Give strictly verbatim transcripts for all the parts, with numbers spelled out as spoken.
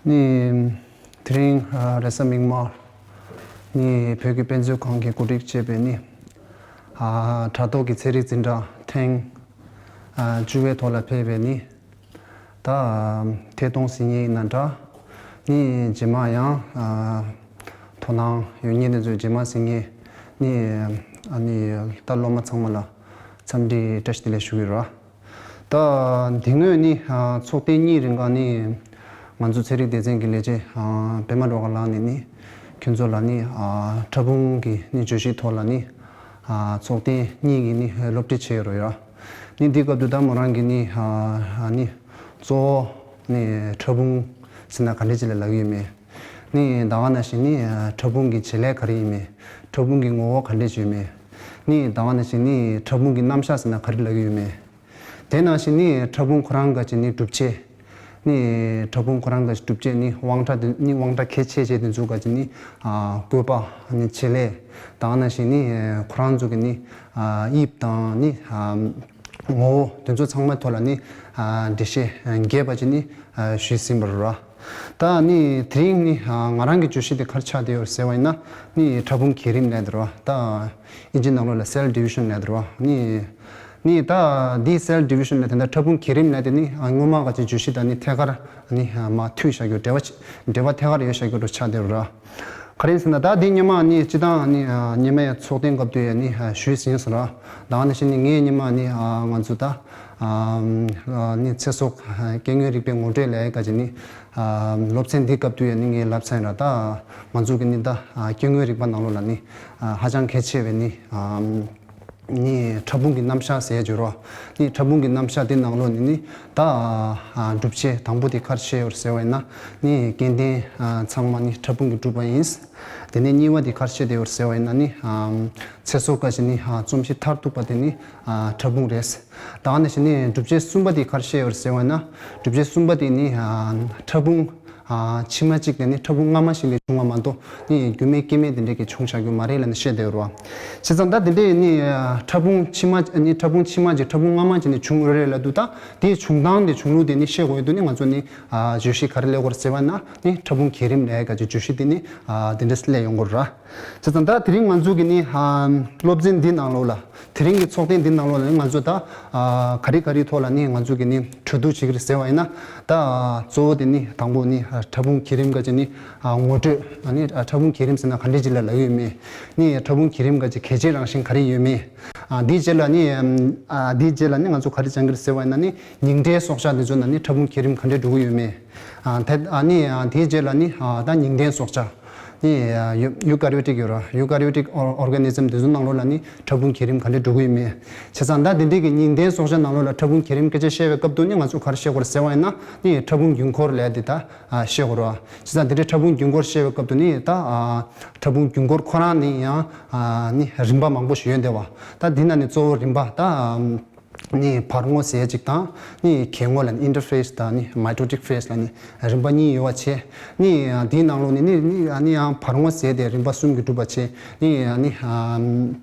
ནི། དེ་རིང་ཨ་རེས་གཟའ་མིག་དམར་ནི་བོད་ཀྱི་དཔེ་མཛོད་ཁང་གིས་གོ་སྒྲིག་བྱས་པའི་ནི་ཨ་དྲ་ཐོག་གི་ཚན་རིག་འཛིན་གྲྭ་ཐེངས་ཨ་བཅུ་བའི་ཐོག་ལ་ཕེབས་པའི་ནི་ད་ཐད་གཏོང་ཟིན་ངེས་ཡིན་ན་འདྲ། ནི་རྗེས་མ་ཡང་ཨ་དོ་སྣང་ཡོད་མཁན་དེ་ཚོས་རྗེས་མ་ཟིན་ངེས་ནི་ཨ་ནི་ད་སློབ་མ་ཚང་མ་ལ་འཚམས་འདྲི་བཀྲ་ཤིས་བདེ་ལེགས་ཞུ་གི་ཡོད་ར། ད་དེ་སྔོན་ནི་ཨ་ཚོགས་ཐེངས་གཉིས་རིང་ག་ནི་ང་ཚོ་ཚན་རིག་སྡེ་ཚན་གྱི་ལས་བྱེད་ཨ་པད་མ་སྒྲོལ་དཀར་ལགས་ནས་ནི་ཁྱོད་ཚོ་ལ་ནི་ཨ་ཕྲ་ཕུང་གི་ནི་བརྗོད་གཞིའི་ཐོག་ལ་ནི་ཨ་ཚོགས་ཐེངས་གཉིས་ཀྱི་ནི་སློབ་ཁྲིད་བྱས་ཡོད་རེད་ཡ། ནི་འདི་སྐབས་དུ་ད་མོ་རང་གི་ནི་ཨ་ནི་གཙོ་བོ་ནི་ཕྲ་ཕུང་ཟེར་ན་ག་འདྲ་ཅིག་ལ་ལབ་ཀྱི་ཡོད་མེད། ནི་ད་ག་ནང་བཞིན་ནི་ཕྲ་ཕུང་གི་བྱེད་ལས་ག་རེ་ཡིན་མེད། ཕྲ་ཕུང་གི་ངོ་བོ་ག་འདྲ་ཅིག་ཡོད་མེད། ནི་ད་ག་ནང་བཞིན་ནི་ཕྲ་ཕུང་གི་རྣམ་གཞག་ཟེར་ན་ག་རེ་ལབ་ཀྱི་ཡོད་མེད། དེ་ནང་བཞིན་ནི་ཕྲ་ཕུང་ཁོ་རང་ག་ཅིག་ནི་གྲུབ་བྱེད། ནི་ཕྲ་ཕུང་ཁོ་རང་ག་ཅིག་གྲུབ་བྱེད་ནི་དབང་ཕྲ་དེ་ནི་དབང་ཕྲ་གལ་ཆེ་ཆེ་དེ་ཚོ་ག་ཅིག་ནི་ཨ་བཀོད་པ་ནི་བྱེད་ལས། ད་ག་ནང་བཞིན་ནི་ཁོ་རང་ཚོ་གི་ནི་ཨ་དབྱིབས་དང་ནི་ཨ་ངོ་བོ་དེ་ཚོ་ཚང་མའི་ཐོག་ལ་ནི་ཨ་འགྲེལ་བཤད་རྒྱས་པ་ཅིག་ནི་ཨ་ཞུས་ཟིན་པ་རེད་ར། ད་ནི་དེ་རིང་ནི་ཨ་ང་རང་གི་བརྗོད་གཞི་དེ་ག་རེ་ཆགས་བསྡད་ཡོད་ཟེར་བ་ཡིན་ན་ནི་ཕྲ་ཕུང་བརྒྱུད་རིམ་ལབ་དེ་རེད་བ། ད་ཨིན་ཇི་ནང་ལོགས་ལ་cell division ལབ་དེ་རེད་བ། ནི་ནི་ད་འདི་cell division ལབ་དེ་འདྲ་ཕྲ་ཕུང་བརྒྱུད་རིམ་ལབ་དེ་ནི་ཨ་སྔོན་མ་ག་ཅིག་བརྗོད་གཞི་དང་ནི་ཐད་ཀར་ནི་ཨ་མ་མཐུད་བཞག་རྒྱུ་འབྲེལ་བ་འབྲེལ་བ་ཐད་ཀར་ཡོད་བཞག་རྒྱུ་འདྲ་ཆགས་བསྡད་ཡོད་རེད་བ། ག་རེ་ཡིན་ཟེར་ན་ད་འདི་སྔོན་མ་ནི་སྤྱི་བཏང་ནི་ཨ་སྔོན་མའི་ཚོགས་ཐེངས་སྐབས་དུ་ཡང་ནི་ཨ་ཞུས་ཟིན་སོང་ར། ད་ག་ནང་བཞིན་ནི་ངས་སྔོན་མ་ནི་ཨ་ང་ཚོ་ད་ཨ་ཨ་ནི་ཚེ་སྲོག་ཨ་སྐྱེ་དངོས་རིག་པའི་ངོ་སྤྲོད་ལས་ཀ་ཅིག་ནི་ཨ་སློབ་ཚན་འདི་སྐབས་དུ་ཡང་ནི་ངས་ལབ་ཚར་ཡིན་ར། ད་ང་ཚོ་གི་ནི་ད་ཨ་སྐྱེ་དངོས་རིག་པ་ནང་ལོགས་ལ་ནི་ཨ་ཧ་ཅང་གལ་ཆེ་བའི་ནི་ཨ་ནི་ཕྲ་ཕུང་གི་རྣམ་གཞག་ཟེར་ཡ་བརྗོད་རོགས། ནི་ཕྲ་ཕུང་གི་རྣམ་གཞག་དེ་ནང་ལོགས་ནི་ནི་ད་ཨ་སྒྲུབ་བྱེད་དང་པོ་དེ་ག་རེ་བཤད་ཡོད་ཟེར་བ་ཡིན་ན་ནི་སྐྱེ་ལྡན་ཨ་ཚང་མ་ནི་ཕྲ་ཕུང་གིས་གྲུབ་པ་ཡིན། དེ་ནས་གཉིས་པ་དེ་ག་རེ་བཤད་དེ་ཡོད་ཟེར་བ་ཡིན་ན་ནི་ཨ་ཚེ་སྲོག་ག་ཅིག་ནི་ཨ་རྩོམ་གཞི་མཐར་ཐུག་པ་དེ་ནི་ཨ་ཕྲ་ཕུང་རེད། ད་ག་ནང་བཞིན་ནི་སྒྲུབ་བྱེད་གསུམ་པ་དེ་ག་རེ་བཤད་ཡོད་ཟེར་བ་ཡིན་ན་སྒྲུབ་བྱེད་གསུམ་པ་དེ་ནི་ཨ་ཕྲ་ཕུང་ཨ་ཕྱི་མ་གཅིག་ནས་ནི་ཕྲ་ཕུང་སྔ་མ་ཞིག་ལས་བྱུང་བ་མ་གཏོགས་ནི་རྒྱུ་མེད་རྐྱེན་མེད་དེ་འདྲས་ཀྱི་བྱུང་བཞག་རྒྱུ་མ་རེད་ལབ་ནས་བཤད་བསྡད་ཡོད་རེད་བ། བྱས་ཙང་ད་དེ་འདྲས་ནི་ཨ་ཕྲ་ཕུང་ཕྱི་མ་ནི་ཕྲ་ཕུང་ཕྱི་མ་གཅིག་ཕྲ་ཕུང་སྔ་མ་གཅིག་ནས་བྱུང་ཡོད་རེད་ལབ་དུས་ད་དེའི་བྱུང་སྟངས་དེ་བྱུང་ལུགས་དེ་ནི་ཤེས་དགོས་ཡོད་དུས་ནི་ང་ཚོ་ནི་ཨ་བརྗོད་གཞི་ག་རེ་ལས་དགོས་རེད་ཟེར་བ་ན་ནི་ཕྲ་ཕུང་བརྒྱུད་རིམ་ལས་ཀ་ཅིག་བརྗོད་གཞི་དེ་ནི་ཨ་དེ་འདྲས་ལས་ཡོང་དགོས་རེད། བྱས་ཙང་ད་དེ་རིང་ང་ཚོ་གི་ནི་ཨ་སློབ་ཚན་འདི་ནང་ལོགས་ལ་དེ་རིང་གི་ཚོགས་ཐེངས་འདི་ནང་ལོགས་ལ་ནི་ང་ཚོ་ད་ཨ་ག་རེ་ག་རེའི་ཐོག་ལ་ནི་ང་ཚོ་གི་ནི་གྲོས་བསྡུར་བྱེད་ཀྱི་རེད་ཟེར་བ་ཡིན་ན་ད་གཙོ་བོ་དེ་ནི་དང་པོ་ནི་ཨ་ཕྲ་ཕུང་བརྒྱུད་རིམ་ག་ཅིག་ནི་ཨ་ངོ་སྤྲོད་ཨ་ནི་ཨ་ཕྲ་ཕུང་བརྒྱུད་རིམ་ཟེར་ན་ག་འདྲས་ཅིག་ལ་ལབ་ཡོད་མེད། ནི་ཕྲ་ཕུང་བརྒྱུད་རིམ་ག་ཅིག་གལ་ཆེའི་རང་བཞིན་ག་རེ་ཡོད་མེད། ཨ་འདིའི་རྗེས་ལ་ནི་ཨ་འདིའི་རྗེས་ལ་ནི་ང་ཚོ་ག་རེ་སྦྱང་གི་རེད་ཟེར་བ་ཡིན་ན་ནི་ཉིང་ཁྲིའི་སྲོག་ཆགས་འདི་ཚོ་ནང་ནི་ཕྲ་ཕུང་བརྒྱུད་རིམ་ག་འདྲས་འགྲོ་གི་ཡོད་མེད། ཨ་ད་ཨ་ནི་ཨ་དེའི་རྗེས་ལ་ནི་ཨ་ད་ཉིང་ལྡན་སྲོག་ཆགས་ནི་ཨ་ཡུ་ཡུ་ཀ་རི་ཡོ་ཊིག་ཡོད་ར། ཡུ་ཀ་རི་ཡོ་ཊིག་ཨོར་ཨོར་ག་ནི་ཛམ་དེ་ཚོ་ནང་ལོགས་ལ་ནི་ཕྲ་ཕུང་བརྒྱུད་རིམ་ག་འདྲས་འགྲོ་གི་ཡོད་མེད། བྱས་ཙང་ད་དེ་འདྲས་ཀྱི་ཉིང་ལྡན་སྲོག་ཆགས་ནང་ལོགས་ལ་ཕྲ་ཕུང་བརྒྱུད་རིམ་སྐད་ཆ་བཤད་པའི་སྐབས་དུ་ནི་ང་ཚོ་ག་རེ་བཤད་དགོས་རེད་ཟེར་བ་ཡིན་ན་ནི་ཕྲ་ཕུང་རྒྱུན་འཁོར་ལབ་ཡ་དེ་ད་ཨ་བཤད་དགོས་རེད་བ། བྱས་ཙང་དེ་འདྲའི་ཕྲ་ཕུང་རྒྱུན་འཁོར་བཤད་པའི་སྐབས་དུ་ནི་ད་ཨ་ཕྲ་ཕུང་རྒྱུན་འཁོར་ཁོ་རང་ནི་ཡང་ཨ་ནི་རིམ་པ་མང་པོ་ཞིག་ཡོད་འདུག་བ། ད་འདི་ནང་ནས་གཙོ་བོ་རིམ་པ་ད་ཨ་ནི་བར་ངོ་ཟེར་ཅིག་དང་ནི་གད་ངོ་ལ་ནི་interphase དང་ནི་mitotic phase ལ་ནི་རིམ་པ་གཉིས་ཡོད་པ་བྱས། ནི་ཨ་དེའི་ནང་ལོགས་ནི་ནི་ནི་ཨ་ནི་ཡང་བར་ངོ་ཟེར་དེ་རིམ་པ་གསུམ་གྱིས་གྲུབ་པ་བྱས། ནི་ཨ་ནི་ཨ་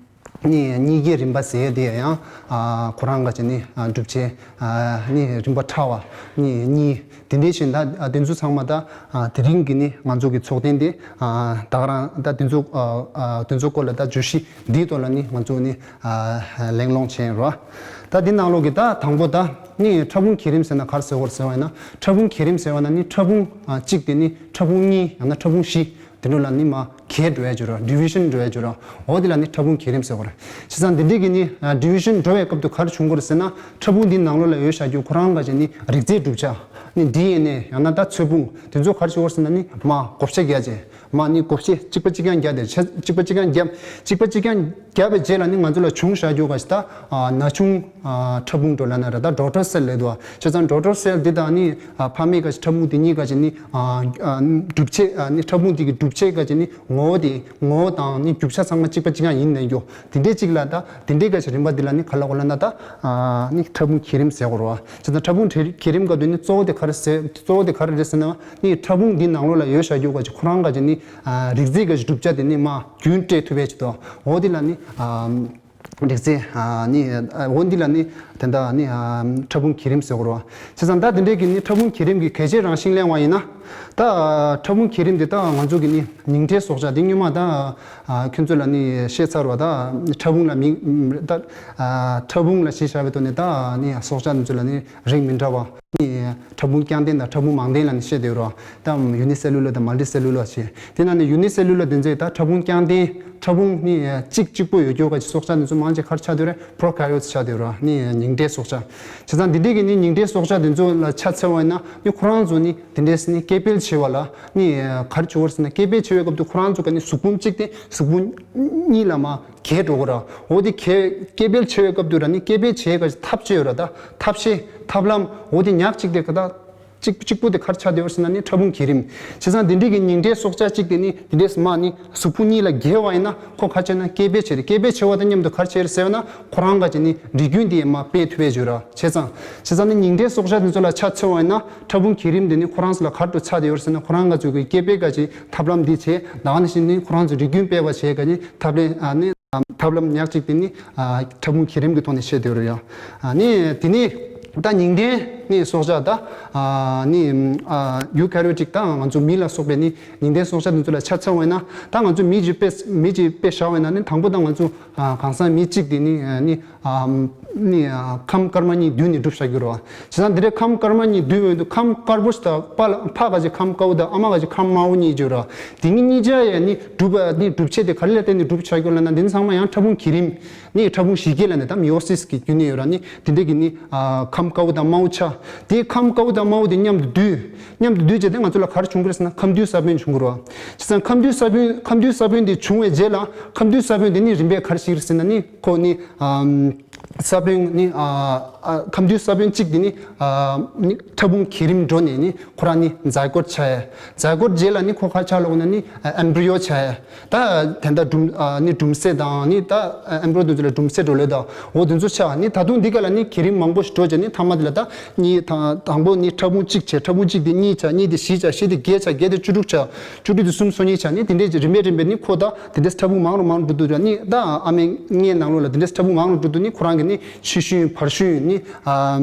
ནི་གཉིས་ཀའི་རིམ་པ་ཟེར་དེ་ཡང་ཨ་ཁོ་རང་ག་ཅིག་ནི་ཨ་སྒྲུབ་བྱེད་ཨ་ནི་རིམ་པ་ཕྲ་བ་ནི་གཉིས། དེ་འདྲའི་བཞིན་ད་ཨ་དེ་ཚོ་ཚང་མ་ད་ཨ་དེ་རིང་གི་ནི་ང་ཚོ་གི་ཚོགས་ཐེངས་དེ་ཨ་ད་ག་རང་ད་དེ་ཚོ་ཨ་ཨ་དེ་ཚོ་སྐོར་ལ་ད་བརྗོད་གཞི་འདིའི་ཐོག་ལ་ནི་ང་ཚོ་ནི་ཨ་གླེང་སློང་བྱས་ཡིན་རོ། ད་འདི་ནང་ལོགས་ཀྱི་ད་དང་པོ་ད་ནི་ཕྲ་ཕུང་བརྒྱུད་རིམ་ཟེར་ན་ག་རེ་ཟེར་དགོས་རེད་ཟེར་བ་ཡིན་ན་ཕྲ་ཕུང་བརྒྱུད་རིམ་ཟེར་བ་ན་ནི་ཕྲ་ཕུང་ཨ་གཅིག་དེ་ནི་ཕྲ་ཕུང་གཉིས་ཡང་ན་ཕྲ་ཕུང་བཞི་དེ་འདྲ་ལ་ནི་མ་གས་འགྲོ་ཡ་བྱོས་ར། division འགྲོ་ཡ་བྱོས་ར། འོ་དེ་ལ་ནི་ཕྲ་ཕུང་བརྒྱུད་རིམ་ཟེར་དགོས་རེད། བྱས་ཙང་འདི་འདྲའི་གི་ནི་ཨ་division འགྲོ་བའི་སྐབས་དུ་ག་རེ་བྱུང་དགོས་རེད་ཟེར་ན་ཕྲ་ཕུང་འདི་ནང་ལོགས་ལ་ཡོད་བཞག་རྒྱུ་ཁོ་རང་ག་ཅིག་ནི་རིགས་རྫས་གྲུབ་ཆ་ནི་ཌི་ཨེན་ཨེ་ཡང་ན་ད་ཚོས་ཕུང་དེ་ཚོ་ག་རེ་བྱེད་དགོས་རེད་ཟེར་ན་ནི་མ་བགོ་བཤའ་རྒྱག་བྱས། མ་ནི་བགོ་བཤའ་གཅིག་པ་གཅིག་རྐྱང་རྒྱབ་དེ་ཆ་གཅིག་པ་གཅིག་རྐྱང་རྒྱབ། གཅིག་པ་གཅིག་རྐྱང་རྒྱབ་པའི་རྗེས་ལ་ནི་ང་ཚོ་ལ་བྱུང་བཞག་རྒྱུ་ག་ཞིག་ད་ཨ་ན་ཆུང་ཨ་ཕྲ་ཕུང་འགྲོ་ལབ་ན་རེད། ད་daughter cell ལབ་འདུག་བ། བྱས་ཙང་daughter cell འདི་དང་ནི་ཨ་ཕ་མེས་ག་ཞིག་ཕྲ་ཕུང་དེ་གཉིས་ག་ཞིག་ནི་ཨ་ཨ་གྲུབ་ཆ་ཨ་ནི་ཕྲ་ཕུང་དེ་གི་གྲུབ་ཆ་ག་ཞིག་ནི་ངོ་བོ་དེ་ངོ་བོ་དང་ནི་རྒྱུ་ཆ་ཚང་མ་གཅིག་པ་གཅིག་རྐྱང་ཡིན་ནས་རྒྱུ་དེ་འདྲའི་གཅིག་ལ་ད་དེ་འདྲའི་ག་ཞིག་རིམ་པ་འདི་ལ་ནི་ག་ལབ་དགོས་ལབ་ན་ད་ཨ་ནི་ཕྲ་ཕུང་བརྒྱུད་རིམ་ཟེར་དགོས་རེད་བ། བྱས་ཙང་ཕྲ་ཕུང་བརྒྱུད་རིམ་ག་དུས་ནི་གཙོ་བོ་དེ་ག་རེ་ཟེར་གཙོ་བོ་དེ་ག་རེ་རེད་ཟེར་ན། ནི་ཕྲ་ཕུང་འདི་ནང་ལོགས་ལ་ཡོད་བཞག་རྒྱུ་ག་ཅིག་ཁོ་རང་ག་ཅིག་ནི་ཨ་རིགས་རྫས་ག་ཅིག་གྲུབ་ཆ་དེ་ནི་མ་རྒྱུན་སྤྲད་ཐུབ་པའི་ཆེད་དུ་འོ་དེ་ལ་ནི་ཨ་ འབྲེག་རྫས་ནི་འོ་འདི་ལ་ནི་དེ་འདྲ་ནི་ཕྲ་ཕུང་གྱེན་རིམས་ཟེར་གོ་རེད་བ། བྱས་ཙང་ད་དེ་འདྲའི་གི་ནི་ཕྲ་ཕུང་གྱེན་རིམས་ཀྱི་གལ་ཆེའི་རང་བཞིན་གླེང་བ་ཡིན་ན། ད་ཕྲ་ཕུང་གྱེན་རིམས་དེ་ད་ང་ཚོ་གི་ནི་ཉིང་ཁྲིའི་སྲོག་ཆགས་འདི་སྔོན་མ་ད་ཁྱོད་ཚོ་ལ་ནི་བཤད་ཚར་བ། ད་ཕྲ་ཕུང་ལ་མིང་ད་ཕྲ་ཕུང་ལ་གཞི་བཞག་པའི་ཐོག་ནས་ད་ནི་སྲོག་ཆགས་འདི་ཚོ་ལ་ནི་རིགས་མི་འདྲ་བ་ནི་ཕྲ་ཕུང་རྐྱང་ལྡན་དང་ཕྲ་ཕུང་མང་ལྡན་ལ་ནི་བཤད་བསྡད་ཡོད་རེད་བ། ད་ཡུ་ནི་སེ་ལུ་ལར་དང་མལ་ཊི་སེ་ལུ་ལར་བྱས། དེ་ནང་ནས་ཡུ་ནི་སེ་ལུ་ལར་དེ་ཚོས་ད་ཕྲ་ཕུང་རྐྱང་ལྡན་ཕྲ་ཕུང་ནི་གཅིག་གཅིག་པོ་ཡོད་རྒྱུ་ག་ཅིག་སྲོག་ཆགས་འདི་ཚོ་མང་ཆེ་ག་རེ་ཆགས་བསྡད་ཡོད་རེད། པོ་རོ་ཀ་རི་ཡོ་ཊི་ཆགས་བསྡད་ཡོད་རེད་བ། ནི་ཉིང་ཁྲིའི་སྲོག་ཆགས། བྱས་ཙང་འདི་འདྲའི་གི་ནི་ཉིང་ཁྲིའི་སྲོག་ཆགས་འདི་ཚོ་ལ་ཆ་མཚོན་པ་ཡིན་ན་ནི་ཁོ་རང་ཚོ་ནི་དེ་འདྲས་ནི་སྐྱེ་འཕེལ་བྱེད་པ་ལ་ནི་ག་རེ་བྱེད་པ་རེད་ཟེར་ན། སྐྱེ་འཕེལ་བྱེད་པའི་སྐབས་དུ་ཁོ་རང་ཚོ་ག་ནི་གཟུགས་ཕུང་གཅིག་དེ་གཟུགས་ཕུང་གཉིས་ལ་མར་གྱེས་འགྲོ་གི་རེད། འོ་དེ་གྱེས་སྐྱེ་འཕེལ་བྱེད་པའི་སྐབས་དུ་ར་ནི་སྐྱེ་འཕེལ་བྱེད་ག་ཅིག་ཐབས་ཤེས་ཡོད་རེད། ད་ཐབས་ཤེས་ཐབས་ལམ་འོ་དེ་ཉག་གཅིག་དེ་ག་ད་གཅིག་གཅིག་པུ་དེ་ག་རེ་ཆགས་བསྡད་ཡོད་རེད་ཟེར་ན་ནི་ཕྲ་ཕུང་གྱེན་རིམས། བྱས་ཙང་འདི་འདྲའི་གི་ཉིང་ཁྲིའི་སྲོག་ཆགས་གཅིག་དེ་ནི་འདི་འདྲས་མར་ནི་གཟུགས་ཕུང་གཉིས་ལ་གྱེས་པ་ཡིན་ན་ཁོ་ག་རེ་བྱས་ན་སྐྱེ་འཕེལ་བྱེད་རེད། སྐྱེ་འཕེལ་བྱེད་པ་དང་མཉམ་དུ་ག་རེ་བྱེད་རེད་ཟེར་ན་ཁོ་རང་ག་ཅིག་ནི་འགྲིག་མཁན་དེ་མར་སྤེལ་ཐུབ་པའི་བརྗོད་ར། བྱས་ཙང་བྱས་ཙང་ནི་ཉིང་ཁྲིའི་སྲོག་ཆགས་དེ་ཚོ་ལ་ཆ་མཚོན་པ་ཡིན་ན་ཕྲ་ཕུང་གྱེན་རིམས་དེ་ནི་ཁོ་རང་ཚོ་ལ་ག་རེ་ཆགས་བསྡད་ཡོད་རེད་ཟེར་ན། ཁོ་རང་ག་ཚོད་ཀྱི་སྐྱེ་འཕེལ་ག་ཅིག་ཐབས་ལམ་འདི་བྱས། ད་ག་ནང་བཞིན་ནི་ཁོ་རང་ཚོ་འགྲིག་མཁན་སྤེལ་བ་བྱས་ག་ནི་ཐབས་ལམ་ཨ་ནི་ཐབས་ལམ་ཉག་གཅིག་དེ་ནི་ཕྲ་ཕུང་གྱེན་རིམས་ཀྱི་ཐོག་ནས་བཤད་བསྡད་ཡོད་རེད་ཡ། ཨ་ནི་དེ་ནི་ད་ཉིང་ཁྲིའི་ནི་སྲོག་ཆགས་ད་ནི་ཡུ་ཀེ་རི་ཡོ་ཊིག་ད་ང་ཚོ་མི་ལ་སོགས་པའི་ནི་ཉིང་ཁྲིའི་སྲོག་ཆགས་དེ་ཚོ་ལ་ཆ་མཚོན་པ་ཡིན་ན། ད་ང་ཚོ་མི་ཅིག་དཔེ་མི་ཅིག་དཔེ་བཞག་པ་ཡིན་ན་ནི་དང་པོ་ད་ང་ཚོ་གང་ཟག་མི་གཅིག་དེ་ནི་ནི་ནི་ཁམས་དཀར་དམར་གཉིས་བསྡུས་ནས་གྲུབ་བཞག་གི་རེད་བ། བྱས་ཙང་འདི་འདྲའི་ཁམས་དཀར་དམར་གཉིས་བསྡུས་པའི་དུས་ཁམས་དཀར་པོ་ཞིག་དང་ཕ་ལ་ཕ་ག་ཅིག་ཁམས་དཀར་པོ་དང་ཨ་མ་ག་ཅིག་ཁམས་དམར་པོ་གཉིས་ཡོད་རེད་བ། དེ་གཉིས་ཆ་ཡ་ནི་གྲུབ་པ་ནི་གྲུབ་ཆ་དེ་ག་རེ་ལ་བརྟེན་ནས་གྲུབ་ཆགས་ཀྱི་ཡོད་ལབ་ན། འདི་ཚང་མ་ཡང་ཕྲ་ཕུང་གྱེན་རིམས་ནི་ཕྲ་ཕུང་གཞི་སྐྱེས་ལབ་ནས་ད་མེ་ཡོ་སིས་ཀྱི་བརྒྱུད་ནས་ཡོད་ར། ནི་དེ་འདྲའི་གི་ནི་ཁམས་དཀར་པོ་དང་དམར་པོ་ཆ། དེ་ཁམས་དཀར་པོ་དང་དམར་པོ་དེ་མཉམ་དུ་བསྡུས། མཉམ་དུ་བསྡུས་རྗེས་དེ་ང་ཚོ་ལ་ག་རེ་བྱུང་གི་རེད་ཟེར་ན་ཁམས་འདུས་ས་བོན་བྱུང་གི་རེད་བ། བྱས་ཙང་ཁམས་འདུས་ས་བོན་ཁམས་འདུས་ས་བོན་དེ་བྱུང་བའི་རྗེས་ལ་ཁམས་འདུས་ས་བོན་དེ་ནི་རིམ་པས་ག་རེ་ཞིག་རེད་ཟེར་ན་ནི་ཁོ་ནི་ཨམ་ས་བོན་ནི་ཨ་ཨ་ཁམས་འདུས་ས་བོན་གཅིག་དེ་ནི་ཨ་ནི་ཕྲ་ཕུང་གྱེན་རིམས་འགྲོ་ནས་ནི་ཁོ་རང་ནི་ཛའི་གོཊ་ཆགས་ཡ། ཛའི་གོཊ་རྗེས་ལ་ནི་ཁོ་ག་ཆགས་ལོག་ན་ནི་ཨེམ་བྷི་རི་ཡོ་ཆགས་ཡ། ད་དེ་འདྲ་སྦྲུམ་ཨ་ནི་སྦྲུམ་སྲེ་དང་ནི་ད་ཨེམ་བྷི་རི་ཡོ་དེ་ཚོ་ལ་སྦྲུམ་སྲེ་འགྲོ་ལེ་དང་འོ་དེ་ཚོ་ཆགས། ནི་ད་དུང་འདི་ག་ལ་ནི་གྱེན་རིམས་མང་པོ་ཞིག་འགྲོ་བྱས་ནི་མཐའ་མ་དེ་ལ་ད་ནི་ད་དང་པོ་ནི་ཕྲ་ཕུང་གཅིག་བྱས། ཕྲ་ཕུང་གཅིག་དེ་གཉིས་ཆགས། གཉིས་དེ་བཞི་ཆགས། བཞི་དེ་བརྒྱད་ཆགས། བརྒྱད་དེ་བཅུ་དྲུག་ཆགས། བཅུ་དྲུག་དེ་སུམ་ཅུ་སོ་གཉིས་ཆགས། ནི་དེ་འདྲའི་རིམ་པས་རིམ་པས་ནི་ཁོ་ད་དེ་འདྲའི་ཕྲ་ཕུང་མང་རུ་མང་རུ་འགྲོ་དུས་ད་ནི་ད་ཨ་མའི་མངལ་ནང་ལོགས་ལ་དེ་འདྲའི་ཕྲ་ཕུང་མང་རུ་འགྲོ་དུས་ནི་ཁོ་རང་གི་ནི་ཕྱི་ཤུན་བར་ཤུན་ནི་ཨ་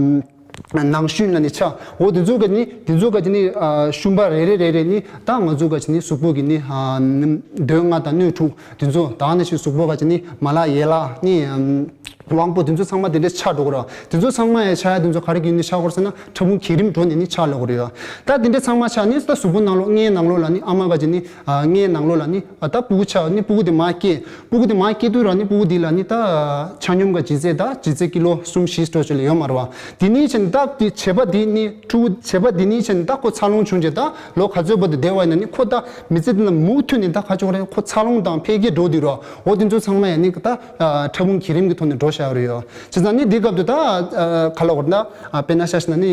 ནང་ཤུན་ལ་ནི་ཆགས། འོ་དེ་ཚོ་ག་ནི་དེ་ཚོ་ག་ཅིག་ནི་ཨ་ཤུན་པ་རེ་རེ་རེ་རེ་ནི་ད་ང་ཚོ་ག་ཅིག་ནི་གཟུགས་པོ་གི་ནི་ཨ་འདོད་ལྔ་དང་སྣོད་དྲུག་དེ་ཚོ་དང་ནི་ཞིག་གཟུགས་པོ་ག་ཅིག་ནི་མ་ལག་ཡན་ལག་ནི་ཨམ་དབང་པོ་དེ་ཚོ་ཚང་མ་དེ་འདྲ་ཆགས་འགྲོ་གི་རེད། དེ་ཚོ་ཚང་མ་ཡང་ཆགས་ཡ་དེ་ཚོ་ག་རེ་བརྒྱུད་ནས་ཆགས་ཀྱི་ཡོད་རེད་ཟེར་ན་ཕྲ་ཕུང་གྱེན་རིམས་འགྲོ་ནས་ནི་ཆགས་ལོག་གི་རེད་ཡ། ད་དེ་འདྲ་ཚང་མ་ཆགས་ནི་ད་གཟུགས་པོ་ནང་ལོགས་མངལ་ནང་ལོགས་ལ་ནི་ཨ་མ་ག་ཅིག་ནི་ཨ་མངལ་ནང་ལོགས་ལ་ནི་ཨ་ད་སྤུ་གུ་ཆགས། ནི་སྤུ་གུ་དེ་མར་སྐྱེས། སྤུ་གུ་དེ་མར་སྐྱེས་དུས་ར་ནི་སྤུ་གུ་དེ་ལ་ནི་ད་ཆ་སྙོམས་ཀ་ལྗིད་ཚད་ད་ལྗིད་ཚད་ཀི་ལོ་གསུམ་བཞི་འགྲོ་ཅིག་ལ་ཡོད་མ་རེད་བ། དེ་ནས་བྱས་ནས་ད་དེ་བྱེད་པ་དེ་ནི་ཕྲུ་གུ་བྱེད་པ་དེ་ནས་བྱས་ནས་ད་ཁོ་འཚར་ལོངས་བྱུང་རྗེས་ད་ལོ་ག་ཚོད་བར་དུ་བསྡད་པ་ཡིན་ན་ནི་ཁོ་ད་མི་ཚེ་འདི་ན་མུ་མཐུད་ནས་ད་ག་ཅིག་རེད། ཁོ་འཚར་ལོངས་དང་འཕེལ་རྒྱས་འགྲོ་དུས་ར་འོ་དེ་ཚོ་ཚང་མ་ཡང་ནི་ད་ཕྲ་ཕུང་གྱེན་རིམས་ཀྱི་ཐོག་ནས་འགྲོ་བཞག་ཡོད་རེད་ཡ། བྱས་ཙང་ནི་འདི་སྐབས་དུ་ད་ག་ལ་བར་ན་དཔེར་ན་ཆ་བཞག་ན་ནི་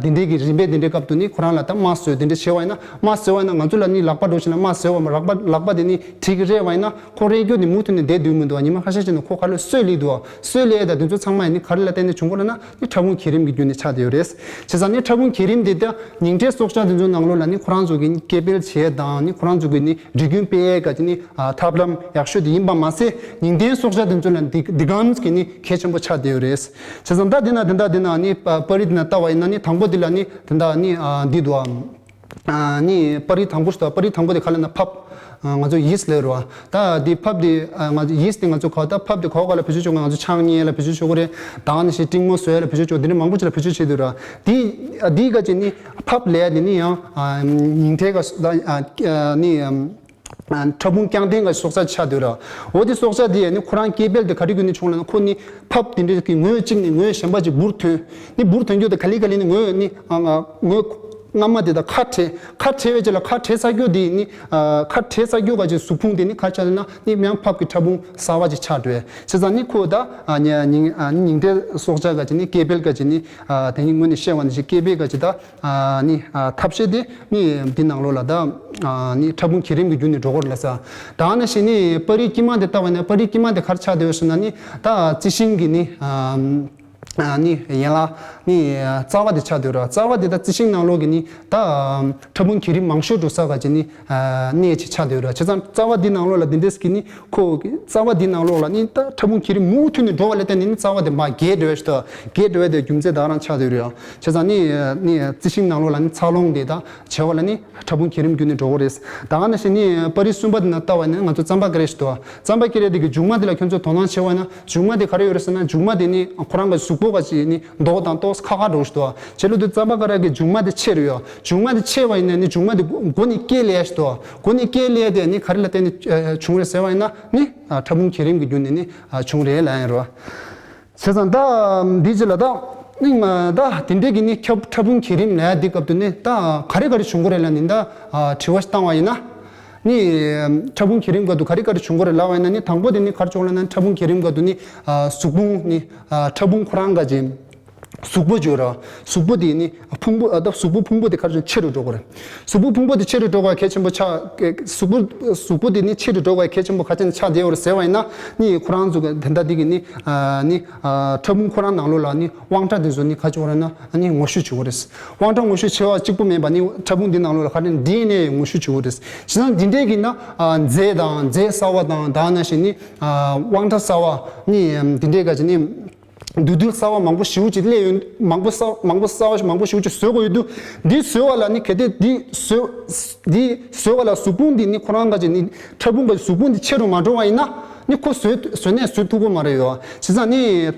དེ་འདྲའི་གི་རིམ་པས་དེ་འདྲའི་སྐབས་དུ་ནི་ཁོ་རང་ལ་ད་རྨ་བཟོས་དེ་འདྲ་བྱས་པ་ཡིན་ན། རྨ་བཟོས་པ་ཡིན་ན་ང་ཚོ་ལ་ནི་ལག་པ་འགྲོ་བྱས་ན་རྨ་བཟོས་པ་མ་ལག་པ་ལག་པ་དེ་ནི་གྲི་གིས་རེག་པ་ཡིན་ན་ཁོ་རེག་རྒྱུ་དེ་མུ་མཐུད་ནས་བསྡད་སྡོད་མི་འདུག་ཉི་མ་ཁ་ཤས་ཤིག་ནས་ཁོ་ཁ་ལོ་སོས་ལེགས་འདུག་སོས་ལེགས་ད་དེ་ཚོ་ཚང་མ་ཡང་ནི་ག་རེ་ལ་བརྟེན་ནས་བྱུང་གི་རེད་ན་ནི་ཕྲ་ཕུང་གྱེན་རིམས་ཀྱི་བརྒྱུད་ནས་ཆགས་བསྡད་ཡོད་རེད། བྱས་ཙང་ནི་ཕྲ་ཕུང་གྱེན་རིམས་དེ་ད་ཉིང་ཁྲིའི་སྲོག་ཆགས་དེ་ཚོའི་ནང་ལོགས་ལ་ནི་ཁོ་རང་ཚོ་གི་སྐྱེ་འཕེལ་བྱེད་དང་ནི་ཁོ་རང་ཚོ་གི་ནི་འགྲིག་མཁན་སྤེལ་ཡས་ག་ཅིག་ནི་ཐབས་ལམ་ཡག་ཤོས་དེ་ཡིན་པ་མ་ཟད་ཉིང་ཁྲིའི་སྲོག་ཆགས་དེ་ཚོ་ལ་འདི་འདི་གམ་གི་ནི་གལ་ཆེན་པོ་ཆགས་བསྡད་ཡོད་རེད། བྱས་ཙང་ད་འདི་ན་འདི་འདྲ་འདི་ན་ནི་པ་པར་རིས་འདི་ན་ལྟ་བ་ཡིན་ན་ནི་དང་པོ་འདི་ལ་ནི་འདི་འདྲ་ནི་འདི་འདུག་ཨ། ནི་པར་རིས་དང་པོ་ཞིག་འདུག་པར་རིས་དང་པོ་དེ་ག་ལ་ན་ཕབ། ང་ཚོ་ཡིས་ལབ་རེད་བ། ད་འདི་ཕབ་འདི་ང་ཚོ་ཡིས་འདི་ང་ཚོ་ག་ད་ཕབ་འདི་ག་ག་ལ་བེད་སྤྱོད་བྱེད་དགོས། ང་ཚོ་ཆང་ཉལ་ལ་བེད་སྤྱོད་བྱེད་དགོས་རེད། ད་ནི་ཞིག་ཏྲིང་མོ་བཟོ་ཡ་ལ་བེད་སྤྱོད་བྱེད་དགོས། འདི་འདྲ་མང་པོ་ཅིག་ལ་བེད་སྤྱོད་བྱེད་འདུག་ར། འདི་འདི་ག་ཅིག་ནི་ཕབ་ལབ་ཡ་འདི་ནི་ཡང་ཉིང་ཁྲི་ག་ནི། ཕྲ་ཕུང་རྐྱང་ལྡན་གྱི་སྲོག་ཆགས་ཆགས་འདུག་ར། འོ་དེ་སྲོག་ཆགས་དེ་ཡང་ནི་ཁོ་རང་སྐྱེ་འཕེལ་དེ་ག་དུས་ཀྱི་ནི་བྱུང་ལབ་ན་ཁོ་ནི་ཕབ་དེ་འདྲ་གི་ངོས་གཅིག་ནས་ངོས་གཞན་པ་ཅིག་འབུར་ཐོན། ནི་འབུར་ཐོན་རྒྱུ་དེ་ག་ལེ་ག་ལེ་ནི་ངོས་ནི་ཨ་ང་ངོས་སྔ་མ་དེ་དང་ཁ་བྲལ། ཁ་བྲལ་བའི་རྗེས་ལ་ཁ་བྲལ་ཚར་རྒྱུ་དེ་ནི་ཨ་ཁ་བྲལ་ཚར་རྒྱུ་ག་ཅིག་གཟུགས་ཕུང་དེ་ནི་ག་ཆགས་ན་ནི་མིང་ཕབ་ཀྱི་ཕྲ་ཕུང་གསར་བ་ཅིག་ཆགས་འགྲོ། བྱས་ཙང་ནི་ཁོ་ད་ཨ་ཉིང་ཉིང་ཨ་ཉིང་ཁྲིའི་སྲོག་ཆགས་ག་ཅིག་ནི་སྐྱེ་འཕེལ་ག་ཅིག་ནི་ཨ་དེ་ནི་ངོས་ནས་བཤད་པ་ནི་ཞིག་སྐྱེ་འཕེལ་ག་ཅིག་ད། ནི་ཐབས་ཤེས་དེ་ནི་འདི་ནང་ལོགས་ལ་ད་ནི་ཕྲ་ཕུང་གྱེན་རིམས་ཀྱི་བརྒྱུད་ནས་འགྲོ་གི་རེད་ལབ་ས། ད་ནི་ཞིག་ནི་པར་རིས་དཀྱིལ་མ་དེ་ལྟ་བ་ཡིན་ན་པར་རིས་དཀྱིལ་མ་དེ་ག་རེ་ཆགས་བསྡད་ཡོད་ཟེར་ན་ནི་ད་རྩི་ཤིང་གི་ནི་ ནི་ཡན་ལག་ནི་རྩ་བ་དེ་ཆགས་བསྡད་ཡོད་རེད། རྩ་བ་དེ་ད་རྩི་ཤིང་ནང་ལོགས་ཀྱི་ནི་ད་ཕྲ་ཕུང་གི་རིམ་མང་ཤོས་འགྲོ་ས་ག་ཅིག་ནི་གནས་ཅིག་ཆགས་བསྡད་ཡོད་རེད། བྱས་ཙང་རྩ་བ་འདི་ནང་ལོགས་ལ་འདི་འདྲས་ཀྱི་ནི་ཁོ་རྩ་བ་འདི་ནང་ལོགས་ལ་ནི་ད་ཕྲ་ཕུང་གི་རིམ་མུ་མཐུད་ནས་འགྲོ་བ་ལ་བརྟེན་ནས་ནི་རྩ་བ་དེ་མར་རྒྱས་འགྲོ་བ་ཞིག་ད་རྒྱས་འགྲོ་བ་དེ་རྒྱུ་མཚན་ད་ག་རང་ཆགས་བསྡད་ཡོད་རེད། བྱས་ཙང་ནི་ནི་རྩི་ཤིང་ནང་ལོགས་ལ་ནི་འཚར་ལོངས་དེ་ད་བྱེད་པ་ལ་ནི་ཕྲ་ཕུང་གི་རིམ་བརྒྱུད་ནས་འགྲོ་གི་རེད། ད་ག་ནང་བཞིན་ནི་པར་རིས་གསུམ་པ་འདི་ནང་ལྟ་བ་ཡིན་ན་ང་ཚོ་རྩམ་པ་ཀེ་རེ་ཞིག་འདུག་རྩམ་པ་ཀེ་རེ་དེ་གི་མཇུག་མ་དེ་ལ་ཁྱོད་ཚོས་དོ་སྣང་བྱས་པ་ཡིན་ན་མཇུག་མ་དེ་ག་རེ་ཡོད་རེད་ཟེར་ན། མཇུག་མ་དེ་ནི་ཁོ་རང་གི་གཟུགས་པོ་ག་ཅིག་ནི་མདོག་དང་ཏོག་ཙམ་ཁ་ཁ་འགྲོ་ཞིག་འདུག་བྱས་ལོ་དུས་རྩམ་པ་ཀེ་རེ་གི་མཇུག་མ་དེ་ཆེ་རུ་ཡོད། མཇུག་མ་དེ་ཆེ་བ་ཡིན་ན་ནི་མཇུག་མ་དེ་མགོ་ནས་སྐྱེས་ལེ་ཞིག་འདུག་མགོ་ནས་སྐྱེས་ལེ་དེ་ནི་ག་རེ་ལ་བརྟེན་ནས་བྱུང་རེད་ཟེར་བ་ཡིན་ན་ནི་ཕྲ་ཕུང་གི་རིམ་གྱི་བརྒྱུད་ནས་ནི་བྱུང་རེད་ལབ་ཡིན་རོ། བྱས་ཙང་ད་འདི་ཅི་ལ་ད་ནི་ང་ད་དེ་འདྲས་ཀྱི་ནི་ཁྱབ་ཕྲ་ཕུང་གི་རིམ་ལ་འདི་སྐབས་དུ་ནི་ད་ག་རེ་ག་རེ་བྱུང་གི་རེད་ལ་ནི་ད་དྲི་བ་ཞིག་བཏང་བ་ཡིན་ན། ནི་ཕྲ་ཕུང་གི་རིམ་སྐབས་དུ་ག་རེ་ག་རེ་བྱུང་གི་རེད་ལབ་པ་ཡིན་ན་ནི་དང་པོ་དེ་ནི་ག་རེ་བྱུང་ལབ་ན་ཕྲ་ཕུང་གི་རིམ་སྐབས་དུ་ནི་གཟུགས་ཕུང་ནི་ཕྲ་ཕུང་ཁོ་རང་ག་ཅིག་གཟུགས་པོ་བརྗོད་ར་གཟུགས་པོ་དེ་ནི་ཕུང་པོ་ཨ་ད་གཟུགས་པོ་ཕུང་པོ་དེ་ག་རེ་བྱུང་ཆེ་རུ་འགྲོ་གི་རེད། གཟུགས་པོ་ཕུང་པོ་དེ་ཆེ་རུ་འགྲོ་བ་གལ་ཆེན་པོ་ཆགས། གཟུགས་པོ་གཟུགས་པོ་དེ་ནི་ཆེ་རུ་འགྲོ་བ་གལ་ཆེན་པོ་ག་ཅིག་ནི་ཆགས་བསྡད་ཡོད་རེད་ཟེར་བ་ཡིན་ན་ནི་ཁོ་རང་ཚོ་གི་དེ་འདྲ་དེ་གི་ནི་ནི་ཕྲ་ཕུང་ཁོ་རང་ནང་ལོགས་ལ་ནི་དབང་ཕྲ་དེ་ཚོ་ནི་ག་ཅིག་ཡོད་རེད་ན་ནི་ངོ་བཤུས་བྱེད་དགོས་རེད། དབང་ཕྲ་ངོ་བཤུས་བྱེད་པ་གཅིག་པུ་མིན་པ་ནི་ཕྲ་ཕུང་འདི་ནང་ལོགས་ལ་ག་རེ་ཌི་ཨེན་ཨེ་ངོ་བཤུས་བྱེད་དགོས་རེད། བྱས་ཙང་འདི་འདྲས་ཀྱི་ན་རྫས་དང་རྫས་གསར་བ་དང་ད་ནང་བཞིན་ནི་དབང་ཕྲ་གསར་བ་ནི་འདི་འདྲས་ག་ཅིག་ནི་འདུས་རྡུལ་གསར་བ་མང་པོ་ཞེ་པོ་ཅིག་སླེབས་ཡོད། མང་པོ་གསར་མང་པོ་གསར་བ་ཞིག་མང་པོ་ཞེ་པོ་ཅིག་བཟོ་དགོས་ཡོད་དུས་འདི་བཟོ་བ་ལ་ནི་གལ་ཏེ་འདི་བཟོ་འདི་བཟོ་བ་ལ་གཟུགས་ཕུང་འདི་ནི་ཁོ་རང་ག་ཅིག་ནི་ཕྲ་ཕུང་གི་གཟུགས་ཕུང་འདི་ཆེ་རུ་མ་འགྲོ་བ་ཡིན་ན་ནི་ཁོ་བཟོས་བཟོས་ནས་བཟོས་ཐུབ་ཀྱི་མ་རེད་ཡོད། བྱས་ཙང་ནི།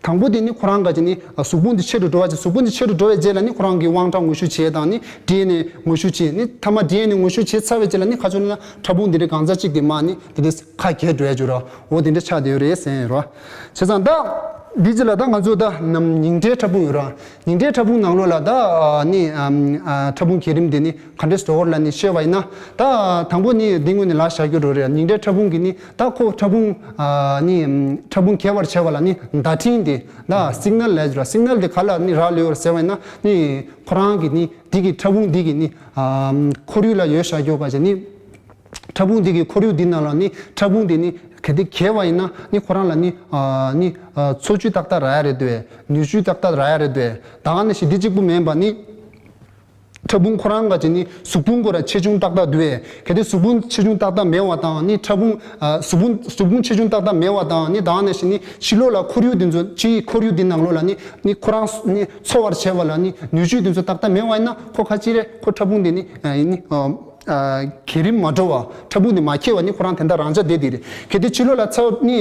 དང་པོ་དེ་ནི་ཁོ་རང་ག་ཅིག་ནི་གཟུགས་ཕུང་དེ་ཆེ་རུ་འགྲོ་བ་ཅིག་གཟུགས་ཕུང་དེ་ཆེ་རུ་འགྲོ་བའི་རྗེས་ལ་ནི་ཁོ་རང་གི་དབང་ཕྲ་ངོ་བཤུས་བྱེད་དང་ནི་ཌི་ཨེན་ཨེ་ངོ་བཤུས་བྱེད་ནི་ཐ་མ་ཌི་ཨེན་ཨེ་ངོ་བཤུས་བྱེད་ཚར་བའི་རྗེས་ལ་ནི་ཁ་ཕྱོགས་ན་ཕྲ་ཕུང་དེ་འདྲའི་གང་ཚ་གཅིག་དེ་མ་ནི་དེ་འདྲའི་ཁ་གྱེས་འགྲོ་ཡ་ཅིག་ར་འོ་དེ་འདྲ་ཆགས་བསྡད་ཡོད་རེད་ཟེར་ཡིན་ར། བྱས་ཙང་ད་འདི་ཅི་ལ་ད་ང་ཚོ་ད་ནམ་ཉིང་ཁྲིའི་ཕྲ་ཕུང་ཡོད་ར། ཉིང་ཁྲིའི་ཕྲ་ཕུང་ནང་ལོགས་ལ་ད་ནི་ཕྲ་ཕུང་གི་རིམ་དེ་ནི་ག་འདྲས་འགྲོ་བར་ལ་ནི་བཤད་པ་ཡིན་ན། ད་དང་པོ་ནི་འདི་སྔོན་ནས་ལབ་བཞག་རྒྱུ་རོ་རེད། ཉིང་ཁྲིའི་ཕྲ་ཕུང་གི་ནི་ད་ཁོ་ཕྲ་ཕུང་ནི་ཕྲ་ཕུང་གྱེས་པར་བྱེད་པ་ལ་ནི་བརྡ་འཕྲིན་དེ་ད་སིག་ནལ་ལབ་ཀྱི་ར། སིག་ནལ་དེ་ག་ལ་ནི་རག་ལས་ཡོད་ཟེར་བ་ཡིན་ན་ནི་ཁོ་རང་གི་ནི་འདི་གི་ཕྲ་ཕུང་འདི་གི་ནི་ཁོར་ཡུག་ལ་ཡོད་བཞག་རྒྱུ་ག་ཅིག་ནི་ཕྲ་ཕུང་འདི་གི་ཁོར་ཡུག་འདི་ནང་ལ་ནི་ཕྲ་ཕུང་འདི་ནི་གལ་ཏེ་གྱེས་པ་ཡིན་ན་ནི་ཁོ་རང་ལ་ནི་ནི་འཚོ་བཅུད་ཏག་ཏག་རག་ཡ་རེད་འདུག་ནུས་ཤུགས་ཏག་ཏག་རག་ཡ་རེད་འདུག་ད་ག་ནང་བཞིན་འདི་གཅིག་པུ་མིན་པ་ནི། ཕྲ་ཕུང་ཁོ་རང་ག་ཅིག་ནི་གཟུགས་ཕུང་ཁོ་ར་ཆེ་ཆུང་ཏག་ཏག་འདུག་གལ་ཏེ་གཟུགས་ཕུང་ཆེ་ཆུང་ཏག་ཏག་མེད་པ་དང་ནི་ཕྲ་ཕུང་གཟུགས་ཕུང་གཟུགས་ཕུང་ཆེ་ཆུང་ཏག་ཏག་མེད་པ་དང་ནི་ད་ག་ནང་བཞིན་ནི་ཕྱི་ལོགས་ལ་ཁོར་ཡུག་འདི་ཚོ་ཕྱིའི་ཁོར་ཡུག་འདི་ནང་ལོགས་ལ་ནི་ནི་ཁོ་རང་ནི་འཚོ་བར་བྱེད་པ་ལ་ནི་ནུས་ཤུགས་འདི་ཚོ་ཏག་ཏག་མེད་པ་ཡིན་ན་ཁོ་ག་ཅི་རེད། ཁོ་ཕྲ་ཕུང་འདི་ནི་ནི་གྱེས་རིམ་མ་འགྲོ་བ་ཕྲ་ཕུང་འདི་མ་གྱེས་པ་ནི་ཁོ་རང་དེ་འདྲ་རང་འཇགས་བསྡད་དེ་རེད། གལ་ཏེ་ཕྱི་ལོགས་ལ་འཚོ་ནི་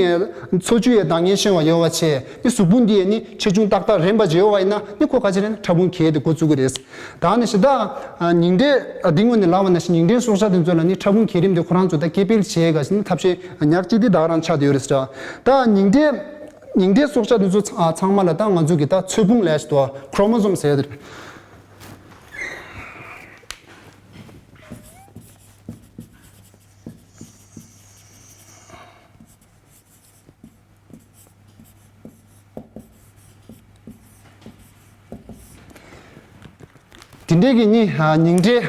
འཚོ་བཅུད་ཡི་འདང་ངེས་ཤེས་པ་ཡོད་པ་བྱས་ནི་གཟུགས་ཕུང་འདི་ཡི་ནི་ཆེ་ཆུང་ཏག་ཏག་རན་པ་ཅིག་ཡོད་པ་ཡིན་ན་ནི་ཁོ་ག་ཅི་རེད། ཕྲ་ཕུང་གྱེས་ཏེ་འགོ་བཙུགས་ཀྱི་རེད། ད་ནི་ཞེ་དྲག་ཉིང་ཁྲིའི་འདི་སྔོན་ནས་ལབ་པ་ནང་བཞིན་ཉིང་ཁྲིའི་སྲོག་ཆགས་དེ་ཚོ་ལ་ནི་ཕྲ་ཕུང་གྱེས་རིམ་དེ་ཁོ་རང་ཚོ་ད་སྐྱེ་འཕེལ་བྱེད་ག་ཞིག་ནི་ཐབས་ཤེས་ཉག་གཅིག་དེ་ད་ག་རང་ཆགས་བསྡད་ཡོད་རེད་ཟེར། ད་ཉིང་ཁྲིའི་ཉིང་ཁྲིའི་སྲོག་ཆགས་དེ་ཚོ་ཚང་མ་ལ་ད་ང་ཚོ་གི་ད་ཚོས་ཕུང་ལབ་ཡ་ཞིག་འདུག་ཁྲོ་མོ་སོམ་ཟེར་ཡ་དེ་རེད། དེ་འདྲའི་གི་ནི་ཉིང་ཁྲིའི་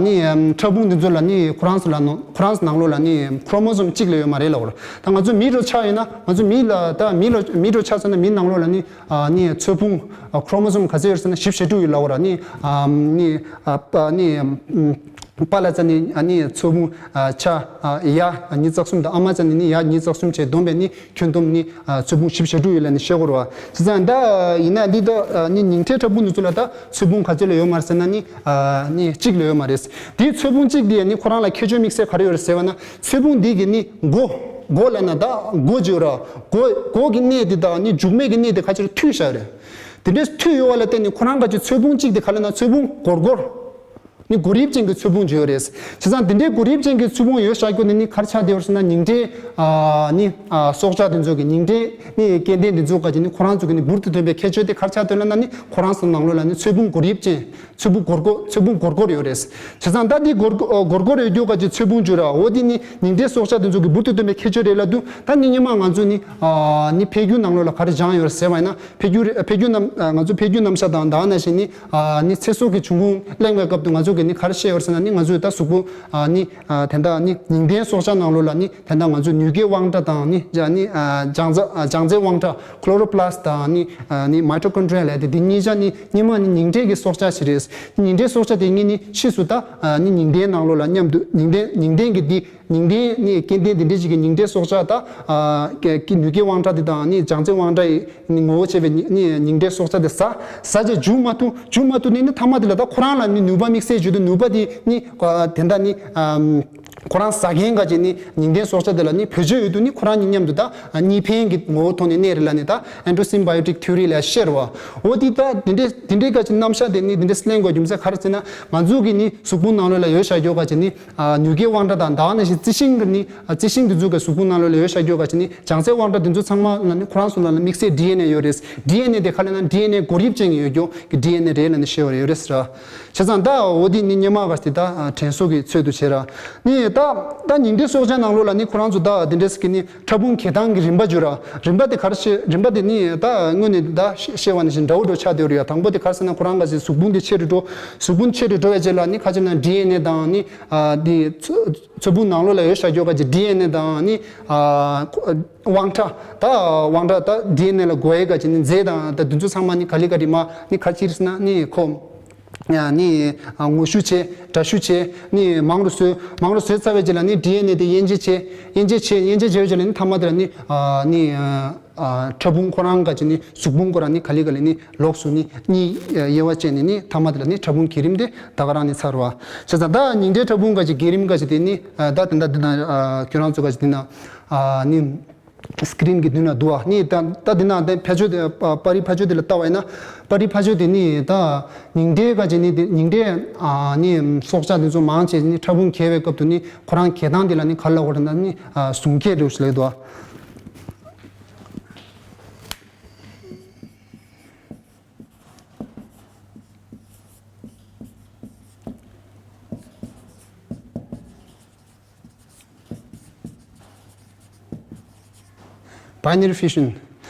ནི་ཕྲ་ཕུང་འདི་ཚོ་ལ་ནི་ཁོ་རང་ཚོ་ལ་ནོ་ཁོ་རང་ཚོ་ནང་ལོགས་ལ་ནི་ཁྲོ་མོ་སོམ་གཅིག་ལས་ཡོད་མ་རེད་ལབ་པ་རེད། ད་ང་ཚོ་མི་འདྲ་ཆགས་ཡོད་ན་ང་ཚོ་མི་ལ་ད་མི་ལ་མི་འདྲ་ཆགས་ཚར་ན་མི་ནང་ལོགས་ལ་ནི་ནི་ཚོས་ཕུང་ཁྲོ་མོ་སོམ་ག་ཚོད་ཡོད་ཟེར་ན་བཞི་བཅུ་ཞེ་དྲུག་ཡོད་ལབ་པ་རེད། ནི་ནི་ནི་པ་ལ་ཙ་ནི་ནི་ཚོས་ཕུང་ཆ་ཡ་ཉི་ཤུ་རྩ་གསུམ་དང་ཨ་མ་ཙ་ནི་ནི་ཡ་ཉི་ཤུ་རྩ་གསུམ་བྱས་བསྡོམས་པས་ནི་ཁྱོན་བསྡོམས་ནི་ཚོས་ཕུང་བཞི་བཅུ་ཞེ་དྲུག་ཡོད་ལབ་ནི་བཤད་དགོས་རེད་བ། བྱས་ཙང་ད་ཡིན་ན་འདི་ད་ནི་ཉིང་ཁྲིའི་ཕྲ་ཕུང་འདི་ཚོ་ལ་ད་ཚོས་ཕུང་ག་ཚོད་ལ་ཡོད་མ་རེད་ཟེར་ན་ནི་ནི་གཅིག་ལ་ཡོད་མ་རེད། དེའི་ཚོས་ཕུང་གཅིག་དེ་ནི་ཁོ་རང་ལ་ཁྱད་ཆོས་དམིགས་བསལ་ག་རེ་ཡོད་རེད་ཟེར་བ་ན་ཚོས་ཕུང་འདི་གི་ནི་མགོ་མགོ་ལབ་ན་ད་མགོ་བརྗོད་ར་མགོ་མགོ་གི་གནས་དེ་དང་ནི་མཇུག་མའི་གི་གནས་དེ་ག་ཚོད་མཐུད་བཞག་རེད། དེ་འདྲའི་མཐུད་ཡོད་བ་ལ་བརྟེན་ནས་ཁོ་རང་ག་ཚོད་ཚོས་ཕུང་གཅིག་དེ་ག་ལབ་ན་ཚོས་ཕུང་སྒོར་སྒོར། ནི་མགོ་རིལ་ཅན་གྱི་ཚོས་ཕུང་ཅིག་ཡོད་རེད། བྱས་ཙང་དེ་འདྲའི་མགོ་རིལ་ཅན་གྱི་ཚོས་ཕུང་ཡོད་བཞག་རྒྱུ་ནི་ནི་ག་རེ་ཆགས་བསྡད་ཡོད་ཟེར་ན་ཉིང་ཁྲིའི་ནི་སྲོག་ཆགས་དེ་ཚོ་གི་ཉིང་ཁྲིའི་ནི་སྐྱེ་ལྡན་དེ་ཚོ་ག་ཅིག་ནི་ཁོ་རང་ཚོ་གི་ནི་འབུར་དུ་ཐོན་པའི་ཁྱད་ཆོས་དེ་ག་རེ་ཆགས་བསྡད་ལབ་ན་ནི་ཁོ་རང་ཚོ་ནང་ལོགས་ལ་ནི་ཚོས་ཕུང་མགོ་རིལ་ཅན་ཚོས་ཕུང་སྒོར་སྒོར་ཚོས་ཕུང་སྒོར་སྒོར་ཡོད་རེད། བྱས་ཙང་ད་འདི་སྒོར་སྒོར་སྒོར་སྒོར་ཡོད་རྒྱུ་ག་ཅིག་ཚོས་ཕུང་ཅིག་ར་འོ་དེ་ནི་ཉིང་ཁྲིའི་སྲོག་ཆགས་དེ་ཚོ་གི་འབུར་དུ་ཐོན་པའི་ཁྱད་ཆོས་རེད་ལབ་དུས་ད་ནི་སྔོན་མ་ང་ཚོ་ནི་ནི་འཕེལ་འགྱུར་ནང་ལོགས་ལ་ག་རེ་སྦྱངས་ཡོད་རེད་ཟེར་བ་ཡིན་ན། འཕེལ་འགྱུར་འཕེལ་འགྱུར་རྣམ་ང་ཚོ་འཕེལ་འགྱུར་རྣམ་གཞག་དང་ད་ག་ནང་བཞིན་ནི་ནི་ཚེ་སྲོག་གི་འབྱུང་ཁུངས་གླེང་བའི་སྐབས་དུ་ང་ཚོ་ གི་ནི་ག་རེ་བཤད་ཡོད་ཟེར་ན་ནི་ང་ཚོས་ད་གཟུགས་པོ་ཨ་ནི་ཨ་དེ་འདྲ་ནི་ཉིང་རྡན་སྲོག་ཆགས་ནང་ལོགས་ལ་ནི་དེ་འདྲ་ང་ཚོས་ནུས་སྐྱེད་དབང་ཕྲ་དང་ནི་ཨ་ནི་ཨ་ལྗང་རྩ་ཨ་ལྗང་རྩའི་དབང་ཕྲ་ཁོ་ལོ་རོ་པ་ལ་སི་དང་ནི་ཨ་ནི་མའི་ཊོ་ཀོན་ཌྲི་ཡ་ལབ་དེ་འདི་གཉིས་ཆ་ནི་སྔོན་མ་ནི་ཉིང་ཁྲག་གི་སྲོག་ཆགས་ཤིག་རེད། ཉིང་ཁྲག་སྲོག་ཆགས་དེ་གཉིས་ནི་ཕྱིས་སུ་ད་ཨ་ནི་ཉིང་རྡན་ནང་ལོགས་ལ་མཉམ་དུ་ཉིང་རྡན་ཉིང་རྡན་གྱི་འདི་ཉིང་རྡན་ནི་སྐྱེ་ལྡན་དེ་འདྲ་ཞིག་གི་ཉིང་ཁྲག་སྲོག་ཆགས་ད་ཨ་ཀྱི་ནུས་སྐྱེད་དབང་ཕྲ་དེ་དང་ནི་ལྗང་རྩའི་དབང་ཕྲ་ཡི་ནི་ངོ་བོ་ཆེ་བའི་ནི་ནི་ཉིང་ཁྲག་སྲོག་ཆགས་དེ་ཟ་ཟ་བྱས་འཇུ་མ་ཐུབ་འཇུ་མ་ཐུབ་ནི་ནི་མཐའ་མ་དེ་ལ་ད་ཁོ་རང་ལ་ནི་ནུས་པ་དམིགས་བསལ་བརྗོད་དུ་ནུས་པ་དེ་ནི་ཨ་དེ་འདྲ་ནི་ཨམ་ཁོ་རང་ཟ་མཁན་ག་ཅིག་ནི་ཉིང་རྡན་སྲོག་ཆགས་དེ་ལ་ནི་བེད་སྤྱོད་ཡོད་དུས་ནི་ཁོ་རང་གཉིས་མཉམ་དུ་ད་གཉིས་ཕན་གྱི་ངོ་བོ་ཐོག་ནས་གནས་རེད་ལབ་ནི་ད་ཨེན་ཌོ་སིམ་བྷ་ཡོ་ཊིག་ཐི་ཡོ་རི་ལ་བཤད་རེད་བ། འོ་དེ་ད་དེ་འདྲའི་དེ་འདྲའི་ག་ཅིག་རྣམ་གཞག་དེ་ནི་དེ་འདྲའི་གླེང་དགོས་རྒྱུ་མཚན་ག་རེ་ཟེར་ན་ང་ཚོ་གི་ནི་གཟུགས་ཕུང་ནང་ལོགས་ལ་ཡོད་བཞག་རྒྱུ་ག་ཅིག་ནི་ཨ་ནུས་སྐྱེད་དབང་ཕྲ་དང་ད་ག་ནང་བཞིན་རྩི་ཤིང་གི་ནི་ཨ་རྩི་ཤིང་དེ་ཚོ་གི་གཟུགས་ཕུང་ནང་ལོགས་ལ་ཡོད་བཞག་རྒྱུ་ག་ཅིག་ནི་ལྗང་རྩའི་དབང་ཕྲ་དེ་ཚོ་ཚང་མ་ལ་ནི་ཁོ་རང་ཚོ་ལ་ནི་དམིགས་བསལ་ཌི་ཨེན་ཨེ་ཡོད་རེད། ཌི་ཨེན་ཨེ་དེ་ག་ལབ་ན་ཌི་ཨེན་ཨེ་གོ་རིམ་ཅན་གྱི་ཡོད་རྒྱུ་གི་ཌི་ཨེན་ཨེ་རེད་ལབ་ནི་བཤད་པ་རེད་ཡོད་རེད་ཟེར། བྱས་ཙང་ད་འོ་དེ་ནི་སྔོན་མ་ག་ཅིག་ད་དྲན་གསོ་གི་ཚུལ་དུ་བྱས་ར། ནི་ད་ད་ཉིང་ཁྲག་སྲོག་ཆགས་ནང་ལོགས་ལ་ནི་ཁོ་རང་ཚོ་ད་དེ་འདྲ་ཞིག་གི་ནི་ཕྲ་ཕུང་གྱེས་སྟངས་ཀྱི་རིམ་པ་བརྗོད་ར། རིམ་པ་དེ་ག་རེ་བཤད་རིམ་པ་དེ་ནི་ད་སྔོན་ནས་ད་བཤད་པ་ནང་བཞིན་འདྲ་བོ་འདྲ་བོ་ཆགས་བསྡད་ཡོད་རེད་ཡ། དང་པོ་དེ་ག་རེ་ཟེར་ན་ཁོ་རང་ག་ཅིག་གཟུགས་ཕུང་དེ་ཆེ་རུ་འགྲོ། གཟུགས་ཕུང་ཆེ་རུ་འགྲོ་བའི་རྗེས་ལ་ནི་ཁ་ཅིག་ན་ཌི་ཨེན་ཨེ་དང་ནི་ཨ་དེ་ཚོ་ཚོས་ཕུང་ནང་ལོགས་ལ་ཡོད་བཞག་རྒྱུ་ག་ཅིག་ཌི་ཨེན་ཨེ་དང་ནི་ཨ་དབང་ཕྲ་ད་དབང་ཕྲ་ད་ཌི་ཨེན་ཨེ་ལ་གོ་ཡས་ག་ཅིག་ནི་རྫས་དང་ད་དེ་ཚོ་ཚང་མ་ནི་ག་ལེ་ག་རེ་མ་ནི་ག་ཅིག་རེད་ཟེར་ན་ནི་ཁོ་ནི་ངོ་ཤུགས་ཆེ་དྲག་ཤུགས་ཆེ་ནི་མང་རུ་བཟོས། མང་རུ་བཟོས་ཚར་བའི་རྗེས་ལ་ནི་ཌི་ཨེན་ཨེ་དེ་དབྱེ་འབྱེད་བྱས། དབྱེ་འབྱེད་བྱས་དབྱེ་འབྱེད་བྱས་པའི་རྗེས་ལ་ནི་མཐའ་མ་དེ་ལ་ནི་ནི་ཕྲ་ཕུང་ཁོ་རང་ག་ཅིག་ནི་གཟུགས་ཕུང་ཁོ་རང་ནི་ག་ལེ་ག་ལེ་ནི་ལོགས་སུ་ནི་གཉིས་དབྱེ་བ་ཕྱེ་ནས་ནི་མཐའ་མ་དེ་ལ་ནི་ཕྲ་ཕུང་གྱེས་རིམ་དེ་ད་ག་རང་ནི་ཚར་བ། བྱས་ཙང་ད་ཉིང་ཁྲག་ཕྲ་ཕུང་ག་ཅིག་གྱེས་རིམ་ག་ཅིག་དེ་ནི་ད་དེ་འདྲ་འདི་ན་ཁྱོད་རང་ཚོ་ག་ཅིག་དེ་ན་ནི་སི་ཀི་རིན་གྱི་མདུན་ལ་འདུག་བ། ནི་ད་ད་འདི་ན་ད་ཕར་ཕྱོགས་དེ་པ་པར་རིས་ཕར་ཕྱོགས་དེ་ལ་ལྟ་བ་ཡིན་ན་པར་རིས་ཕར་ཕྱོགས་དེ་ནི་ད་ཉིང་ཁྲག་ག་ཅིག་ནི་དེ་ཉིང་ཁྲག་ཨ་ནི་སྲོག་ཆགས་དེ་ཚོ་མང་ཆེ་ནི་ཕྲ་ཕུང་གྱེས་པའི་སྐབས་དུ་ནི་ཁོ་རང་གྱེས་སྟངས་དེ་ལ་ནི་ག་ལབ་དགོས་རེད་ན་ནི་ཟུང་གྱེས་རེད་ཟེར་ལབ་འདུག་བ། Binary fission།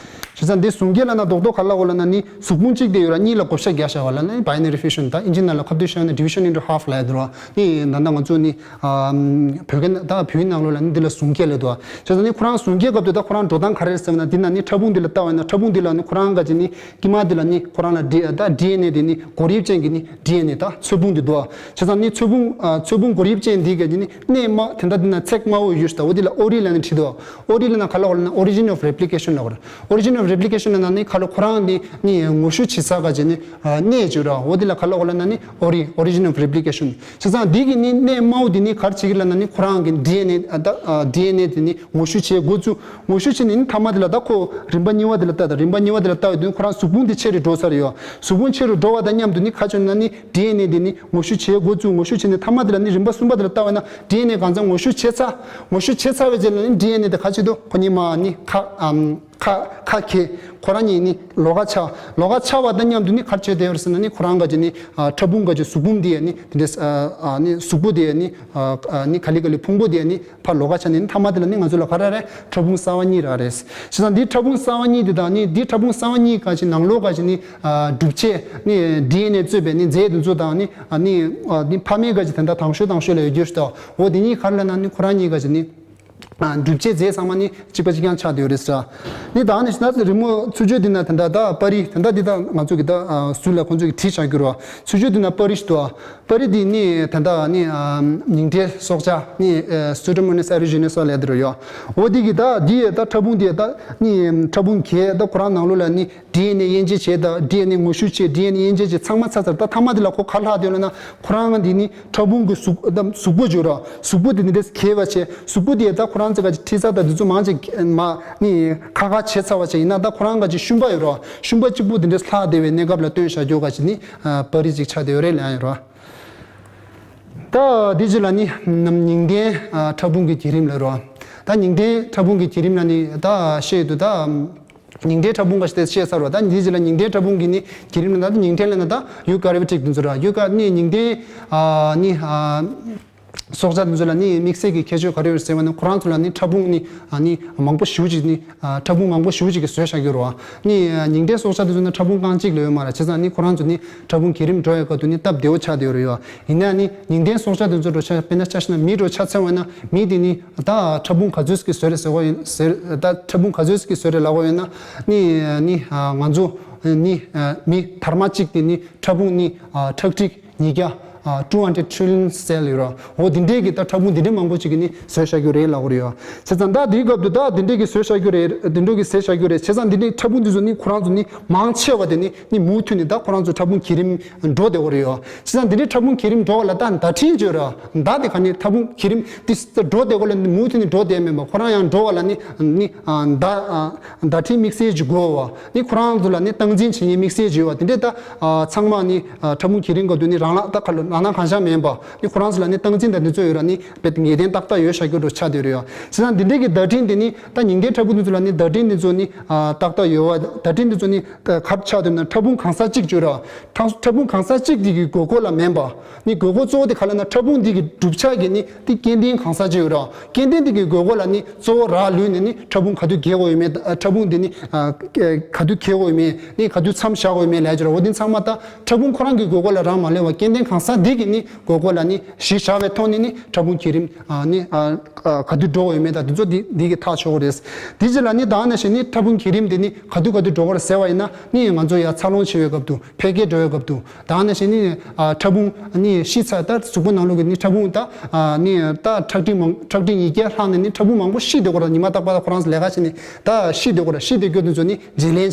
བྱས་ཙང་འདི་ཟུང་གྱེས་ལབ་ན་རྡོག་རྡོག་ག་ལབ་དགོས་ལབ་ན་ནི་གཟུགས་ཕུང་གཅིག་དེ་ཡོད་ར་གཉིས་ལ་བགོ་བཤའ་རྒྱག་བཞག་པ་ལ་ནི་binary fission། ད་ཨིན་ཇི་ནང་ལ་ཁ་བསྡུས་བཤད་ན་division into half ལབ་ཡ་དེ་ར། ནི་ད་ལྟ་ང་ཚོ་ནི་ཨམ་བོད་སྐད་ད་བོད་ཡིག་ནང་ལོགས་ལ་ནི་འདི་ལ་ཟུང་གྱེས་ལབ་འདུག་བ། བྱས་ཙང་ནི་ཁོ་རང་ཟུང་གྱེས་སྐབས་དུ་ད་ཁོ་རང་འགྲོ་སྟངས་ག་རེ་རེད་ཟེར་ན་འདི་ན་ནི་ཕྲ་ཕུང་འདི་ལ་ལྟ་བ་ཡིན་ན་ཕྲ་ཕུང་འདི་ལ་ནི་ཁོ་རང་ག་ཅིག་ནི་དཀྱིལ་མ་འདི་ལ་ནི་ཁོ་རང་ལ་ཌི་ད་ཌི་ཨེན་ཨེ་འདི་ནི་གོར་ཡིབ་ཅན་གྱི་ནི་ཌི་ཨེན་ཨེ་ད་ཚོས་ཕུང་འདི་འདུག་བ། བྱས་ཙང་ནི་ཚོས་ཕུང་ཨ་ཚོས་ཕུང་གོར་ཡིབ་ཅན་འདི་ག་ཅིག་ནི་གནས་དམའ་དེ་འདྲ་འདི་ན་ཚེག་དམའ་བོ་ཡོད་ཤག་འོ་འདི་ལ་ཨོ་རི་ལབ་ནི་བྲིས་འདུག་བ། ཨོ་རི་ལབ་ན་ག་ལབ་དགོས་ལབ་ན་origin of replication ལབ་དགོས་རེད། Origin of replication ལབ་ན་ནི་ག་ལབ་ཁོ་རང་ནི་ནི་ངོ་བཤུས་བྱེད་ས་ག་ཅིག་ནི་ཨ་གནས་བྱུང་ར། འོ་འདི་ལ་ག་ལབ་དགོས་ལབ་ན་ནི་ཨོ་རི་origin of replication། བྱས་ཙང་འདི་གི་ནི་གནས་དམའ་བོ་འདི་ནི་ག་རེ་བྱེད་ཀྱི་ལབ་ན་ནི་ཁོ་རང་གི་ཌི་ཨེན་ཨེ་ཨ་ད་ཨ་ཌི་ཨེན་ཨེ་དེ་ནི་ངོ་བཤུས་བྱེད་འགོ་བཙུགས། ངོ་བཤུས་བྱས་ནས་ནི་མཐའ་མ་དེ་ལ་ད་ཁོ་རིམ་པ་གཉིས་པ་དེ་ལ་ལྟ་ད་རིམ་པ་གཉིས་པ་དེ་ལ་ལྟ་བའི་དུས་ཁོ་རང་གཟུགས་ཕུང་དེ་ཆེ་རུ་འགྲོ་ཚར་ཡོད། གཟུགས་ཕུང་ཆེ་རུ་འགྲོ་བ་དང་མཉམ་དུ་ནི་ག་བྱུང་ན་ནི་ཌི་ཨེན་ཨེ་དེ་ནི་ངོ་བཤུས་བྱེད་འགོ་བཙུགས། ངོ་བཤུས་བྱས་ནས་མཐའ་མ་དེ་ལ་ནི་རིམ་པ་གསུམ་པ་དེ་ལ་ལྟ་བ་ན་ཌི་ཨེན་ཨེ་གང་ཚང་ངོ་བཤུས་བྱས་ཚར། ངོ་བཤུས་བྱས་ཚར་བའི་རྗེས་ལ་ནི་ཌི་ཨེན་ཨེ་དེ་ག་བྱེད་དོ། ཁོ་གཉིས་མ་ནི་ཁ་ཨམ་ཁ་ཁ་གྱེས། ཁོ་རང་གཉིས་ནི་ལོགས་ཀ་ཆགས། ལོགས་ཀ་ཆགས་པ་དང་མཉམ་དུ་ནི་ག་བྱེད་བསྡད་ཡོད་ཟེར་ན་ནི་ཁོ་རང་ག་ཅིག་ནི་ཨ་ཕྲ་ཕུང་ག་ཅིག་གཟུགས་ཕུང་འདི་ཡ་ནི་དེ་འདྲས་ཨ་ཨ་ནི་གཟུགས་པོ་འདི་ཡ་ནི་ཨ་ཨ་ནི་ག་ལེ་ག་ལེ་ཕུང་པོ་འདི་ཡ་ནི་ཕར་ལོགས་ཀ་ཆགས་ནས་ནི་མཐའ་མ་དེ་ལ་ནི་ང་ཚོ་ལ་ག་རེ་རེད། ཕྲ་ཕུང་གསར་བ་གཉིས་རག་རེད། བྱས་ཙང་འདི་ཕྲ་ཕུང་གསར་བ་གཉིས་འདི་དང་ནི་འདི་ཕྲ་ཕུང་གསར་བ་གཉིས་ག་ཅིག་ནང་ལོགས་ག་ཅིག་ནི་ཨ་གྲུབ་ཆས་ནི་ཌི་ཨེན་ཨེ་གཙོས་པའི་ནི་རྫས་དེ་ཚོ་དང་ནི་ཨ་ནི་ཨ་ནི་ཕ་མེས་ག་ཅིག་དེ་འདྲ་དང་ཤོས་དང་ཤོས་ལ་ཡོད་རྒྱུ་ཞིག་དང་། འོ་དེ་གཉིས་ག་རེ་ལབ་ན་ནི་ཁོ་རང་གཉིས་ག་ཅིག་ནི། ཨ་གྲུབ་ཆའི་རྫས་ཚང་མ་ནི་གཅིག་པ་གཅིག་རྐྱང་ཆགས་བསྡད་ཡོད་རེད་ཟེར། ནི་ད་ནི་ད་རི་མོ་ཚུར་ཕྱོགས་འདི་ན་ད་ལྟ་ད་པར་རིས་ད་ལྟ་འདི་ད་ང་ཚོ་གི་ད་ཨ་ཟུར་ལ་ཁོང་ཚོ་གི་བྲིས་བཞག་རྒྱུ་རེད་བ། ཚུར་ཕྱོགས་འདི་ན་པར་རིས་ཞིག་འདུག་བ། པར་རིས་འདི་ནི་ད་ལྟ་ནི་ཨ་ཉིང་ཁྲག་སྲོག་ཆགས་ནི་ཨ་Pseudomonas aeruginosa ལབ་དེ་རེད་ཡོད། འོ་འདི་གི་ད་འདི་ད་ཕྲ་ཕུང་འདི་ད་ནི་ཕྲ་ཕུང་གས་ད་ཁོ་རང་ནང་ལོགས་ལ་ནི་ཌི་ཨེན་ཨེ་དབྱེ་འབྱེད་བྱས་དང་ཌི་ཨེན་ཨེ་ངོ་བཤུས་བྱས་ཌི་ཨེན་ཨེ་དབྱེ་འབྱེད་བྱས་ཚང་མ་ཚར་ཚར། ད་མཐའ་མ་དེ་ལ་ཁོ་ག་ལྷག་དེ་ལབ་ན་ཁོ་རང་འདི་ནི་ཕྲ་ཕུང་གི་གཟུགས་ད་གཟུགས་པོ་བརྗོད་ར། གཟུགས་པོ་དེ་འདི་འདྲས་གས་པ་བྱས། གཟུགས་པོ་དེ་ད་ཁོ་རང་ཚོ་ག་ཅིག་ཁྲི་ཚ་དང་འདི་ཚོ་མང་ཆེ་མ་ནི་ཁ་ཁ་བྱས་ཚར་བ་བྱས་ཡིན་ན་ད་ཁོ་རང་ག་ཅིག་ཤུན་པ་ཡོད་ར། ཤུན་པ་གཅིག་པུ་དེ་འདྲས་ལྷག་བསྡད་པའི་གནས་སྐབས་ལ་སྟོན་བཞག་རྒྱུ་ག་ཅིག་ནི་པར་རིས་ཅིག་ཆགས་བསྡད་ཡོད་རེད་ལབ་ཡ་ཡོད་ར། ད་འདི་ཅིག་ལ་ནི་ཉིང་ལྡན་ཕྲ་ཕུང་གི་བརྒྱུད་རིམ་ལབ་རོ། ད་ཉིང་ལྡན་ཕྲ་ཕུང་གི་བརྒྱུད་རིམ་ལ་ནི་ད་བཤད་དུས་ད་ཉིང་ལྡན་ཕྲ་ཕུང་ག་ཞིག་དེ་བཤད་ཚར་བ། ད་འདི་ཅིག་ལ་ཉིང་ལྡན་ཕྲ་ཕུང་གི་ནི་བརྒྱུད་རིམ་ལ་ད་ཉིང་ལྡན་ལ་ན་ད་ཡུ་ཀ་རི་ཡོ་ཊིག་དེ་ཚོ་ར། ཡུ་ཀ་ནི་ཉིང་ལྡན་ནི། སྲོག་ཆགས་དེ་ཚོ་ལ་ནི་དམིགས་བསལ་གྱི་ཁྱད་ཆོས་ག་རེ་ཡོད་ཟེར་བ་ན། ཁོ་རང་ཚོ་ལ་ནི་ཕྲ་ཕུང་ནི་ཨ་ནི་མང་པོ་ཞེ་པོ་ཅིག་ནི་ཨ་ཕྲ་ཕུང་མང་པོ་ཞེ་པོ་ཅིག་གིས་བཟོས་བཞག་གི་ཡོད་རེད་བ། ནི་ཉིན་ལྡན་སྲོག་ཆགས་དེ་ཚོ་ནི་ཕྲ་ཕུང་རྐང་གཅིག་ལས་ཡོད་མ་རེད། བྱས་ཙང་ནི་ཁོ་རང་ཚོ་ནི་ཕྲ་ཕུང་གྱེས་རིམ་འགྲོ་ཡག་སྐབས་དུ་ནི་སྟབས་བདེ་བོ་ཆགས་བསྡད་ཡོད་རེད་བ། ཡིན་ན་ནི་ཉིན་ལྡན་སྲོག་ཆགས་དེ་ཚོ་འགྲོ་ཆ་དཔེར་ན་ཆ་བཞག་ན་མི་འགྲོ་ཆ་ཚང་བ་ན། མི་དེ་ནི་ད་ཕྲ་ཕུང་ག་ཚོད་ཀྱིས་བཟོས་རེད་ཟེར་བ་ཡིན་ཟེར། ད་ཕྲ་ཕུང་ག་ཚོད་ཀྱིས་བཟོས་རེད་ལབ་པ་ཡིན་ན། ནི་ནི་ང་ཚོ་ནི་མི་དར་མ་གཅིག་དེ་ནི་ཕྲ་ཕུང་ནི་ཁྲག་ཁྲིག་ཉིས་བརྒྱ། ཨ། two hundred trillion cell ཡོད་ར། འོ་དེ་འདྲས་ཀྱི་ད་ཕྲ་ཕུང་དེ་འདྲས་མང་པོ་ཅིག་གིས་ནི་བཟོས་བཞག་རྒྱུ་རེད་ལབ་ཀྱི་ཡོད། བྱས་ཙང་ད་དེའི་སྐབས་དུ་ད་དེ་འདྲས་ཀྱིས་བཟོས་བཞག་རྒྱུ་རེད། དེ་འདྲས་ཀྱིས་བཟོས་བཞག་རྒྱུ་རེད། བྱས་ཙང་དེ་འདྲས་ཕྲ་ཕུང་དེ་ཚོ་ནི་ཁོ་རང་ཚོ་ནི་མང་ཆེ་བ་དེ་ནི་ནི་མུ་མཐུད་ནས་ད་ཁོ་རང་ཚོ་ཕྲ་ཕུང་གྱེས་རིམ་འགྲོ་བསྡད་ཀྱི་ཡོད་རེད། བྱས་ཙང་དེ་འདྲས་ཕྲ་ཕུང་གྱེས་རིམ་འགྲོ་བ་ལ་ད་བརྡ་འཕྲིན་ཅིག་ཡོད་ར། མདའ་དེ་ག་ནི་ཕྲ་ཕུང་གྱེས་རིམ་དེ་འགྲོ་བསྡད་ཀྱི་ལ་ནི་མུ་མཐུད་ནས་འགྲོ་བསྡད་མེད་པ། ཁོ་རང་ཡང་འགྲོ་བ་ལ་ནི་ནི་མདའ་མདའ་འཕྲིན་དམིགས་བསལ་ཅིག་དགོས་པ། ནི་ཁོ་རང་ཚོ་ལ་ནི་སྟངས་འཛིན་བྱེད་མཁན་དམིགས་བསལ་ཅིག་ཡོད་པ། དེ་འདྲས་ད་ཨ་ཚང་མ་ནི་ཨ་ཕྲ་ཕུང་གྱེས་རིམ་སྐབས་དུ་ནི་རང་ལག་ད་ག་ལ་རང་སྣང་གང་བྱ་མིན་པ། ནི་ཁོ་རང་ཚོ་ལ་ནི་སྟངས་འཛིན་དང་དེ་ཚོ་ཡོད་ར། ནི་དཔེ་ངེས་གཏན་ཏག་ཏག་ཡོད་བཞག་རྒྱུ་འདྲ་ཆགས་བསྡད་ཡོད་རེད་ཡ། བྱས་ཙང་འདི་འདྲས་ཀྱི་བརྡ་འཕྲིན་དེ་ནི་ད་ཉིན་ལྡན་ཕྲ་ཕུང་དེ་ཚོ་ལ་ནི་བརྡ་འཕྲིན་དེ་ཚོ་ནི་ཨ་ཏག་ཏག་ཡོད་པ། བརྡ་འཕྲིན་དེ་ཚོ་ནི་ཨ་ག་རེ་ཆགས་འདུག་ན། ཕྲ་ཕུང་གང་ས་གཅིག་ཅིག་ཡོད་ར། ཕྲ་ཕྲ་ཕུང་གང་ས་གཅིག་དེ་གི་དགོས་མཁོ་ལ་མིན་པ། ནི་དགོས་མཁོ་གཙོ་བོ་དེ་ག་ལ་ན། ཕྲ་ཕུང་འདི་གི་གྲུབ་ཆ་གི་ནི་དེ་སྐྱེ་ལྡན་གང་ས་གཅིག་ཡོད་ར། སྐྱེ་ལྡན་དེ་གི་དགོས་མཁོ་ལ་ནི་གཙོ་བོ་རག་ལུས་ནས་ནི་ཕྲ་ཕུང་ག་དུས་གྱེས་དགོས་ཡོད་མེད། ཨ་ཕྲ་ཕུང་འདི་ནི་ཨ་ག་དུས་གྱེས་དགོས་ཡོད་མེད། ནི་ག་དུས་མཚམས་བཞག་དགོས་ཡོད་མེད་ལབ་ཀྱི་ར། འོ་དེ་ཚང་མ་ད་ཕྲ་ཕུང་ཁོ་རང་གི་དགོས་མཁོ་ལ་རག་མ་ལས་པ། སྐྱེ་ལྡན་གང་ས་འདི་གི་ནི་དགོས་མཁོ་ལ་ནི་གཞི་བཞག་པའི་ཐོག་ནས་ནི་ཕྲ་ཕུང་གྱེས་རིམ་ཨ་ནི་ཨ་ཨ་ག་དུས་འགྲོ་དགོས་ཡོད་མེད་དང་དེ་ཚོ་འདི་འདི་གི་ཐག་ཆོད་དགོས་རེད། དེ་རྗེས་ལ་ནི་ད་ནང་བཞིན་ནི་ཕྲ་ཕུང་གྱེས་རིམ་དེ་ནི་ག་དུས་ག་དུས་འགྲོ་དགོས་རེད་ཟེར་བ་ཡིན་ན། ནི་ང་ཚོ་ཡར་འཚར་ལོངས་བྱེད་པའི་སྐབས་དུ། འཕེལ་རྒྱས་འགྲོ་བའི་སྐབས་དུ། ད་ནང་བཞིན་ནི་ཨ་ཕྲ་ཕུང་ནི་ཤི་ཚར། ད་གཟུགས་པོ་ནང་ལོགས་ཀྱི་ནི་ཕྲ་ཕུང་ད་ཨ་ནི་ད་ཁྲག་ཁྲིག་མང་ཁྲག་ཁྲིག་ཉིས་བརྒྱ་ལྷག་ནས་ནི་ཕྲ་ཕུང་མང་པོ་ཤི་སྡོད་ཀྱི་རེད། ཉི་མ་རྟག་པར་ཁོ་རང་ཚོ་ལས་ཀ་བྱས་ནས་ད་ཤི་སྡོད་ཀྱི་རེད། ཤི་སྡོད་རྒྱུ་དེ་ཚོ་ནི་བརྗེ་ལེན་བྱས།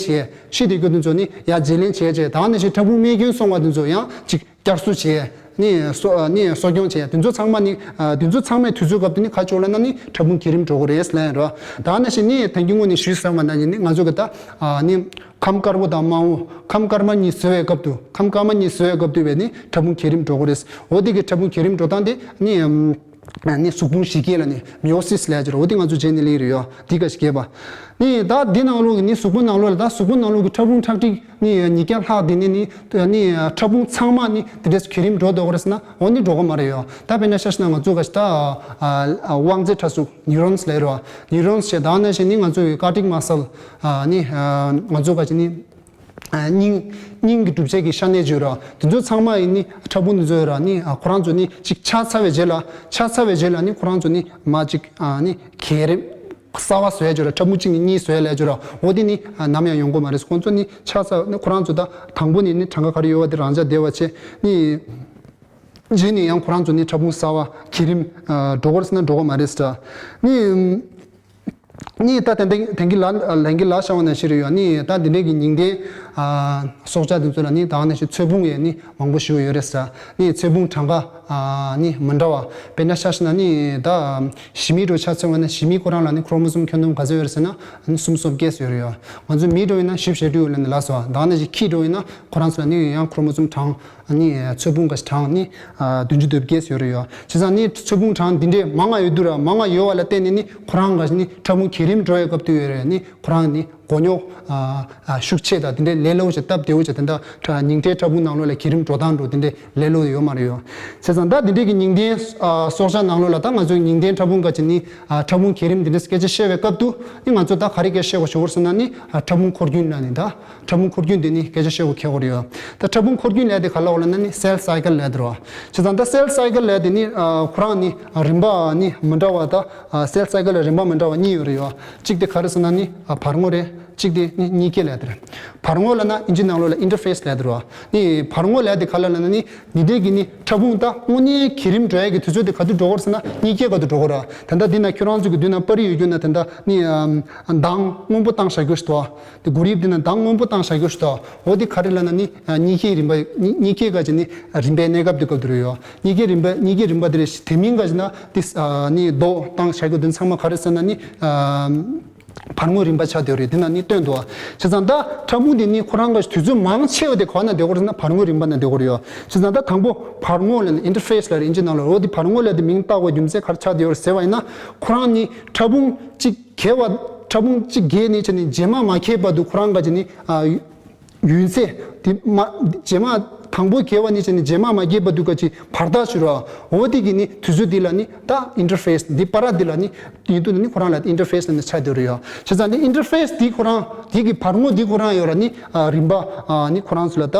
ཤི་སྡོད་རྒྱུ་དེ་ཚོ་ནི་ཡར་བརྗེ་ལེན་བྱས་བྱས། ད་ནང་བཞིན་ཕྲ་ཕུང་རྨས་སྐྱོན་སོང་བ་དེ་ཚོ་ཡང་ཅིག་བསྐྱར་གསོ་བྱས། ནི་གསོ་ནི་གསོ་སྐྱོང་བྱས། དེ་ཚོ་ཚང་མ་ནི་ཨ་དེ་ཚོ་ཚང་མའི་དུས་ཚོད་སྐབས་དེ་ནི་ག་ཅོག་ལ་ན་ནི་ཕྲ་ཕུང་གྱེས་རིམ་འགྲོ་གི་རེད་ལབ་ཡིན་རོ། ད་ནང་བཞིན་ནི་ད་གིན་སྔོན་ནས་ཞུས་སོང་བ་ནང་བཞིན་ནི་ང་ཚོ་གི་ད་ཨ་ནི་ཁམས་དཀར་པོ་དང་དམར་པོ། ཁམས་དཀར་དམར་གཉིས་བཟོ་བའི་སྐབས་དུ། ཁམས་དཀར་དམར་གཉིས་བཟོ་བའི་སྐབས་དུ་བས་ནི་ཕྲ་ཕུང་གྱེས་རིམ་འགྲོ་གི་རེད། འོ་དེ་གི་ཕྲ་ཕུང་གྱེས་རིམ་འགྲོ་སྟངས་དེ་ནི་ཨམ་ནི་གཟུགས་ཕུང་བཞི་གྱེས་ལ་ནི་མེ་ཡོ་སིས་ལབ་ཀྱི་རེད། འོ་དེ་ང་ཚོ་རྗེས་ནས་ལེན་རེད་ཡོ། དེ་ག་ཞིག་གྱེས་པ། ནི་ད་འདི་ནང་ལོགས་ཀྱི་ནི་གཟུགས་པོ་ནང་ལོགས་ལ། ད་གཟུགས་པོ་ནང་ལོགས་ཀྱི་ཕྲ་ཕུང་ཁྲག་ཁྲིག་ནི་ཉིས་བརྒྱ་ལྷག་དེ་ནི་ནི་ནི་ཕྲ་ཕུང་ཚང་མ་ནི་དེ་འདྲས་གྱེས་རིམ་འགྲོ་འགྲོ་གི་རེད་ཟེར་ན། འོ་ནི་འགྲོ་གི་མ་རེད་ཡོ། ད་དཔེར་ན་ཆ་བཞག་ན་ང་ཚོ་ག་ཞིག་ད་ཨ་ཨ་དབང་རྩའི་ཕྲ་གཟུགས་ནིའུ་རོན་སི་ལབ་རོ། ནིའུ་རོན་སི་བྱས། ད་ནང་བཞིན་ནི་ང་ཚོ་གི་ཀར་ཊིག་མ་སལ་ཨ་ནི་ཨ་ང་ཚོ་ག་ཞིག་ནི་ཨ་སྙིང་སྙིང་གི་གྲུབ་ཆ་གི་ཤ་གནད་བརྗོད་ར། དེ་ཚོ་ཚང་མ་ཡིན་ནི་ཕྲ་ཕུང་དེ་ཚོ་ཡོད་ར། ནི་ཨ་ཁོ་རང་ཚོ་ནི་ཅིག་ཆགས་ཚར་བའི་རྗེས་ལ། ཆགས་ཚར་བའི་རྗེས་ལ་ནི་ཁོ་རང་ཚོ་ནི་མ་ཅིག་ཨ་ནི་གྱེས་རིམ་གསར་བ་བཟོ་ཡ་བརྗོད་ར། ཕྲ་ཕུང་གཅིག་ནས་གཉིས་བཟོ་ཡ་ལབ་བརྗོད་ར། འོ་དེ་ནི་ཨ་ནམ་ཡང་ཡོང་གི་མ་རེད། ཁོང་ཚོ་ནི་ཆགས་ཚར་ནི་ཁོ་རང་ཚོ་ད་དང་པོ་ནས་ནི་གྲངས་ཀ་ག་རེ་ཡོད་པ་དེ་རང་འཇགས་བསྡད་པ་བྱས། ནི་རྗེས་ནས་ཡང་ཁོ་རང་ཚོ་ནི་ཕྲ་ཕུང་གསར་བ་གྱེས་རིམ་ཨ་འགྲོ་གི་རེད་ཟེར་ན་འགྲོ་གི་མ་རེད་ཟེར། ནི་ནི་ད་དེ་འདྲ་དེང་གི་ལ་ལན་གི་ལ་བྱ་བ་ན་ཤི་རེ་ཡོད། ནི་ད་དེ་འདྲའི་གི་ཉིན་ལྡན་ཨ་སྲོག་ཆགས་དེ་ཚོ་ལ་ནི་ད་ནི་ཤི་ཚོས་ཕུང་ཡས་ནི་མང་པོ་ཞིག་ཡོད་རེད་ཟེར། ནི་ཚོས་ཕུང་གྲངས་ཀ་ཨ་ནི་མི་འདྲ་བ། དཔེར་ན་ཆ་བཞག་ན་ནི་ད་ཞི་མི་འདྲ་ཆ་མཚོན་པ་ན། ཞི་མི་ཁོ་རང་ལ་ནི་ཁོ་རོ་མོ་སོམ་ཁྱོན་བསྡོམས་ག་ཚོད་ཡོད་རེད་ཟེར་ན། ནི་སུམ་སོ་བརྒྱད་ཡོད་རེད་ཡོད། ང་ཚོ་མི་འདྲ་ཡིན་ན་བཞི་བཅུ་ཞེ་དྲུག་ཡོད་ལབ་ནི་ལ་སོ། ད་ནི་ཤི་ཁྱི་འདྲ་ཡིན་ན་ཁོ་རང་ཚོ་ལ་ནི་ཡང་ཁོ་རོ་མོ་སོམ་གྲངས། ནི་ཚོས་ཕུང་ག་ཞིག་གྲངས་ནི་ཨ་བདུན་ཅུ་དོན་བརྒྱད་ཡོད་རེད་ཡོད། བྱས་ཙང་ནི་ཚོས་ཕུང་གྲངས་འདི་འདྲའི་མང་ང་ཡོད་དུས་ར། མང་ང་ཡོད་པ་ལ་བརྟེན་ནས་ནི་ཁོ་རང་ག་ཞིག་ནི་ཕྲ་ཕུང་གྱེས་རིམ་འགྲོ་བའི་སྐབས་དུས་ཡོད་རེད། ནི་ཁོ་རང་ནི་མགོ་རྙོག་ཨ་ཨ་ཤུགས་ཆེ་དང་དེ་འདྲའི་ལས་སླ་བོ་ཞིག་སྟབས་བདེ་བོ་ཞིག་དེ་འདྲ་ཉིན་ལྟའི་ཕྲ་ཕུང་ནང་ལོགས་ལ་གྱེས་རིམ་འགྲོ་སྟངས་འགྲོ་དེ་འདྲའི་ལས་སླ་བོ་ཡོད་མ་རེད་ཡོད། བྱས་ཙང་ད་དེ་འདྲའི་གི་ཉིན་ལྡན་ཨ་སྲོག་ཆགས་ནང་ལོགས་ལ། ད་ང་ཚོའི་ཉིན་ལྡན་ཕྲ་ཕུང་ག་ཞིག་ནི་ཨ་ཕྲ་ཕུང་གྱེས་རིམ་དེ་འདྲའི་སྐད་ཆ་བཤད་པའི་སྐབས་དུ་ནི་ང་ཚོ་ད་ག་རེ་སྐད་བཤད་དགོས་ཞུ་བར་སོང་ན་ནི་ཨ་ཕྲ་ཕུང་འཁོར་རྒྱུན་ལ་ནི་ད། ཕྲ་ཕུང་འཁོར་རྒྱུན་དེ་ནི་སྐད་ཆ་བཤད་དགོས་ཁེལ་གོ་རེད་ཡོད། ད་ཕྲ་ཕུང་འཁོར་རྒྱུན་ལས་དེ་ག་ལ་འོ་ལ་ན་ནི་སེལ་སའི་ཀལ་ལས་དེ་རོ། བྱས་ཙང་ད་སེལ་སའི་ཀལ་ལས་དེ་ནི་ཨ་ཁོ་རང་ནི་རིམ་པ་ནི་མི་འདྲ་བ། ད་ཨ་སེལ་སའི་ཀལ་ལ་རིམ་པ་མི་འདྲ་བ་གཉིས་ཡོད་རེད་ཡོད། གཅིག་དེ་ག་རེ་ཟེར་ན་ནི་ཨ་བར་ངོ་རེད། གཅིག་དེ་ནི་གཉིས་ཀྱི་ལས་དེ་རེད། བར་ངོ་ལ་ན་ཨིན་ཇི་ནང་ལོགས་ལ་ཨིན་ཊར་ཕེ་སི་ལས་དེ་རོ། ནི་བར་ངོ་ལས་དེ་ག་ལ་ལ་ན་ནི་ནི་དེ་གི་ནི་ཕྲ་ཕུང་ད་དངོས་གནས་གྱེས་རིམ་འགྲོ་ཡ་གི་དུས་ཚོད་དེ་ག་དུས་འགྲོ་གོ་རེད་ཟེར་ན་གཉིས་ཀྱི་ག་དུས་འགྲོ་གོ་ར། ད་ལྟ་འདི་ན་ཁྱོད་རང་ཚོ་གི་མདུན་ན་པར་རིས་ཡོད་རྒྱུ་ན། ད་ལྟ་ནི་ཨམ་མདངས་སྔོན་པོ་བཏང་བཞག་རྒྱུ་ཞིག་འདུག་བ། དེ་མགོ་རིལ་འདི་ན་མདངས་སྔོན་པོ་བཏང་བཞག་རྒྱུ་ཞིག་འདུག་འོ་དེ་ག་རེ་ལབ་ན་ནི་ཨ་གཉིས་ཀའི་རིམ་པ། གཉིས་གཉིས་ཀའི་ག་ཅིག་ནི་རིམ་པའི་གནས་སྐབས་དེ་སྐབས་དེ་རེད་ཡོད། གཉིས་ཀའི་རིམ་པ། གཉིས་ཀའི་རིམ་པ་དེ་རེད། དེ་མིན་ག་ཅིག་ན་དེ་ཨ་ནི་རྡོ་བཏང་བཞག་རྒྱུ་དེ་ཚང་མ་ག་རེ་ཟེར་ན་ནི་ཨ་བར་ངོའི་རིམ་པ་ཆགས་བསྡད་རེད། དེ་ན་ནི་སྟོན་འདུག་བ། བྱས་ཙང་ད་ཕྲ་ཕུང་དེ་ནི་ཁོ་རང་ག་དུས་ཚོད་མང་ཆེ་བ་དེ་ག་ན་སྡོད་ཀྱི་རེད་ཟེར་ན་བར་ངོའི་རིམ་པ་ན་སྡོད་ཀྱི་རེད་ཡོད། བྱས་ཙང་ད་དང་པོ་བར་ངོ་ལབ་ན་ཨིན་ཊར་ཕེ་སི་ལབ་རེད་ཨིན་ཇི་ནང་ལ། འོ་དེ་བར་ངོ་ལབ་དེ་མིང་བཏགས་པའི་རྒྱུ་མཚན་ག་རེ་ཆགས་བསྡད་ཡོད་རེད་ཟེར་བ་ཡིན་ན། ཁོ་རང་ནི་ཕྲ་ཕུང་གཅིག་གྱེས་པ། ཕྲ་ཕུང་གཅིག་གྱེས་ནས་བྱས་ནས་རྗེས་མ་མ་གྱེས་བར་དུ་ཁོ་རང་ག་ཅིག་ནི་ཨ་ཡུན་ཚད་དེ་མ། རྗེས་མ་ དང་པོ་གྱེས་པ་ནས་བྱས་ནས་རྗེས་མ་མ་གྱེས་པ་དུས་ག་ཅིག་བར་ཐག་ཞུ་རོགས། འོ་དེ་གི་ནི་དུས་ཚོད་འདི་ལ་ནི་ད་ཨིན་ཊར་ཕེ་སི་འདི་བར་འདི་ལ་ནི་ཡིན་དུས་ནི་ཁོ་རང་ལ་ཨིན་ཊར་ཕེ་སི་ལ་ནི་ཆགས་བསྡད་རེད་ཡ། བྱས་ཙང་ནི་ཨིན་ཊར་ཕེ་སི་འདི་ཁོ་རང་འདི་གི་བར་ངོ་འདི་ཁོ་རང་ཡོད་ར་ནི་རིམ་པ་ནི་ཁོ་རང་ཚོ་ལ་ད་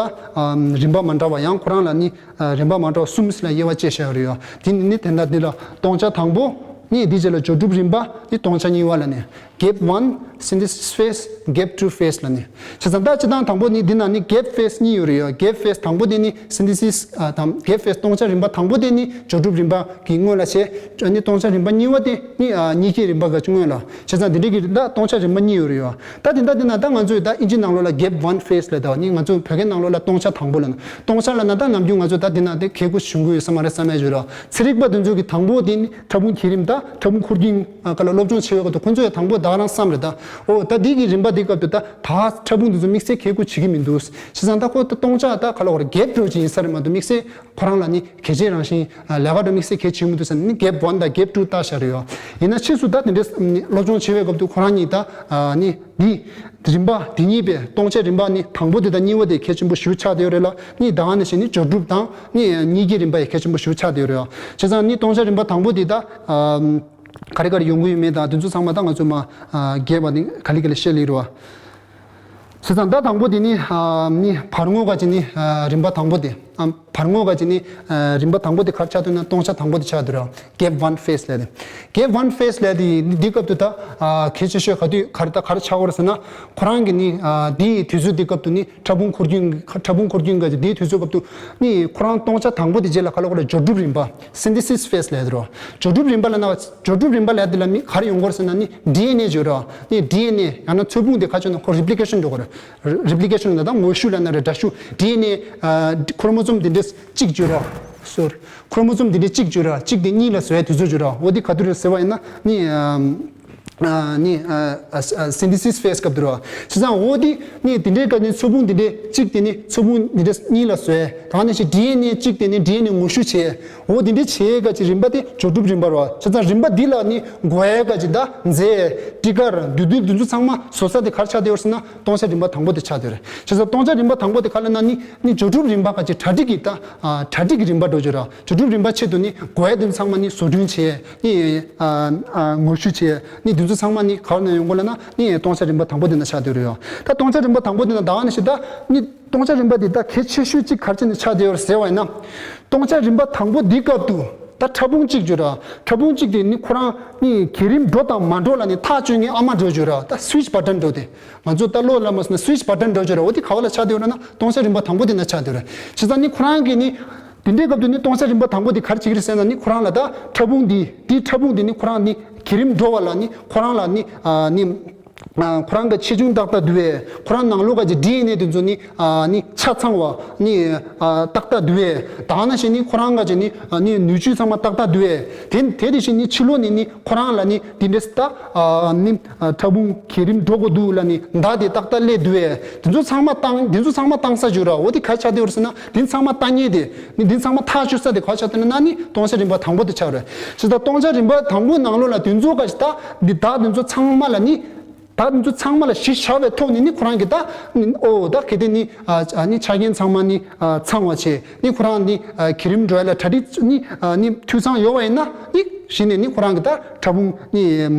རིམ་པ་མ་འདྲ་བ་ཡང་ཁོ་རང་ལ་ནི་རིམ་པ་མ་འདྲ་བ་གསུམ་ལ་དབྱེ་བ་ཕྱེ་བཞག་ཡོད་རེད་ཡ། དེ་ནི་ནི་དེ་འདྲ་འདི་ལ་སྟོང་ཆ་དང་པོ་ནི་འདི་རྗེས་ལ་འབྱོར་གྲུབ་རིམ་པ་ནི་སྟོང་ཆ་གཉིས་པ་ལ་ནི། གེབ་ཝན། སིན་ཐེ་སིས་ཕེ་སི། གེབ་ཊུ་ཕེ་སི་ལ་ནི། བྱས་ཙང་ད་སྤྱིར་བཏང་དང་པོ་ནི་འདི་ན་ནི་གེབ་ཕེ་སི་གཉིས་ཡོད་རེད་ཡ། གེབ་ཕེ་སི་དང་པོ་དེ་ནི་སིན་ཐེ་སིས་ཨ་དང་གེབ་ཕེ་སི་སྟོང་ཆ་རིམ་པ་དང་པོ་དེ་ནི་འབྱོར་གྲུབ་རིམ་པ་གི་སྔོན་ལ་བྱས། ཨ་ནི་སྟོང་ཆ་རིམ་པ་གཉིས་པ་དེ་ནི་ཨ་གཉིས་ཀྱི་རིམ་པ་ག་ཅིག་སྔོན་ལ། བྱས་ཙང་འདི་འདྲ་གི་ད་སྟོང་ཆ་རིམ་པ་གཉིས་ཡོད་རེད་ཡ། ད་དེ་འདྲ་དེ་ན་ད་ང་ཚོས་ད་ཨིན་ཇི་ནང་ལོགས་ལ་གེབ་ཝན་ཕེ་སི་ལབ་ད་ནི་ང་ཚོ་བོད་སྐད་ནང་ལོགས་ལ་སྟོང་ཆ་དང་པོ་ལབ་ན། སྟོང་ཆ་ལབ་ན་ད་ནམ་རྒྱུན་ང་ཚོ་ད་དེ་ན་དེ་ཁེ་གུ་ཞུ་གི་ཡོད་ས་མ་རེད་བསམ་ཡ་ཡོད་རེད། ཚན་རིག་པ་དེ་ཚོ་གི་དང་པོ་དེ་ནི་ཕྲ་ཕུང་གི་རིམ་ད་ཕྲ་ཕུང་འཁོར་རྒྱུན་ག་ལ་སློབ་སྦྱོང་བྱེད་པའི་སྐབས་དུ་ཁོ་ཚོས་དང་པོ་ད་ག་རང་བསམ་རེད་ད། ཨོ་ད་འདི་གི་རིམ་པ་འདི་སྐབས་དུ་ད་ད་ཕྲ་ཕུང་འདི་ཚོ་དམིགས་བསལ་ཁེ་གུ་བྱེད་ཀྱི་མི་འདུག། བྱས་ཙང་ད་ཁོ་ད་སྟོང་ཆ་ད་ག་ལ་བར་གེབ་འགྲོ་ཅིག་ཡིན་ས་རེད་མ་གཏོགས་དམིགས་བསལ་ཁོ་རང་ལ་ནི་གལ་ཆེ་རང་བཞིན་ལས་ཀ་འགྲོ་དམིགས་བསལ་གལ་ཆེ་མི་འདུག་ཟེར་ནི་གེབ་ཝན་དང་གེབ་ཊུ་ལྟ་བཞག་རེད་ཡོད། ཡིན་ན་ཕྱིས་སུ་ད་དེ་འདྲའི་སློབ་སྦྱོང་བྱེད་པའི་སྐབས་དུ་ཁོ་རང་ཉིད་ད་ནི་འདི་རིམ་པ་དེ་གཉིས་པའི་སྟོང་ཆ་རིམ་པ་ནི་དང་པོ་དེ་དང་གཉིས་པ་དེ་གལ་ཆེན་པོ་ཞེ་པོ་ཆགས་བསྡད་ཡོད་རེད་ལ། ནི་ད་ནི་བྱས་ནི་འབྱོར་གྲུབ་དང་ནི་གཉིས་ཀྱི་རིམ་པ་ཡི་གལ་ཆེན་པོ་ཞེ་པོ་ཆགས་བསྡད་ཡོད་རེད་ཡོད། བྱས་ཙང་ནི་སྟོང་ཆ་རིམ་པ་དང་པོ་དེ་ད་ག་རེ་ག་རེ་ཡོང་གི་ཡོད་མེད་དང་དེ་ཚོ་ཚང་མ་ད་ང་ཚོ་མ་རྒྱས་པ་ནི་ག་ལེ་ག་ལེ་བཤད་ལེ་རེད་བ། བྱས་ཙང་ད་དང་པོ་དེ་ནི་ནི་བར་ངོ་ག་ཅིག་ནི་རིམ་པ་དང་པོ་དེ་བར་ངོ་ག་ཅིག་ནི་རིམ་པ་དང་པོ་དེ་ག་རེ་ཆགས་འདུག་ན་སྟོང་ཆ་དང་པོ་དེ་ཆགས་འདུག་ར། གེབ་ཝན་ཕེ་སི་ལབ་དེ། གེབ་ཝན་ཕེ་སི་ལབ་དེ་འདི་སྐབས་དུ་ད་གལ་ཆེ་ཤོས་ག་དུས་ག་རེ་ད་ག་རེ་ཆགས་ཡོད་རེད་ཟེར་ན། ཁོ་རང་གི་ནི་འདིའི་དུས་ཚོད་འདི་སྐབས་དུ་ནི་ཕྲ་ཕུང་འཁོར་རྒྱུན་ཕྲ་ཕུང་འཁོར་རྒྱུན་ག་ཅིག་འདིའི་དུས་ཚོད་སྐབས་དུ་ནི་ཁོ་རང་སྟོང་ཆ་དང་པོ་དེ་རྗེས་ལ་ག་ལ་ག་ལ་འབྱོར་གྲུབ་རིམ་པ། སིན་ཐེ་སིས་ཕེ་སི་ལབ་དེ་རོ། འབྱོར་གྲུབ་རིམ་པ་ལབ་ན་འབྱོར་གྲུབ་རིམ་པ་ལབ་དེ་ལ་མི་ག་རེ་ཡོང་གི་རེད་ཟེར་ན་ནི་ཌི་ཨེན་ཨེ་འབྱོར་རོ། ནི་ཌི་ཨེན་ཨེ་ཡང་ན་ཚོས་ཕུང་དེ་ག་ཅིག་ན་ཁོ་རེ་པི་ལི་ཀེ་ཤན་འགྲོ་གི་རེད། རེ་པི་ལི་ཀེ་ཤན་ལབ་ན་ད་ངོ་བཤུས་ལབ་ན་རེད། འདྲ་བཤུས་ཌི་ཨེན་ཨེ་ཁོ་རོ་མོ་སོམ་དེ་འདྲས་གཅིག་འབྱོར་རོ། སོ་རི། ཁོ་རོ་མོ་སོམ་དེ་འདྲས་གཅིག་འབྱོར་རོ། གཅིག་དེ་གཉིས་ལ་བཟོ་ཡ་དུས་ཚོད་འབྱོར་རོ། འོ་དེ་ག་དུས་རེད་ཟེར་བ་ཡིན་ན་ནི་ནི་སིན་ཐེ་སིས་ཕེ་སི་སྐབས་དུ་རོ། བྱས་ཙང་འོ་དེ་ནི་དེ་འདྲས་ག་ནི་ཚོས་ཕུང་དེ་འདྲས་གཅིག་དེ་ནི་ཚོས་ཕུང་དེ་འདྲས་གཉིས་ལ་བཟོ་ཡ། ད་ནི་ཞིག་ཌི་ཨེན་ཨེ་གཅིག་དེ་ནི་ཌི་ཨེན་ཨེ་ངོ་བཤུས་བྱས། འོ་དེ་འདྲའི་བྱེད་ཡས་ག་ཅིག་རིམ་པ་དེ་འབྱོར་གྲུབ་རིམ་པ་རོ། བྱས་ཙང་རིམ་པ་འདི་ལ་ནི་འགོ་ཡས་ག་ཅིག་ད་རྫས་ཊི་ཀར་འདུས་རྡུལ་འདི་ཚོ་ཚང་མ་བཟོ་ས་དེ་ག་རེ་ཆགས་བསྡད་ཡོད་ཟེར་ན་སྟོང་ཆ་རིམ་པ་དང་པོ་དེ་ཆགས་བསྡད་ཡོད་རེད། བྱས་ཙང་སྟོང་ཆ་རིམ་པ་དང་པོ་དེ་ག་ལ་ན་ནི་ནི་འབྱོར་གྲུབ་རིམ་པ་ག་ཅིག་གྲ་སྒྲིག་གི་ད་གྲ་སྒྲིག་གི་རིམ་པ་འགྲོ་རྒྱུ་ར། འབྱོར་གྲུབ་རིམ་པ་ཆེད་དུ་ནི་འགོ་ཡས་དེ་ཚང་མ་ནི་བཟོ་སྐྲུན་བྱས་ནི་ངོ་བཤུས་བྱས་ནི་འདི་ཚོ་ཚང་མ་ནི་ག་བ་ན་ཡོང་གོ་ལ་ན་ནི་སྟོང་ཆ་རིམ་པ་དང་པོ་དེ་ན་ཆགས་བསྡད་ཡོད་རེད་ཡ། ད་སྟོང་ཆ་རིམ་པ་དང་པོ་དེ་ན་ད་ག་ནི་ཞིག་ད་ནི། སྟོང་ཆ་རིམ་པ་འདི་ད་གལ་ཆེ་ཤོས་གཅིག་ག་རེ་བྱས་ནས་ཆགས་བསྡད་ཡོད་ཟེར་བ་ཡིན་ན། སྟོང་ཆ་རིམ་པ་དང་པོ་འདི་སྐབས་དུ་ད་ཕྲ་ཕུང་གཅིག་བརྗོད་ར། ཕྲ་ཕུང་གཅིག་དེ་ནི་ཁོ་རང་ནི་གི་རིམ་འགྲོ་དང་མ་འགྲོ་ལ་ནི་ཐག་གཅོད་མཁན་ཨ་མ་འགྲོ་བརྗོད་ར། ད་སུའིཆ་བ་ཊན་འགྲོ་དེ། ང་ཚོ་ད་བློ་ལ་མ་སོང་ན་སུའིཆ་བ་ཊན་འགྲོ་བརྗོད་ར། འོ་དེ་ག་བ་ལ་ཆགས་བསྡད་ཡོད་ར་ན་སྟོང་ཆ་རིམ་པ་དང་པོ་དེ་ན་ཆགས་བསྡད་ཡོད་ར། བྱས་ཙང་ནི་ཁོ་རང་གི་ནི། དེ་འདྲའི་སྐབས་དུ་ནི་སྟོང་ཆ་རིམ་པ་དང་པོ་དེ་ག་རེ་བྱེད་ཀྱི་རེད་ཟེར་ན་ནི་ཁོ་རང་ལ་ད་ཕྲ་ཕུང་འདི་དེའི་ཕྲ་ཕུང་འདི་ནི་ཁོ་རང་ནི་གི་རིམ་འགྲོ་བ་ལ་ནི་ཁོ་རང་ལ་ནི་ནི། ཁོ་རང་གི་ཆེ་ཆུང་ཏག་ཏག་འདུག་པས། ཁོ་རང་ནང་ལོགས་ག་ཅིག་ཌི་ཨེན་ཨེ་དེ་ཚོ་ནི་ནི་ཆ་ཚང་བ་ནི་ཏག་ཏག་འདུག་པས། ད་ནང་བཞིན་ནི་ཁོ་རང་ག་ཅིག་ནི་ནི་ནུས་ཆུ་ཚང་མ་ཏག་ཏག་འདུག་པས། དེ་དེ་དེ་བཞིན་ནི་ཕྱི་ལོགས་ནས་ནི་ཁོ་རང་ལ་ནི་དེ་འདྲས་ད་ནི་ཕྲ་ཕུང་གི་རིམ་འགྲོ་དགོས་འདུག་ལ་ནི་མདའ་དེ་ཏག་ཏག་སླེབས་འདུག་པས། དེ་ཚོ་ཚང་མ་བཏང་དེ་ཚོ་ཚང་མ་བཏང་ས་བརྗོད་ར། འོ་དེ་ག་ཆགས་བསྡད་ཡོད་རེད་ཟེར་ན་དེ་ཚང་མ་བཏང་མཁན་དེ་ནི་དེ་ཚང་མ་ཐག་གཅོད་ས་དེ་ག་ཆགས་བསྡད་ན་ནི་སྟོང་ཆ་རིམ་པ་དང་པོ་དེ་ཆགས་རེད། བྱས་ཙང་སྟོང་ཆ་རིམ་པ་དང་པོ་ནང་ལོགས་ལ་དེ་ཚོ་ག་ཅིག་ད་འདི་ད་དེ་ཚོ་ཚང་མ་ལ་ནི། ད་དེ་ཚོ་ཚང་མ་ལ་གཞི་བཞག་པའི་ཐོག་ནས་ནི་ཁོ་རང་གིས་ད་ཨོ་ད་གལ་ཏེ་ནི་ནི་ཆ་རྐྱེན་ཚང་མ་ནི་ཚང་བ་བྱས་ནི་ཁོ་རང་ནི་གི་རིམ་འགྲོ་ཡ་ལ་གྲ་སྒྲིག་ནི་ནི་འཐུས་ཚང་ཡོད་པ་ཡིན་ན་ནི་གཞི་ནས་ནི་ཁོ་རང་གིས་ད་ཕྲ་ཕུང་ནི་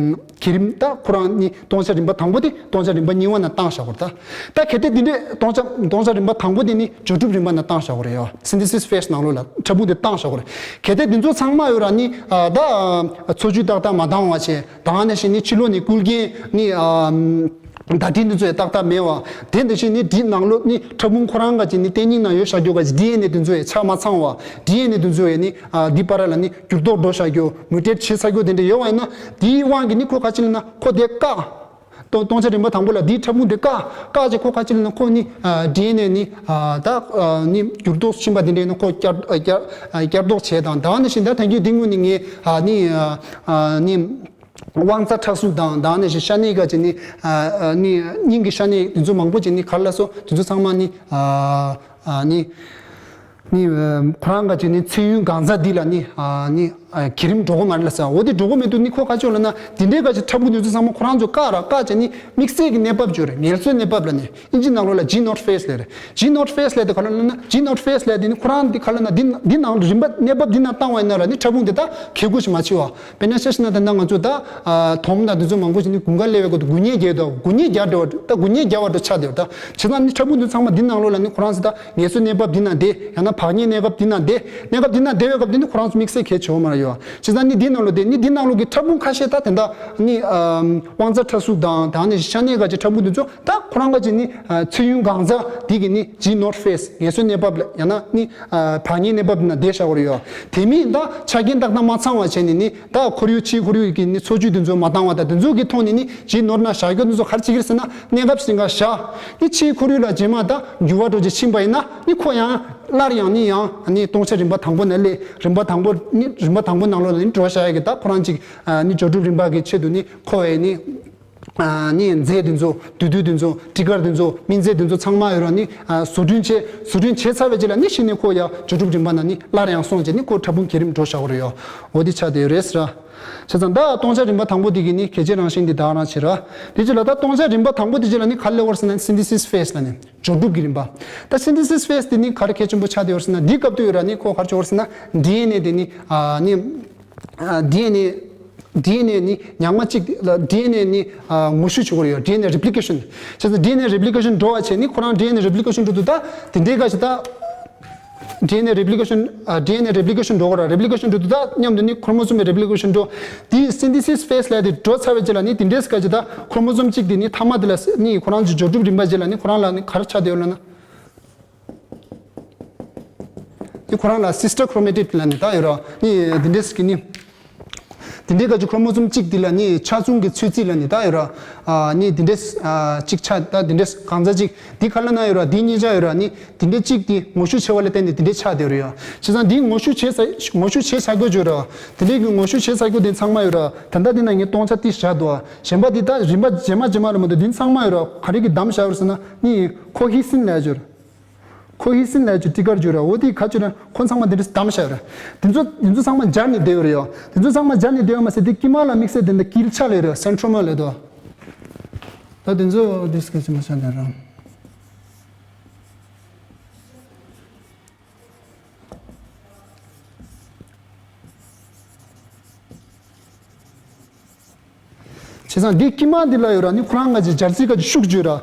གི་རིམ་ད་ཁོ་རང་ནི་སྟོང་ཆ་རིམ་པ་དང་པོ་དེ་སྟོང་ཆ་རིམ་པ་གཉིས་པ་ན་བཏང་བཞག་གོ་རེད། ད་ད་གལ་ཏེ་འདི་འདྲའི་སྟོང་ཆ་སྟོང་ཆ་རིམ་པ་དང་པོ་དེ་ནི་འབྱོར་གྲུབ་རིམ་པ་ན་བཏང་བཞག་གོ་རེད་ཡ། སིན་ཐེ་སིས་ཕེ་སི་ནང་ལོགས་ལ་ཕྲ་ཕུང་དེ་བཏང་བཞག་གོ་རེད། གལ་ཏེ་འདི་ཚོ་ཚང་མ་ཡོད་ར་ནི་ད་འཚོ་བཅུད་ཏག་ཏག་མ་བཏང་བ་བྱས། ད་ནང་བཞིན་ནི་ཕྱི་ལོགས་ནས་བསྐུལ་མཁན་ནི་བརྡ་འཕྲིན་འདི་ཚོ་ཡང་ཏག་ཏག་མེད་པ། དེ་འདི་བཞིན་ནི་འདི་ནང་ལོགས་ནི་ཕྲ་ཕུང་ཁོ་རང་ག་ཅིག་ནི་ལྟེ་སྙིང་ནང་ཡོད་བཞག་རྒྱུ་ག་ཅིག་ཌི་ཨེན་ཨེ་འདི་ཚོ་ཡང་ཆ་མ་ཚང་བ། ཌི་ཨེན་ཨེ་འདི་ཚོ་ཡང་ནི་འདི་བར་ལ་ནི་འགྱུར་ལྡོག་འགྲོ་བཞག་རྒྱུ་མུ་ཊེཊ་བྱེད་ཚར་རྒྱུ་དེ་འདྲ་ཡོད་པ་ཡིན་ན་དེའི་དབང་གིས་ནི་ཁོ་ག་ཅིག་ལ་ན་ཁོ་དེ་བཀག་སྟོང་སྟོང་ཆ་རིམ་པ་དང་པོ་ལ་འདིའི་ཕྲ་ཕུང་དེ་བཀག་བཀག་ཅིག་ཁོ་ག་ཅིག་ལ་ན་ཁོ་ནི་ཌི་ཨེན་ཨེ་ནི་ད་ནི་འགྱུར་ལྡོག་ཕྱིན་པ་དེ་འདྲ་ཡིན་ན་ཁོ་བསྐྱར་བསྐྱར་བསྐྱར་ལྡོག་བྱས་དང་ད་ནི་བཞིན་ད་ཐེངས་རྒྱུ་འདི་སྔོན་ནི་ངས་ནི་ནི། དབང་རྩ་ཕྲ་གཟུགས་དང་དང་ནས་ཤ་གནད་ག་ཅིག་ནི་ནི་སྙིང་གི་ཤ་གནད་དེ་ཚོ་མང་པོ་ཅིག་ནི་ག་རེ་ལབ་སོང་དེ་ཚོ་ཚང་མ་ནི་ནི་ནི་ཁོ་རང་ག་ཅིག་ནི་ཚེ་ཡུན་གང་ཚ་འདི་ལ་ནི་ནི་ ཨ། བརྒྱུད་རིམ་འགྲོ་གི་མ་རེད་ལབ་ས། འོ་དེ་འགྲོ་གི་མི་འདུག་ནི་ཁོ་ག་ཅོག་ལབ་ན། དེ་འདྲའི་ག་ཅིག་ཕྲ་ཕུང་དེ་ཚོ་ཚང་མ་ཁོ་རང་ཚོ་བཀག་ར་བཀག་བྱས་ནི་དམིགས་བསལ་གྱི་གནས་བབ་ཅིག་ཡོད་རེད། ངལ་གསོའི་གནས་བབ་ལབ་ནི། ཨིན་ཇིའི་ནང་ལོགས་ལ་G not phase ལབ་རེད། G not phase ལབ་དེ་ག་ལ་ལབ་ན། G not phase ལབ་དེ་ནི་ཁོ་རང་དེ་ག་ལབ་ན། འདི་འདི་ནང་རིམ་པ་གནས་བབ་འདི་ནང་བཏང་བ་ཡིན་ན་ར་ནི་ཕྲ་ཕུང་དེ་དག་གས་འགོ་ཞིག་མ་ཕྱེ་བ། དཔེར་ན་ཆ་བཞག་ན་ད་ལྟ་ང་ཚོ་ད། ཨ། དོམ་དང་དེ་ཚོ་མང་པོ་ཞིག་ནི་དགུན་ཁ་སླེབས་པའི་སྐབས་དུ་དགུན་ཉལ་རྒྱག་དུས། དགུན་ཉལ་རྒྱག་འགྲོ་བ་ད་དགུན་ཉལ་རྒྱག་པ་འདྲ་ཆགས་བསྡད་པ་ད། བྱས་ཙང་ནི་ཕྲ་ཕུང་དེ་ཚང་མ་འདི་ནང་ལོགས་ལ་ནི་ཁོ་རང་ཚོ་ད་ངལ་གསོའི་གནས་བབ་འདི་ནང་བསྡད། ཡང་ན་བག་ཉལ་གནས་སྐབས་འདི་ནང་བསྡད། གནས་སྐབས་འདི་ནང་བསྡད་པའི་སྐབས་དེ་ནི་ཁོ་རང་ཚོ་དམིགས་བསལ་གས་བྱེད་ཡོད་མ་རེད་ཡོད། བྱས་ཙང་ནི་འདི་ནང་ལོགས་བསྡད། ནི་འདི་ནང་ལོགས་ཀྱི་ཕྲ་ཕུང་ཁ་ཤས་ད་དེ་འདྲ་ནི། ཨམ། དབང་རྩ་ཕྲ་གཟུགས་དང་ད་ནི་ཤ་གནད་ག་ཅིག་ཕྲ་ཕུང་དེ་ཚོ་ད་ཁོ་རང་ག་ཅིག་ནི། ཨ། ཚེས་ཡུན་གང་ཚ་འདི་གི་ནི་G not phase ངལ་གསོའི་གནས་བབ་ལ། ཡང་ན་ནི། ཨ། བག་ཉལ་གནས་བབ་ན་བསྡད་བཞག་གི་ཡོད་རེད་ཡོད། དེ་མིན་ད་ཆ་རྐྱེན་ཏག་ཏག་མ་ཚང་བ་བྱས་ནས་ནི། ད་ཁོར་ཡུག་ཕྱིའི་ཁོར་ཡུག་གི་ནི་འཚོ་བཅུད་དེ་ཚོ་མ་འདང་བ་དང་དེ་ཚོ་གི་ཐོག་ནས་ནི་G not ན་བཞག་རྒྱུ་དེ་ཚོ་ག་རེ་བྱེད་ཀྱི་རེད་ཟེར་ན། གནས་སྐབས་ཤིག་ག་བཞག་ནི་ཕྱིའི་ཁོར་ཡུག་ལ་རྗེས་མ་ད་འགྱུར་བ་འགྲོ་རྗེས་ཕྱིན་པ་ཡིན་ན་ནི་ཁོ་ཡང་སླར་ཡང་ནི་ཡང་ནི་སྟོང་ཆ་རིམ་པ་དང་པོ་ནས་སླེབས། རིམ་པ་དང་པོ་ནི་རིམ་པ་དང་པོ་ནང་ལོགས་ལ་ནི་འགྲོ་བཞག་ཡ་གི་ད་ཁོ་རང་ཅིག་ནི་འཇོག་སྒྲུབ་རིམ་པ་གི་ཆེད་དུ་ནི་ཁོ་བའི་ནི། ཨ། ནི་རྫས་དེ་ཚོ། དུས་ཚོད་དེ་ཚོ། སྤྲི་དཀར་དེ་ཚོ། སྨན་རྫས་དེ་ཚོ་ཚང་མ་ཡོད་ར་ནི། ཨ། བཟོ་སྐྲུན་བྱས། བཟོ་སྐྲུན་བྱས་ཚར་བའི་རྗེས་ལ་ནི་གཞི་ནས་ཁོ་ཡ་འཇོག་སྒྲུབ་རིམ་པ་ནང་ནི་སླར་ཡང་སོང་བྱས་ནི་ཁོ་ཕྲ་ཕུང་བརྒྱུད་རིམ་འགྲོ་བཞག་གི་རེད་ཡོད། འོ་དེ་ཆགས་བསྡད་ཡོད་རེད་ཟེར་ར། བྱས་ཙང་ད་སྟོང་ཆ་རིམ་པ་དང་པོ་དེ་གི་ནི་གལ་ཆེའི་རང་བཞིན་དེ་ད་ག་རང་བྱེད་ར། དེ་རྗེས་ལ་ད་སྟོང་ཆ་རིམ་པ་དང་པོ་དེ་རྗེས་ལ་ནི་ག་རེ་སླེབས་ཡོད་རེད་ཟེར་ན། Synthesis phase ལབ་ནི་འཇོག་སྒྲུབ་ཀྱི་རིམ་པ། ད་Synthesis phase དེ་ནི་ག་རེ་གལ་ཆེན་པོ་ཆགས་བསྡད་ཡོད་རེད་ཟེར་ན། འདིའི་སྐབས་དུ་ཡོད་ར་ནི་ཁོ་ག་རེ་བྱེད་ཀྱི་ཡོད་རེད་ཟེར་ན། ཌི་ཨེན་ཨེ་དེ་ནི། ཨ། ནི། ཨ། ཌི་ཨེན་ཨེ། ཌི་ཨེན་ཨེ་ནི་ཉག་མ་གཅིག་ལ་ཌི་ཨེན་ཨེ་ནི། ཨ། ངོ་བཤུས་བྱེད་དགོས་ཡོད། ཌི་ཨེན་ཨེ་རེ་པི་ལི་ཀེ་ཤན། བྱས་ཙང་ཌི་ཨེན་ཨེ་རེ་པི་ལི་ཀེ་ཤན་འགྲོ་བ་བྱས་ནི་ཁོ་རང་ཌི་ཨེན་ཨེ་རེ་པི་ལི་ཀེ་ཤན་འགྲོ་དུས་ད་དེ་འདྲའི་ག་ཅིག་ད། ཌི་ཨེན་ཨེ་རེ་པི་ལི་ཀེ་ཤན། ཨ། ཌི་ཨེན་ཨེ་རེ་པི་ལི་ཀེ་ཤན་འགྲོ་དགོས་ར། རེ་པི་ལི་ཀེ་ཤན་འགྲོ་དུས་ད་མཉམ་དུ་ནི་ཁོར་མོ་སོམ་རེ་པི་ལི་ཀེ་ཤན་འགྲོ། དེ་Synthesis phase ལབ་དེ་འགྲོ་ཚར་བའི་རྗེས་ལ་ནི་དེ་འདྲའི་ག་ཅིག་ད་ཁོར་མོ་སོམ་གཅིག་དེ་ནི་མཐའ་མ་དེ་ལ་ནི་ཁོ་རང་ཚོ་འཇོག་སྒྲུབ་རིམ་པ་རྗེས་ལ་ནི་ཁོ་རང་ལ་ནི་ག་རེ་ཆགས་བསྡད་ཡོད་ལབ་ན། ནི་ཁོ་རང་ལ་sister chromatid ལབ་ནི་ད་ཡོད་ར། ནི་དེ་འདྲས་ཀྱི་ནི། དེ་འདྲས་ཀ་ཅིག་ཁོར་མོ་སོམ་གཅིག་དེ་ལ་ནི་ཆ་ཚང་གི་ཚོད་རྩིས་ལབ་ནི་ད་ཡོད་ར། ཨ། ནི་དེ་འདྲས། ཨ། གཅིག་ཆ་ད་དེ་འདྲས་གང་ཚ་གཅིག་དེ་ག་ལབ་ན་ཡོད་ར། དེ་གཉིས་ཆ་ཡོད་ར། ནི་དེ་འདྲས་གཅིག་དེ་ངོ་བཤུས་བྱས་པ་ལ་བརྟེན་ནས་དེ་འདྲས་ཆགས་བསྡད་ཡོད་ར་ཡ། བྱས་ཙང་དེ་ངོ་བཤུས་བྱས་ས། ངོ་བཤུས་བྱས་ཚར་རྒྱུ་ཡོད་ར། དེ་འདྲས་ཀྱི་ངོ་བཤུས་བྱས་ཚར་རྒྱུ་དེ་ཚང་མ་ཡོད་ར། ད་ལྟ་དེ་ན་ངས་སྟོང་ཆ་དེ་བཞག་འདུག་ཨ། གཞན་པ་དེ་ད་རིམ་པ་རྗེས་མ་རྗེས་མ་རེད་མ་གཏོགས་དེ་ཚང་མ་ཡོད་ར། ག་རེ་གི་བསྡམས་བཞག་ཡོད་ར་ཟེར་ན་ནི་ཁོ་ཧི་སིན་ལབ་ཡ་ཅིག་ཡོད་ར། ཁོ་ཧི་སིན་ལབ་ཀྱི་སྤྲི་དཀར་བརྗོད་ར། འོ་དེ་ག་ཅིག་ན་ཁོ་ཚང་མ་འདི་འདྲས་བསྡམས་བཞག་ར། དེ་ཚོ་དེ་ཚོ་ཚང་མ་སྦྱར་ནས་བསྡད་ཡོད་རེད་ཡ། དེ་ཚོ་ཚང་མ་སྦྱར་ནས་བསྡད་ཡོད་མ་ཟད་དེ་དཀྱིལ་མ་ལ་དམིགས་བསལ་དེ་འདྲ་དཀྱིལ་ཆ་ལབ་ར། སེན་ཊྲོ་མར་ལབ་དོ། ད་དེ་ཚོ་དེ་སྐད་ཆ་མ་བྱ་ནས་ར། བྱས་ཙང་འདི་དཀྱིལ་མ་འདི་ལ་ཡོད་ར། ནི་ཁོ་རང་ང་ཅིག་སྦྱར་རྩི་ག་ཅིག་ཤུགས་བརྗོད་ར།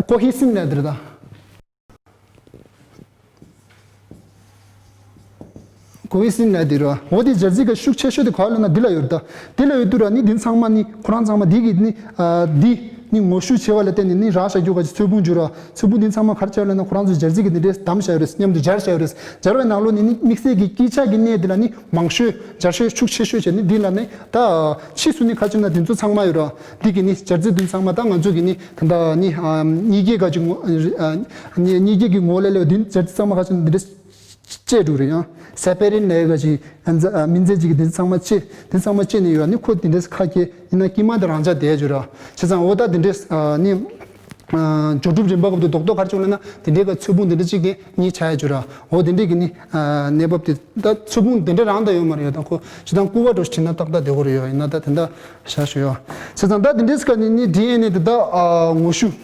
ཁོ་ཧི་སིན་ལབ་དེ་རེད་ད། ཁོ་ཧི་སིན་ལབ་དེ་རེད། འོ་དེ་སྦྱར་རྩི་ག་ཤུགས་ཆེ་ཤོས་དེ་ག་ལབ་ན་འདི་ལ་ཡོད་རེད་ད། འདི་ལ་ཡོད་དུས་ར་ནི་འདི་ཚང་མ་ནི་ཁོ་རང་ཚང་མ་འདི་གི་ནི། ཨ། འདི་ནི་ངོ་བཤུས་བྱས་པ་ལ་བརྟེན་ནས་ནི་རག་བཞག་རྒྱུ་ག་ཅིག་ཚོས་ཕུང་བརྗོད་ར། ཚོས་ཕུང་འདི་ཚང་མ་ག་རེ་བྱས་ལབ་ན་ཁོ་རང་ཚོ་སྦྱར་རྩི་ག་འདི་འདྲས་བསྡམས་བཞག་ཡོད་རེད། མཉམ་དུ་སྦྱར་བཞག་ཡོད་རེད། སྦྱར་བའི་ནང་ལོགས་ནས་ནི་དམིགས་བསལ་གྱི་དཀྱིལ་ཆ་གི་གནས་འདི་ལ་ནི་མང་ཤོས་སྦྱར་ཤོས་ཤུགས་ཆེ་ཤོས་བྱས་ནི་འདི་ལ་ནི་ད་ཕྱིས་སུ་ནི་ག་ཅིག་ན་འདི་ཚོ་ཚང་མ་ཡོད་ར། འདི་གི་ནི་སྦྱར་རྩི་འདི་ཚང་མ་ད་ང་ཚོ་གི་ནི་ད་ལྟ་ནི། ཨ། གཉིས་ཀའི་ག་ཅིག་ངོ་། ཨ། གཉིས་ཀའི་གི་ངོ་ལས་ལས་འདི་སྦྱར་རྩི་ཚང་མ་ག་ཅིག་ན་འདི་འདྲས་བཅད་འགྲོ་རེད་ཡང་། སེ་པེ་རིན་ལབ་ཡ་ག་ཅིག་ཨ། སྨན་རྫས་ཅིག་གི་འདི་ཚང་མ་བཅད། འདི་ཚང་མ་བཅད་ནས་ཡོད་ར། ནི་ཁོ་འདི་འདྲས་ཁ་གྱེས་ཡིན་ན་དཀྱིལ་མ་འདི་རང་འཇགས་བསྡད་ཡོད་ར། བྱས་ཙང་འོ་ད་འདི་འདྲས། ཨ། ནི། ཨ། འཇོག་སྒྲུབ་རིམ་པ་སྐབས་དུ་རྡོག་རྡོག་ག་རེ་བྱུང་ལབ་ན་དེ་འདྲའི་ག་ཚོས་ཕུང་དེ་འདྲ་གཅིག་དེ་གཉིས་ཆགས་ཡ་བྱུང་ར། འོ་དེ་འདྲའི་གི་ནི། ཨ། གནས་བབ་དེ་ད་ཚོས་ཕུང་དེ་འདྲ་རང་ད་ཡོད་མ་རེད་ཡ། ད་ཁོ་ཇི་ལྟར་སྐུད་པ་འདྲ་ཞིག་བྲིས་ན་ཏག་ཏག་བསྡད་ཀྱི་རེད་ཡ། ཡིན་ན་ད་དེ་འདྲ་བཞག་ཞུ་ཡ། བྱས་ཙང་ད་དེ་འདྲའི་སྐབས་ནི་ནི་ཌི་ཨེན་ཨེ་དེ་ད། ཨ། ངོ་བཤུས།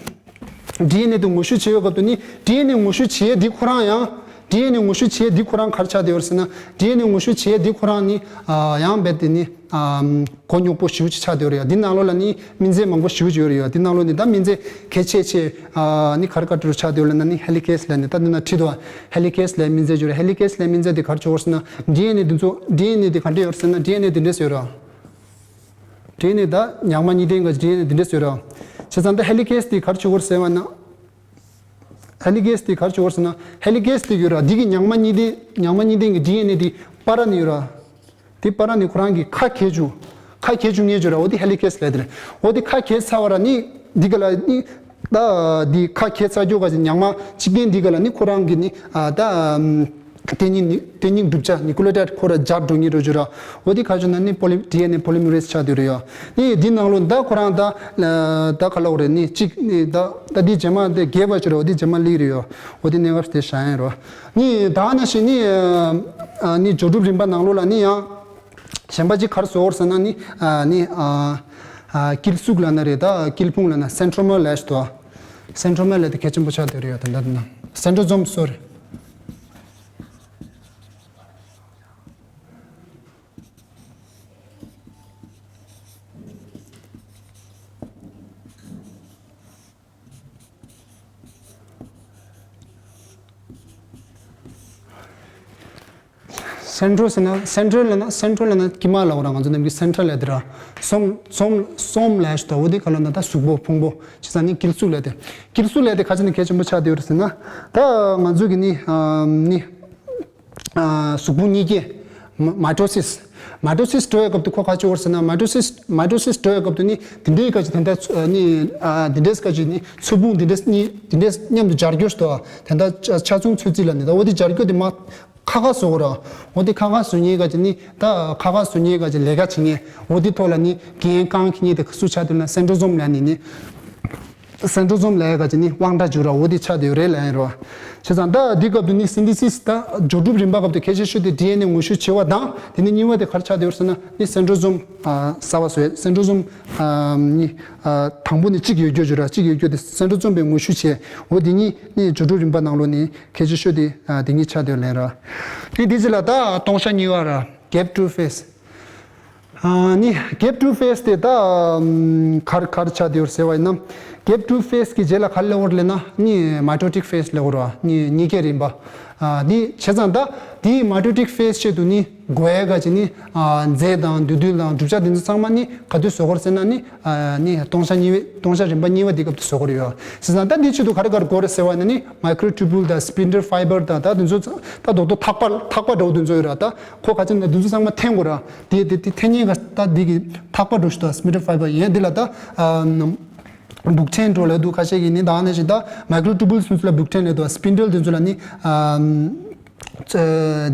ཌི་ཨེན་ཨེ་དེ་ངོ་བཤུས་བྱེད་ཡོད་སྐབས་དུ་ནི་ཌི་ཨེན་ཨེ་ངོ་བཤུས་བྱེད་ཡས་དེ་ཁོ་རང་ཡང་། ཌི་ཨེན་ཨེ་ངོ་བཤུས་བྱེད་ཡས་དེ་ཁོ་རང་ག་རེ་ཆགས་བསྡད་ཡོད་རེད་ཟེར་ན། ཌི་ཨེན་ཨེ་ངོ་བཤུས་བྱེད་ཡས་དེ་ཁོ་རང་ནི། ཨ། ཡང་རྦད་དེ་ནི། ཨམ། མགོ་རྙོག་པོ་ཞེ་པོ་ཅིག་ཆགས་བསྡད་ཡོད་རེད་ཡ། འདི་ནང་ལོགས་ལ་ནི་སྨན་རྫས་མང་པོ་ཞེ་པོ་ཅིག་ཡོད་རེད་ཡ། འདི་ནང་ལོགས་ནི་ད་སྨན་རྫས་གལ་ཆེ་ཆེ། ཨ། ནི་ག་རེ་ག་རེ་ཆགས་བསྡད་ཡོད་ལབ་ན་ནི་ཧེ་ལི་ཀེ་སི་ལབ་ནི་ད་འདི་ན་བྲིས་འདུག་ཨ། ཧེ་ལི་ཀེ་སི་ལབ་སྨན་རྫས་ཡོད་རེད། ཧེ་ལི་ཀེ་སི་ལབ་སྨན་རྫས་དེ་ག་རེ་བྱེད་ཀྱི་ཡོད་རེད་ཟེར་ན། ཌི་ཨེན་ཨེ་འདི་ཚོ། ཌི་ཨེན་ཨེ་དེ་ག་འདྲ་ཡོད་རེད་ཟེར་ན། ཌི་ཨེན་ཨེ་དེ་འདྲས་ཡོད་རེད། ཌི་ཨེན་ཨེ་ད་ཉག་མ་གཉིས་ལྡན་ག་ཌི་ཨེན་ཨེ་དེ་འདྲས་ཡོད་རེད། བྱས་ཙང་ད་ཧེ་ལི་ཀེ་སི་དེ་ག་རེ་བྱེད་ཀྱི་ཡོད་རེད་ཟེར་བ་ན། ཧེ་ལི་ཀེ་སི་དེ་ག་རེ་བྱེད་ཀྱི་ཡོད་རེད་ཟེར་ན། ཧེ་ལི་ཀེ་སི་དེ་ཡོད་རེད། འདི་གི་ཉག་མ་གཉིས་ལྡན། ཉག་མ་གཉིས་ལྡན་གྱི་ཌི་ཨེན་ཨེ་དེ་པར་ནས་ཡོད་རེད། དེ་པར་ནས་ཁོ་རང་གི་ཁ་གྱེས་བྱུང་། ཁ་གྱེས་བྱུང་ངེས་བྱུང་ར། འོ་དེ་ཧེ་ལི་ཀེ་སི་ལབ་དེ་རེད། འོ་དེ་ཁ་གྱེས་ཚར་བ་ར་ནི། འདི་ག་ལ་ནི། ད་འདི་ཁ་གྱེས་ཚར་རྒྱུ་ག་ཅིག་ཉག་མ་གཅིག་ལྡན་འདི་ག་ལ་ནི་ཁོ་རང་གི་ནི། ཨ། ད། ཨམ། དེ་ཉིད་ནི། དེ་ཉིད་གྲུབ་ཆ་ནིའུ་ཀི་ལི་ཡོ་ཊའིཌ་ཁོ་ར་སྦྱར་འགྲོ་ངེས་འགྲོ་རྒྱུ་ར། འོ་དེ་ག་ཅིག་ན་ནི་པོ་ལི། ཌི་ཨེན་ཨེ་པོ་ལི་མེ་རེ་སི་ཆགས་བསྡད་ཡོད་རེད་ཡ། ནི་འདི་ནང་ལོགས་ད་ཁོ་རང་ད། ད་ག་ལབ་དགོས་རེད། ནི་གཅིག་ནི་ད། ད་འདི་རྗེས་མ་དེ་རྒྱས་པ་ཅིག་ར། འོ་དེ་རྗེས་མ་སླེབས་རེད་ཡ། འོ་དེ་གནས་སྐབས་དེ་བཞག་ཡིན་ར། ནི་ད་ནང་བཞིན་ནི། ཨ། ནི་འཇོག་སྒྲུབ་རིམ་པ་ནང་ལོགས་ལ་ནི་ཡང་། གཞན་པ་ཅིག་ག་རེ་བཟོ་དགོས་རེད་ཟེར་ན་ནི་ཨ་ནི་ཨ་ཨ་དཀྱིལ་གཟུགས་ལབ་ན་རེད། ད་དཀྱིལ་ཕུང་ལབ་ན་སེན་ཊྲོ་མར་ལབ་ཡ་ཞིག་འདུག་སེན་ཊྲོ་མར་ལབ་དེ་གལ་ཆེན་པོ་ཆགས་བསྡད་ཡོད་རེད། ད་ད་ད་ན་སེན་ཊྲོ་ཛོམ་སོ་རི། སེན་ཊྲོ་ཟེར་ན་སེན་ཊྲོ་ལབ་ན་སེན་ཊྲོ་ལབ་ན་དཀྱིལ་མ་ལབ་ར། ང་ཚོ་ནམ་རྒྱུན་སེན་ཊྲལ་ལབ་དེ་ར། ཟོམ་ཟོམ་ཟོམ་ལབ་ཞིག་འདུག་འོ་དེ་ག་ལབ་ན་ད་གཟུགས་པོ་ཕུང་པོ་བྱས་ཙང་ནི་དཀྱིལ་གཟུགས་ལབ་དེ། དཀྱིལ་གཟུགས་ལབ་དེ་ག་ཅི་ནས་གལ་ཆེན་པོ་ཆགས་བསྡད་ཡོད་རེད་ཟེར་ན། ད་ང་ཚོ་གི་ནི་ཨ་ནི་ཨ་གཟུགས་ཕུང་གཉིས་ཀའི་མ་མའི་ཊོ་སིས། མའི་ཊོ་སིས་འགྲོ་བའི་སྐབས་དུ་ཁོ་ག་ཅི་ཡོད་རེད་ཟེར་ན། མའི་ཊོ་སིས་མའི་ཊོ་སིས་འགྲོ་བའི་སྐབས་དུ་ནི་དེ་འདྲའི་ག་ཅི་དེ་འདྲ་ཨ་ནི་ཨ་དེ་འདྲས་ག་ཅི་ནི་ཚོས་ཕུང་དེ་འདྲས་གཉིས་དེ་འདྲས་མཉམ་དུ་སྦྱར་རྒྱུ་ཞིག་འདུག་དེ་འདྲ་ཆ་ཆ་ཚང་ཚོད་རྩིས་ལབ་ནི་ད་འོ་དེ་སྦྱར་རྒྱུ་དེ་མ་ཁ་ཁ་བཟོ་དགོས་ར། འོ་དེ་ཁ་ཁ་བཟོ་མཁན་ག་ཅི་ནི་ད་ཁ་ཁ་བཟོ་མཁན་ག་ཅི་ལས་ཀ་བྱེད་མཁན། འོ་དེ་ཐོག་ལ་ནི་འགན་རྐང་གི་མཁན་དེ་སུ་ཆགས་འདུག་ན་སེན་ཊྲོ་ཛོམ་ལབ་ནི་ནི། སེན་ཊྲོ་ཛོམ་ལབ་ཡ་ག་ཅི་ནི་དབང་གྲགས་འཇུག་ར། འོ་དེ་ཆགས་བསྡད་ཡོད་རེད་ལབ་ཡིན་རོ། བྱས་ཙང་ད་འདི་སྐབས་དུ་ནི་སིན་ཐེ་སིས་ད་འགྱུར་འགྲུབ་རིམ་པ་སྐབས་དུ་གལ་ཆེ་ཤོས་དེ་ཌི་ཨེན་ཨེ་ངོ་བཤུས་བྱེད་པ་དང་། དེ་ནི་གཉིས་པ་དེ་ག་རེ་ཆགས་བསྡད་ཡོད་ཟེར་ན་ནི་སེན་ཊྲོ་ཛོམ་ཨ་གསར་པ་བཟོས། སེན་ཊྲོ་ཛོམ་ཨ་ནི་ཨ་དང་པོ་ནི་གཅིག་ཡོད་རྒྱུ་བརྗོད་ར། གཅིག་ཡོད་རྒྱུ་དེ་སེན་ཊྲོ་ཛོམ་པའི་ངོ་བཤུས་བྱས། འོ་དེ་གཉིས་ནི་འགྱུར་འགྲུབ་རིམ་པ་ནང་ལོགས་ནི་གལ་ཆེ་ཤོས་དེ་ཨ་དེ་གཉིས་ཆགས་བསྡད་ཡོད་ལབ་ཡིན་ར། དེ་དེ་ཅི་ལ་ད་སྟོང་ཆ་གཉིས་པ་ར། གེབ་ཊུ་ཕེ་སི། ཨ་ནི་གེབ་ཊུ་ཕེ་སི་དེ་ད་ཨམ་གར་གར་ཆགས་བསྡད་ཡོད་ཟེར་བ་ཡིན་ན། གེབ་ཊུ་ཕེ་སི་གི་རྗེས་ལ་ག་རེ་སླེབས་ཡོད་རེད་ལབ་ན་ནི་མའི་ཊོ་ཊིག་ཕེ་སི་སླེབས་ཡོད་རེད་བ། ནི་གཉིས་ཀའི་རིམ་པ། ཨ་འདི་བྱས་ཙང་ད་དེའི་མའི་ཊོ་ཊིག་ཕེ་སི་ཆེད་དུ་ནི་དགོས་ཡ་ག་ཅི་ནི་ཨ་རྫས་དང་འདུས་རྡུལ་དང་གྲུབ་ཆ་དེ་ཚོ་ཚང་མ་ནི་ག་དུས་བཟོ་དགོས་རེད་ཟེར་ན་ནི་ཨ་ནི་སྟོང་ཆ་གཉིས་པའི་སྟོང་ཆ་རིམ་པ་གཉིས་པ་དེ་སྐབས་དུ་བཟོ་དགོས་རེད་ཡོད། བྱས་ཙང་ད་འདི་ཆེད་དུ་ག་རེ་ག་རེ་དགོས་རེད་ཟེར་བ་ཡིན་ན་ནི་མའི་ཀྲོ་ཊུ་བུལ་དང་སི་པིན་ཌལ་ཕའི་བར་དང་ད་དེ་ཚོ་ད་རྡོག་རྡོག་ཐག་པ་ཐག་པ་འདྲ་བོ་དེ་ཚོ་ཡོད་ར། ད་ཁོ་ག་ཅི་ན་དེ་ཚོ་ཚང་མ་འཐེན་དགོས་ར། དེ་དེ་དེ་འཐེན་མཁན་ག་ད་འདི་གི་ཐག་པ་འདྲ་ཞིག་ད་སི་པིན་ཌལ་ཕའི་བར་ཡིན། འདི་ལ་ད་ཨ་སྦུག་ཕྲན་འདྲ་ལབ་འདུག་ཁ་ཤས་ཀྱིས་ནི། ད་ནང་བཞིན་ད་མའི་ཀྲོ་ཊུ་བུལ་སུམ་ཚུལ་ལ་སྦུག་ཕྲན་ལབ་འདུག་སི་པིན་ཌལ་དེ་ཚོ་ལ་ནི་ཨ་ཙི་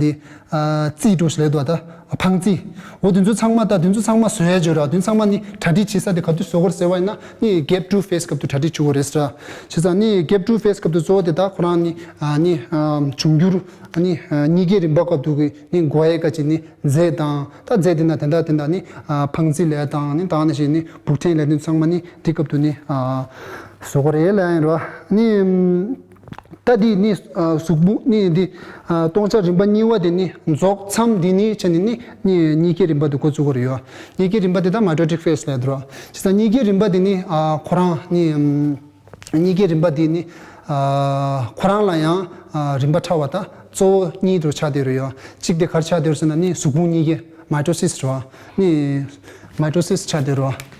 དེ་ཨ་རྩིས་འདྲ་ཞིག་ལབ་འདུག་ད་འཕང་རྩིས། འོ་དེ་ཚོ་ཚང་མ་ད་དེ་ཚོ་ཚང་མ་བཟོ་ཡ་བརྗོད་ར། དེ་ཚང་མ་ནི་གྲ་སྒྲིག་བྱེད་ས་དེ་ག་དུས་བཟོ་དགོས་རེད་ཟེར་བ་ཡིན་ན་ནི་གེབ་ཊུ་ཕེ་སི་སྐབས་དུ་གྲ་སྒྲིག་བྱེད་དགོས་རེད་ཟེར་ར། བྱས་ཙང་ནི་གེབ་ཊུ་ཕེ་སི་སྐབས་དུ་གཙོ་བོ་དེ་ད་ཁོ་རང་ནི་ཨ་ནི་ཨ་འབྱུང་འགྱུར་ཨ་ནི་ཨ་གཉིས་ཀའི་རིམ་པ་སྐབས་དུ་གི་ནི་དགོས་ཡ་ག་ཅི་ནི་རྫས་དང་། ད་རྫས་དེ་ན་དེ་འདྲ་དེ་འདྲ་ནི་ཨ་འཕང་རྩིས་ལས་དང་ནི་ད་ནི་ཞིག་ནི་སྦུག་ཕྲན་ལས་དོན་ཚང་མ་ནི་དེ་སྐབས་དུ་ནི་ཨ་བཟོ་དགོས་རེད་ལབ་ཡིན་ར། ནི་ད་དེ་ནི་ཨ་གཟུགས་པོ་ནི་དེ་ཨ་སྟོང་ཆ་རིམ་པ་གཉིས་པ་དེ་ནི་རྫོགས་མཚམས་དེ་ནི་བྱས་ནས་ནི་ནི་གཉིས་ཀའི་རིམ་པ་དེ་འགོ་བཙུགས་དགོས་རེད་ཡོད། གཉིས་ཀའི་རིམ་པ་དེ་ད་མའི་ཊོ་ཊིག་ཕེ་སི་ལབ་འདུག་ར། བྱས་ཙང་གཉིས་ཀའི་རིམ་པ་དེ་ནི་ཨ་ཁོ་རང་ནི་ཨམ། གཉིས་ཀའི་རིམ་པ་འདི་ནི་ཨ་ཁོ་རང་ལ་ཡང་ཨ་རིམ་པ་ཕྲ་བ་དང་གཙོ་བོ་གཉིས་དུ་ཆགས་བསྡད་ཡོད། གཅིག་དེ་ག་རེ་ཆགས་བསྡད་ཡོད་ཟེར་ན་ནི་གཟུགས་ཕུང་གཉིས་ཀའི་མའི་ཊོ་སིས་རེད་བ། ནི་མའི་ཊོ་སིས་ཆགས་བསྡད་ཡོད་རེད་བ།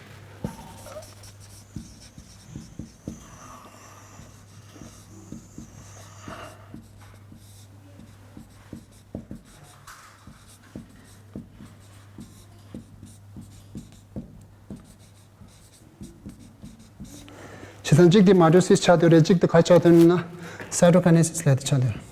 བྱས་ཙང་གཅིག་དེ་མའི་ཊོ་སིས་ཆགས་བསྡད་ཡོད་རེད། གཅིག་དེ་ག་ཆགས་བསྡད་ཡོད་ན་སའི་ཊོ་ཀའི་ནེ་སིས་ལབ་དེ་ཆགས་བསྡད་ཡོད་རེད།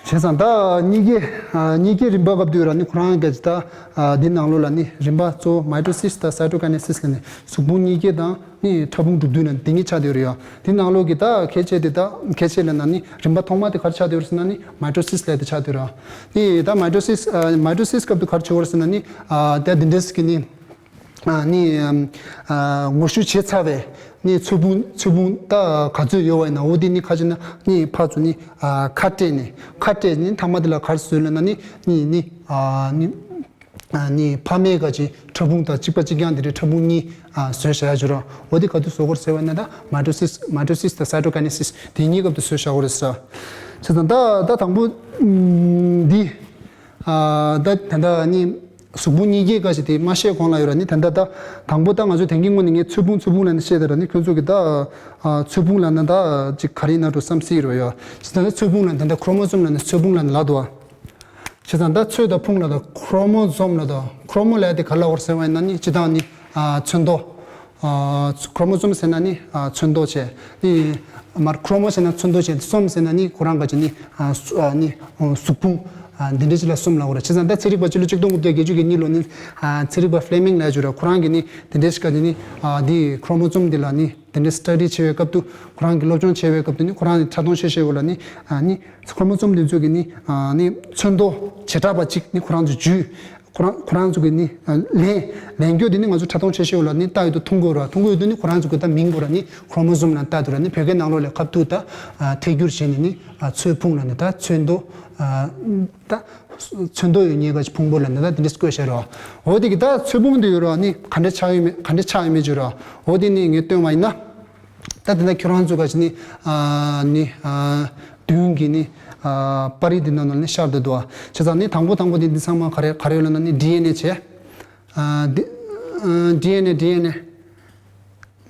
བྱས་ཙང་ད་གཉིས་ཀའི་ཨ་གཉིས་ཀའི་རིམ་པ་སྐབས་དུས་ར་ནི་ཁོ་རང་གི་ད་ཨ་འདི་ནང་ལོགས་ལ་ནི་རིམ་པ་གཙོ་བོ་མའི་ཊོ་སིས་དང་སའི་ཊོ་ཀའི་ནེ་སིས་ལ་ནི་གཟུགས་ཕུང་གཉིས་ཀའི་དང་ནི་ཕྲ་ཕུང་གྲུབ་དུས་ན་འདི་གཉིས་ཆགས་བསྡད་ཡོད་རེད་ཡ། འདི་ནང་ལོགས་ཀྱི་ད་ཁྱད་ཆོས་དེ་ད་ཁྱད་ཆོས་ལ་ན་ནི་རིམ་པ་ཐོག་མ་དེ་ག་རེ་ཆགས་བསྡད་ཡོད་རེད་ཟེར་ན་ནི་མའི་ཊོ་སིས་ལབ་དེ་ཆགས་བསྡད་ཡོད་རེད། ནི་ད་མའི་ཊོ་སིས་ཨ་མའི་ཊོ་སིས་སྐབས་དུ་ག་རེ་བྱེད་ཡོད་རེད་ཟེར་ན་ནི་ཨ་ད་འདི་འདྲས་ཀྱི་ནི། ཨ་ནི་ཨ་ངོ་བཤུས་བྱས་ཚར་བའི་ནི་ཚོས་ཕུང་ཚོས་ཕུང་ད་ག་ཚོད་ཡོད་པ་ཡིན་ན་འོ་དེ་ནི་ཁ་ཅིག་ན་ནི་ཕར་ཚུར་ནི་ཨ་ཁ་སྤྲད་ནས་ཁ་སྤྲད་ནས་མཐའ་མ་དེ་ལ་ག་རེ་བཟོས་ལབ་ན་ནི་ནི་ནི་ཨ་ནི་ཨ་ནི་ཕ་མའི་ག་ཅིག་ཕྲ་ཕུང་དང་གཅིག་པ་གཅིག་རྐྱང་དེ་འདྲའི་ཕྲ་ཕུང་གཉིས་ཨ་བཟོས་བཞག་ཡ་ཅིག་རེད། འོ་དེ་ག་དུས་བཟོ་དགོས་རེད་ཟེར་བ་ཡིན་ན་ད་མའི་ཊོ་སིས་མའི་ཊོ་སིས་དང་སའི་ཊོ་ཀའི་ནེ་སིས་དེ་གཉིས་སྐབས་དུ་བཟོས་བཞག་དགོས་རེད་ཟེར། བྱས་ཙང་ད་ད་དང་པོ་ཨམ་འདི་ཨ་ད་ད་ད་ནི། གཟུགས་ཕུང་གཉིས་ཀའི་སྐད་ཆ་དེ་མ་བཤད་གོང་ལ་ཡོད་ར་ནི། ད་ལྟ་ད་དང་པོ་ད་ང་ཚོ་དེང་གི་སྔོན་ནས་ངས་ཚོས་ཕུང་ཚོས་ཕུང་ལབ་ནས་བཤད་དེ་ར་ནི། ཁྱོད་ཚོ་གི་ད་ཨ་ཚོས་ཕུང་ལབ་ན་ད་ཅིག་ག་རེ་ཡིན་ན་འགྲོ་བསམ་སྲིད་རོ་ཡ། ད་ལྟ་ཚོས་ཕུང་ལབ་ན་ད་ལྟ་ཁྲོ་མོ་སོམ་ལབ་ནས་ཚོས་ཕུང་ལབ་ནས་ལབ་འདུག་ཨ། བྱས་ཙང་ད་ཚོས་དང་ཕུང་ལ་ད་ཁྲོ་མོ་སོམ་ལ་ད་ཁྲོ་མོ་ལབ་དེ་ག་ལ་བར་ཟེར་བ་ཡིན་ན་ནི་སྤྱི་བཏང་ནི་ཨ་ཚོན་མདོག་ཨ་ཁྲོ་མོ་སོམ་ཟེར་ན་ནི་ཨ་ཚོན་མདོག་བྱས། ནི་མར་ཁྲོ་མོ་ཟེར་ན་ཚོན་མདོག་བྱས། སོམ་ཟེར་ན་ནི་ཁོ་རང་ག་ཅིག་ནི་ཨ་སུ་ཨ་ནི་ཨ་གཟུགས་ཕུང་ ཨ་འདི་འདྲ་ཅིག་ལ་གསུམ་ལབ་དགོས་རེད། བྱས་ཙང་ད་ཚན་རིག་པ་སྤྱི་ལོ་ཆིག་སྟོང་དགུ་བརྒྱ་བརྒྱད་ཅུ་གི་གཉིས་ལོ་ནི་ཨ་ཚན་རིག་པ་ཕླེ་མིང་ལབ་ཡ་ཅིག་ཡོད་རེད། ཁོ་རང་གིས་ནི་དེ་འདྲ་ཞིག་ག་ཅིག་ནི་ཨ་འདི་ཁྲོ་མོ་སོམ་འདི་ལ་ནི་དེ་འདྲ་སི་ཊ་ཌི་བྱེད་པའི་སྐབས་དུ་ཁོ་རང་གིས་སློབ་སྦྱོང་བྱེད་པའི་སྐབས་དུ་ནི་ཁོ་རང་ནི་ཕྲ་མཐོང་ཤེས་བྱའི་འོག་ལ་ནི་ཨ་ནི་ཁྲོ་མོ་སོམ་འདི་ཚོ་གི་ནི་ཨ་ནི་ཚོན་མདོག་བྱེ་བྲག་པ་གཅིག་ནི་ཁོ་རང་ཚོ་བརྒྱུད། ཁོ་རང་ཁོ་རང་ཚོ་གི་ནི་ཨ་ལེན་ལེན་རྒྱུ་དེ་ནི་ང་ཚོ་ཕྲ་མཐོང་ཤེས་བྱའི་འོག་ལ་ནི་ལྟ་ཡོད་དུ་མཐོང་དགོས་ར། མཐོང་དགོས་ཡོད་དུ་ནི་ཁོ་རང་ཚོ་གི་ད་མིང་གོ་ར་ནི་ཁྲོ་མོ་སོམ་ལ་ལྟ་དུ་ར་ནི་བོད་སྐད་ནང་ལོགས་ལ་ཁ་ཐུག་ད་ཨ་ཐད་སྒྱུར་བྱས་ནས་ནི་ཨ་ཚོས་ཕུང་ལ་ནི་ད་ཚོན་མདོག་ཨ་ད་ཚོན་མདོག་ཡོད་ཉེས་ག་ཅིག་ཕུང་པོ་ལ་ནི་ད་དེ་འདྲ་བཀོད་བཞག་ར། འོ་དེ་གི་ད་ཚོས་ཕུང་དེ་ཡོད་ར་ནི་ག་འདྲ་ཆགས་ཡོད་མེད་ག་འདྲ་ཆགས་ཡོད་མེད་བརྗོད་ར། འོ་དེ་ནི་ངས་སྟོན་བ་ཡིན་ན། ད་དེ་འདྲ་ཁྱོད་རང་ཚོ་ག་ཅིག་ནི་ཨ་ནི་ཨ་མདུན་གྱི་ནི་ཨ་པར་རིས་འདི་ནང་ནང་ནི་ཤར་བསྡད་འདུག་ཨ། བྱས་ཙང་ནི་དང་པོ་དང་པོ་དེ་འདི་ཚང་མ་ག་རེ་ག་རེ་ཡོད་ལབ་ན་ནི་ཌི་ཨེན་ཨེ་བྱས། ཨ་ཌི་ཨ་ཌི་ཨེན་ཨེ་ཌི་ཨེན་ཨེ་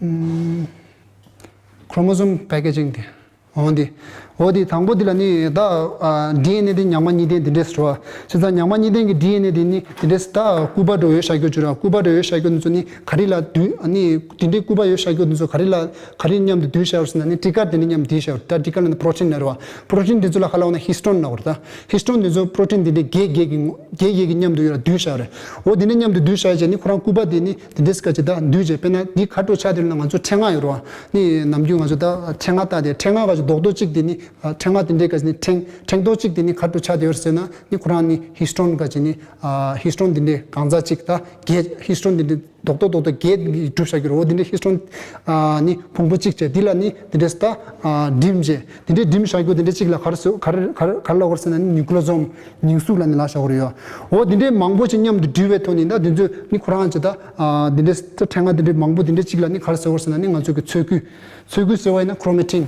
ཨམ་ཁྲོ་མོ་སོམ་པེ་ཀེ་ཇིང་དེ། འོ་འདི། འོ་འདི་དང་པོ་འདི་ལ་ནི་ད་ཨ་ཌི་ཨེན་ཨེ་དེ་ཉག་མ་གཉིས་ལྡན་དེ་འདྲས་རེད་བ། བྱས་ཙང་ཉག་མ་གཉིས་ལྡན་གྱི་ཌི་ཨེན་ཨེ་དེ་ནི་དེ་འདྲས་ད་སྐུད་པ་འདྲ་ཡོད་བཞག་རྒྱུ་བྱུང་ར། སྐུད་པ་འདྲ་ཡོད་བཞག་རྒྱུ་འདི་ཚོ་ནི་ག་རེ་ལ་འདུས་ཨ་ནི་དེ་འདྲའི་སྐུད་པ་ཡོད་བཞག་རྒྱུ་འདི་ཚོ་ག་རེ་ལ་ག་རེ་མཉམ་དུ་འདུས་བཞག་ཡོད་ཟེར་ན་ནི་ཊི་ཀ་དེ་འདྲ་མཉམ་འདུས་བཞག་ཡོད་རེད། ད་ཊི་ཀ་ལ་ནི་པྲོ་ཊིན་ལབ་རེད་བ། པྲོ་ཊིན་དེ་ཚོ་ལ་ག་ལབ་ན་ཧིས་ཊོན་ལབ་རེད། ད་ཧིས་ཊོན་དེ་ཚོ་པྲོ་ཊིན་དེ་འདྲའི་བརྒྱད་བརྒྱད་ཀྱི་བརྒྱད་བརྒྱད་ཀྱི་མཉམ་དུ་ཡོད་ར་འདུས་བཞག་ཡོད་རེད། འོ་དེ་འདྲ་མཉམ་དུ་འདུས་བཞག་ཡོད་ཅེ་ནི་ཁོ་རང་སྐུད་པ་དེ་ནི་དེ་འདྲས་ག་ཅིག་ད་འདུས་བྱས། དཔེར་ན་འདི་ག་འདྲ་ཆགས་དེ་ལ་ང་ཚོ་ཕྲེང་བ་ཡོད་རེད་བ། ནི་ནམ་རྒྱུན་ང་ཚོ་ད་ཕྲེང་བ་ལྟ་དེ་ཕྲེང་བ་ག་ཅིག་རྡོག་རྡོག་གཅིག་དེ་ནི་ཕྲེང་བ་དེ་འདྲའི་ག་ཅིག་ནི་ཕྲེང་ཕྲེང་རྡོག་གཅིག་དེ་ནི་ག་འདྲ་ཆགས་དེ་ཡོད་ཟེར་ན་ནི་ཁོ་རང་ནི་ཧིས་ཊོན་ག་ཅིག་ནི་ཧིས་ཊོན་དེ་འདྲའི་གང་ཟག་གཅིག་ད་བརྒྱད་ཧིས་ཊོན་དེ་འདྲའི་རྡོག་རྡོག་རྡོག་རྡོག་བརྒྱད་གྲུབ་བཞག་གི་རེད། འོ་དེ་འདྲའི་ཧིས་ཊོན་ནི་ཕུང་པོ་གཅིག་བྱས་དེ་ལ་ནི་དེ་འདྲས་ད་འགྲིམ་བྱས། དེ་འདྲའི་འགྲིམ་བཞག་རྒྱུ་དེ་འདྲའི་གཅིག་ལ་ག་རེ་ཟེར་ག་རེ་ག་རེ་ག་རེ་ལབ་དགོས་ཟེར་ན་ནི་ནིའུ་ཀི་ལེ་སོམ་ཉིང་གཟུགས་ལ་ནི་ལབ་བཞག་གི་རེད་ཡ། འོ་དེ་འདྲའི་མང་པོ་ཞིག་མཉམ་དུ་འདྲུས་པའི་ཐོག་ནས་ད་དེ་ཚོས་ནི་ཁོ་རང་ཅིག་ད་དེ་འདྲའི་ཕྲེང་བ་དེ་འདྲའི་མང་པོ་དེ་འདྲའི་གཅིག་ལ་ནི་ག་རེ་ཟེར་དགོས་ཟེར་ན་ནི་ང་ཚོ་གི་ཚོས་སྐུད། ཚོས་སྐུད་ཟེར་བ་ཡིན་ན་ཁྲོ་མེ་ཊིན།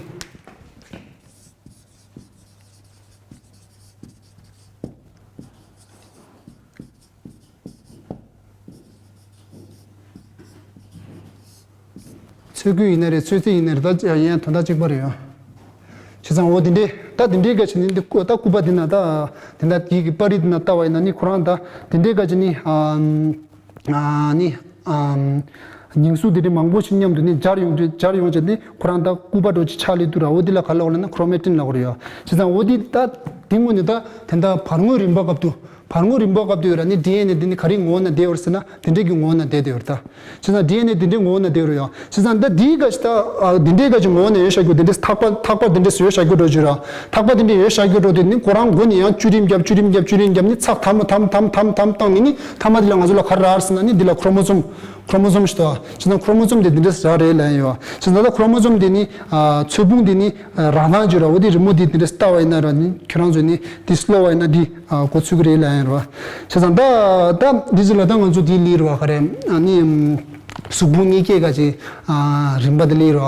ཚོས་སྐུད་ཡིན་ན་རེད། ཚོས་རྩི་ཡིན་ན་རེད། ད་ཡང་དོན་དག་གཅིག་པ་རེད་ཡ། བྱས་ཙང་འོ་དེ་འདྲའི་ད་དེ་འདྲའི་ག་ཅིག་ནི་འདི་ཀུ་ད་སྐུད་པ་འདི་ན་ད་དེ་འདྲ་ཡི་གི་པར་རིས་འདི་ན་ལྟ་བ་ཡིན་ན་ནི་ཁོ་རང་ད་དེ་འདྲའི་ག་ཅིག་ནི་ཨ་ཨ་ནི་ཨ་ཉིང་གཟུགས་དེ་འདྲའི་མང་པོ་ཞིག་མཉམ་དུ་ནི་སྦྱར་ཡོང་དུས་སྦྱར་ཡོང་བྱས་ནི་ཁོ་རང་ད་སྐུད་པ་འདྲ་ཅིག་ཆགས་སླེབས་དུས་ར། འོ་འདི་ལ་ག་ལབ་དགོས་ལབ་ན་ཁྲོ་མེ་ཊིན་ལབ་དགོས་རེད་ཡ། བྱས་ཙང་འོ་འདི་ད་དེ་སྔོན་ནས་ད་དེ་འདྲ་བར་ངོས་རིམ་པ་སྐབས་དུ། བར་ངོས་རིམ་པ་སྐབས་དུ་ཡོད་ར་ནི་ཌི་ཨེན་ཨེ་འདི་ནི་ག་རེའི་ངོ་བོ་ན་བསྡད་ཡོད་རེད་ཟེར་ན་དེ་འདྲའི་གི་ངོ་བོ་ན་བསྡད་དེ་ཡོད་རེད་ད། བྱས་ཙང་ཌི་ཨེན་ཨེ་དེ་འདྲའི་ངོ་བོ་ན་བསྡད་ཡོད་རེད་ཡ། བྱས་ཙང་ད་འདིའི་ག་ཅིག་ད་ཨ་དེ་འདྲའི་ག་ཅིག་ངོ་བོ་ན་ཡོད་བཞག་རྒྱུ་དེ་འདྲའི་ཐག་པ་ཐག་པ་དེ་འདྲའི་ཡོད་བཞག་རྒྱུ་འགྲོ་རྒྱུ་ར། ཐག་པ་དེ་འདྲའི་ཡོད་བཞག་རྒྱུ་འགྲོ་དེ་ནི་ཁོ་རང་མགོ་ནས་ཡང་བཅུད་རིམ་བརྒྱབ་བཅུད་རིམ་བརྒྱབ་བཅུད་རིམ་བརྒྱབ་ནི་ཚགས་དམ་དམ་དམ་དམ་དམ་བཏང་ནི་ནི་མཐའ་མ་དེ་ལ་ང་ཚོ་ལ་ག་རེ་རག་ཟེར་ན་ནི་འདི་ལ་ཁྲོ་མོ་སོམ། ཁྲོ་མོ་སོམ་ཞིག་ཏུ་བྱས་ཙང་ཁྲོ་མོ་སོམ་དེ་འདི་འདྲས་རག་རེད་ལབ་ཡོད། བྱས་ཙང་ད་ཁྲོ་མོ་སོམ་དེ་ནི་ཨ་ཚོས་ཕུང་དེ་ནི་ཨ་རང་སྣང་བརྗོད་ར། འོ་དེ་རི་མོ་དེ་འདི་འདྲས་ལྟ་བ་ཡིན་ན་ར་ནི་ཁྱོད་རང་ཚོས་ནི་དེ་སློབ་པ་ཡིན་ན་འདི་ཨ་གོ་ཚུགས་ཀྱི་རེད་ལབ་ཡོད་ར། བྱས་ཙང་ད་ད་འདི་ཚོ་ལ་ད་ང་ཚོ་དེ་ལས་ར་ག་རེ་ཨ་ནི་གཟུགས་ཕུང་གཉིས་ཀའི་ག་ཅིག་ཨ་རིམ་པ་དེ་ལས་ར།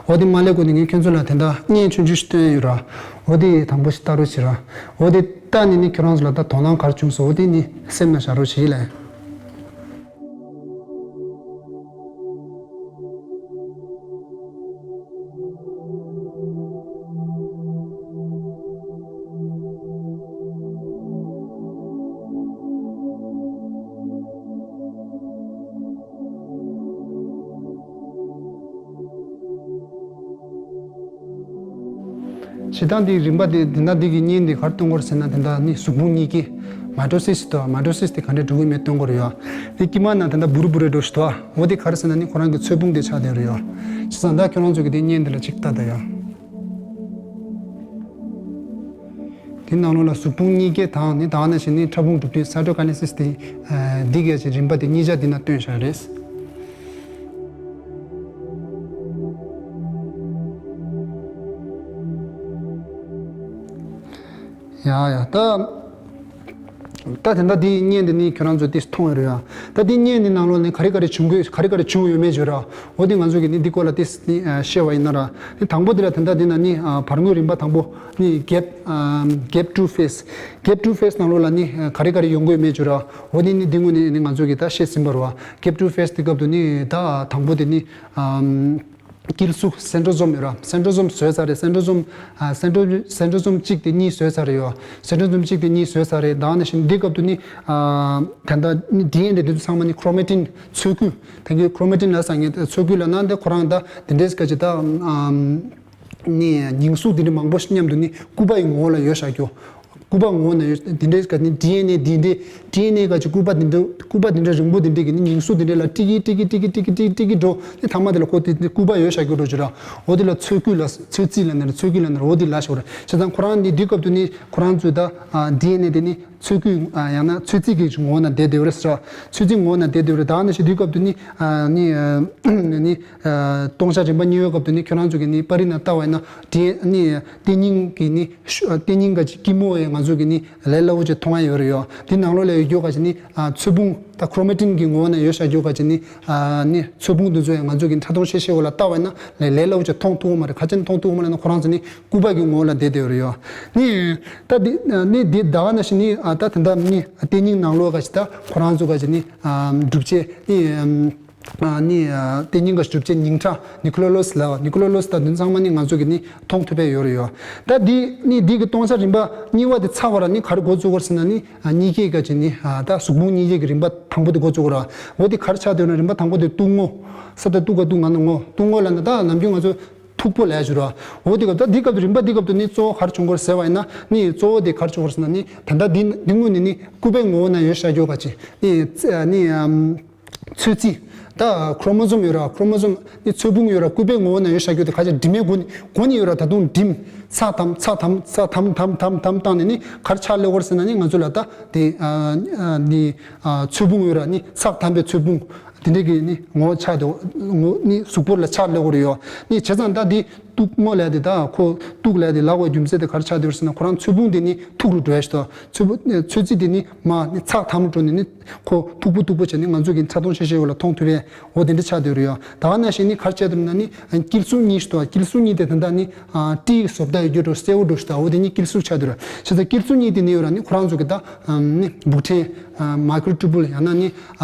འོ་དེ་མ་ལས་གོ་ནི་ངས་ཁྱོད་ཚོ་ལ་དེ་འདྲ་བརྙན་ཆུང་ཆུང་ཞིག་སྟོན་ཡོད་ར། འོ་དེ་དང་པོ་ཞིག་ལྟ་རོགས་བྱེད་ར། འོ་དེ་ལྟ་ནི་ནི་ཁྱོད་རང་ཚོ་ལ་ད་དོ་སྣང་ག་རེ་བྱུང་སོང་། འོ་དེ་ནི་སེམས་ལ་བཞག་རོགས་བྱེད་ལབ་ཡོད། བྱེད་སྟངས་འདི་རིམ་པ་འདི་འདི་འདྲ་འདི་གི་བརྙན་འདི་ག་རེ་སྟོན་གྱི་ཡོད་ཟེར་ན། དེ་འདྲ་ནི་གཟུགས་ཕུང་གཉིས་ཀའི་མའི་ཊོ་སིས་དང་། མའི་ཊོ་སིས་དེ་ག་འདྲ་འགྲོ་གི་མེད་སྟོན་གྱི་ཡོད་རེད་ཡ། དེ་དཀྱིལ་མ་ན་དེ་འདྲ་འབུར་འབུར་འདྲ་ཞིག་འདུག་འོ་དེ་ག་རེ་ཟེར་ན་ནི་ཁོ་རང་གི་ཚོས་ཕུང་དེ་ཆགས་བསྡད་ཡོད་རེད་ཡ། བྱས་ཙང་ད་ཁྱོད་རང་ཚོ་གི་དེ་བརྙན་འདི་ལ་ཅིག་ལྟ་ད་ཡ། དེ་ནང་ལོགས་ལ་གཟུགས་ཕུང་གཉིས་ཀའི་དང་ནི་དེ་ནང་བཞིན་ནི་ཕྲ་ཕུང་གྲུབ་དུས་སའི་ཊོ་ཀའི་ནེ་སིས་དེ་འདི་གའི་ཅིག་རིམ་པ་དེ་གཉིས་ཆ་འདི་ན་སྟོན་བཞག་རེད། ཡ་ཡ་ད། ད་དེ་འདྲ་འདི་བརྙན་འདི་ནི་ཁྱོད་རང་ཚོ་ཏིས་མཐོང་ཡོད་རེད་ཡ། ད་འདི་བརྙན་འདི་ནང་ལོགས་ནས་ག་རེ་ག་རེ་བྱུང་དགོས་ག་རེ་ག་རེ་བྱུང་ཡོད་མེད་བརྗོད་ར། འོ་དེ་ང་ཚོ་གིས་ནི་འདི་སྐོར་ལ་ཏིས་ནི་བཤད་པ་ཡིན་ན་ར། ནི་དང་པོ་འདི་ལ་དེ་འདྲ་འདི་ན་ནི་བར་ངོས་རིམ་པ་དང་པོ་ནི་གེབ་གེབ་ཊུ་ཕེས། གེབ་ཊུ་ཕེས་ནང་ལོགས་ལ་ནི་ག་རེ་ག་རེ་ཡོང་དགོས་མེད་བརྗོད་ར། འོ་དེ་ནི་འདི་ངོས་ནས་ནི་ང་ཚོ་གིས་ད་བཤད་ཟིན་པ་རེད་བ། གེབ་ཊུ་ཕེས་དེ་སྐབས་དུ་ནི་ད་དང་པོ་དེ་ནི། དཀྱིལ་སུ་སེན་ཊོ་སོམ་ཡོད་ར། སེན་ཊོ་སོམ་བཟོས་ཚར་རེད། སེན་ཊོ་སོམ་ཨ་སེན་ཊོ་སེན་ཊོ་སོམ་གཅིག་དེ་གཉིས་བཟོས་ཚར་རེད་ཡོད། སེན་ཊོ་སོམ་གཅིག་དེ་གཉིས་བཟོས་ཚར་རེད། ད་ནང་བཞིན་འདི་སྐབས་དུ་ནི་ཨ་ད་ལྟ་ནི་ཌི་ཨེན་ཨེ་དེ་ཚོ་ཚང་མ་ནི་ཁྲོ་མེ་ཊིན་ཚོས་སྐུད། ད་གི་ཁྲོ་མེ་ཊིན་ལ་ཟེར་མཁན་ཚོས་སྐུད་ལབ་ན་འདི་ཁོ་རང་ད་དེ་འདྲས་སྐད་ཅིག་ད་ཨམ་ནི་ཉིང་གཟུགས་དེ་འདྲ་མང་པོ་ཞིག་མཉམ་དུ་ནི་སྐུད་པ་ཡི་ངོ་བོ་ལ་ཡོད་བཞག་རྒྱུ། སྐུད་པ་ངོ་བོ་ན་ཡོད་དེ་འདྲའི་ག་ནི་ཌི་ཨེན་ཨེ་འདི་འདྲའི་ཌི་ཨེན་ཨེ་ག་ཅིག་སྐུད་པ་འདི་འདྲ་སྐུད་པ་འདི་འདྲ་རིང་པོ་འདི་འདྲའི་གི་ནི་ཉིང་སུ་འདི་འདྲའི་ལ་ཏྲིག་གི་ཏྲིག་གི་ཏྲིག་གི་ཏྲིག་གི་ཏྲིག་གི་ཏྲིག་གི་འགྲོ་ནི་ཐ་མ་དེ་ལ་ཁོ་དེ་སྐུད་པ་ཡོད་བཞག་རྒྱུ་འགྲོ་ཅིག་ར། འོ་དེ་ལ་ཚོས་སྐུད་ལ་ཚོས་རྩི་ལ་ནི་ཚོས་སྐུད་ལ་ནི་འོ་དེ་ལ་ཞོར་བྱས་ཙང་ཁོ་རང་ནི་དེ་སྐབས་དུ་ནི་ཁོ་རང་ཚོས་ད་ཌི་ཨེན་ཨེ་དེ་ནི། ཚོས་སྐུད་ཡང་ན་ཚོས་རྩི་གི་ངོ་བོ་ན་བསྡད་བསྡད་ཡོད་རེད་ཟེར་བ། ཚོས་རྩི་ངོ་བོ་ན་བསྡད་བསྡད་ཡོད་རེད། ད་ནི་ཞིག་དུས་སྐབས་དུ་ནི་ནི་ནི་སྟོང་ཆ་རིམ་པ་གཉིས་པའི་སྐབས་དུ་ནི་ཁྱོད་རང་ཚོ་གི་ནི་པར་རིས་ན་ལྟ་བ་ཡིན་ན་དེ་ནི་ལྟེ་སྙིང་གི་ནི་ལྟེ་སྙིང་ག་ཅིག་སྐྱི་མོ་ཡང་ང་ཚོ་གི་ནི་ལས་སླ་བོ་ཅིག་མཐོང་ཡ་ཡོད་རེད་ཡོད། དེ་ནང་ལོགས་ལ་ཡོད་རྒྱུ་ག་ཅིག་ནི་ཚོས་ཕུང་ད་ཁྲོ་མ་ཊིན་གི་ངོ་བོ་ན་ཡོད་བཞག་རྒྱུ་ག་ཅིག་ནི་ནི་ཚོས་ཕུང་དུ་ཚོ་ཡང་ང་ཚོ་གི་ཕྲ་མཐོང་ཤེས་བྱའི་འོག་ལ་ལྟ་བ་ཡིན་ན་ལས་སླ་བོ་ཅིག་མཐོང་ཐུབ་ཀྱི་མ་རེད། ག་ཅིག་མཐོང་ཐུབ་ཀྱི་མ་རེད་ན་ཁོ་རང་ཚོ་ནི། སྐུད་པ་གི་ངོ་བོ་ལ་བསྡད་བསྡད་ཡོད་རེད་ཡོད། ནི། ད་འདི་ནི་འདི་ད་ག་ནང་བཞིན་ནི་ད་དེ་འདྲ་ནི་ལྟེ་སྙིང་ནང་ལོགས་ག་ཅིག་ད་ཁོ་རང་ཚོ་ག་ཅིག་ནི་གྲུབ་ཆ་ནི་ནི་ལྟེ་སྙིང་ག་གྲུབ་ཆ་སྙིང་ཁྲག་ནིའུ་ཀི་ལེ་ཡོ་སི་ལ་ནིའུ་ཀི་ལེ་ཡོ་སི་ད་དེ་ཚང་མ་ནི་ང་ཚོ་གི་ནི་མཐོང་ཐུབ་པ་ཡོད་རེད་ཡོད། ད་འདི་ནི་འདི་གི་སྟོང་ཆ་རིམ་པ་གཉིས་པ་དེ་ཚར་བ་ར་ནི་ག་རེ་འགོ་བཙུགས་པ་རེད་ཟེར་ན་ནི་གཉིས་ཀའི་ག་ཅིག་ནི་ད་གཟུགས་ཕུང་གཉིས་ཀའི་གི་རིམ་པ་དང་པོ་དེ་འགོ་བཙུགས་པ་ར། འོ་དེ་ག་རེ་ཆགས་བསྡད་ཡོད་ན་རིམ་པ་དང་པོ་དེ་གཏུམ་མོ་ས་ད་གཏུག་ག་གཏུག་ང་ན་ངོ་གཏུམ་མོ་ལ་ན་ད་ནམ་རྒྱུན་ང་ཚོ། མཐུག་པོ་ལས་བྱུང་ར། འོ་དེ་སྐབས་ད་འདི་སྐབས་དུ་རིམ་པ་འདི་སྐབས་དུ་ནི་གཙོ་བོ་ག་རེ་བྱུང་གོ་ཟེར་བ་ཡིན་ན་ནི་གཙོ་བོ་དེ་ག་རེ་བྱུང་གོ་ཟེར་ན་ནི་ད་ལྟ་འདི་འདི་སྔོན་ནས་ནི་སྐུད་པའི་ངོ་བོ་ན་ཡོད་བཞག་རྒྱུ་ག་ཅིག་ནི་ནི་ཚོས་རྩི་ད་ཁྲོ་མོ་སོམ་ཡོད་ར། ཁྲོ་མོ་སོམ་ནི་ཚོས་ཕུང་ཡོད་ར། སྐུད་པའི་ངོ་བོ་ན་ཡོད་བཞག་རྒྱུ་དེ་ག་ཅིག་དྲི་མའི་སྒོ་ནས་སྒོ་ནས་ཡོད་ར། ད་དུང་དྲིམ་ཚགས་དམ་ཚགས་དམ་ཚགས་དམ་དམ་དམ་དམ་བཏང་ནས་ནི་ག་རེ་ཆགས་ལེ་གོ་ཟེར་ན་ནི་ང་ཚོ་ལ་ད་དེ་ནི་ཚོས་ཕུང་ཡོད་ར། ནི་ཚགས་དམ་པའི་ཚོས་ཕུང་། དེ་འདྲའི་གི་ནི་ངོ་བོ་ཆགས་འདུག་ངོ་ནི་གཟུགས་པོ་ལ་ཆགས་སླེབས་ཀྱི་ཡོད། ནི་བྱས་ཙང་ད་འདི་གཏུམ་མོ་ལབ་དེ་ད་ཁོ་གཏུམ་ལབ་དེ་ལབ་པའི་རྒྱུ་མཚན་དེ་ག་རེ་ཆགས་བསྡད་ཡོད་ཟེར་ན་ཁོ་རང་ཚོས་ཕུང་དེ་ནི་མཐུག་རུ་འགྲོ་ཡ་ཞིག་འདུག་ཚོས་ཕུང་ཚོས་རྩི་དེ་ནི་མར་ནི་ཚགས་དམ་རུ་འགྲོ་ནས་ནི་ཁོ་མཐུག་པོ་མཐུག་པོ་བྱས་ནས་ང་ཚོ་གི་ཕྲ་མཐོང་ཤེས་བྱའི་འོག་ལ་མཐོང་ཐུབ་པའི་འོ་དེ་འདྲ་ཆགས་བསྡད་ཡོད། ད་ག་ནང་བཞིན་ནི་ག་རེ་ཆགས་བསྡད་ཡོད་ན་ནི་དཀྱིལ་གཟུགས་གཉིས་ཞིག་འདུག་དཀྱིལ་གཟུགས་གཉིས་དེ་ད་ལྟ་ནི་ཏྲིའི་བཟོ་ལྟ་ཡོད་རྒྱུ་འདྲ་སེར་པོ་འདྲ་ཞིག་འདུག་འོ་དེ་ནི་དཀྱིལ་གཟུགས་ཆགས་བསྡད་ཡོད། བྱས་ཙང་དཀྱིལ་གཟུགས་གཉིས་དེ་ནི་ཡོད་ར། ནི་ཁོ་རང་ཚོ་གི་ད་ནི་སྦུག་ཕྲན་མའི་ཀྲོ་ཊུ་བུལ་ཡང་ན་ནི་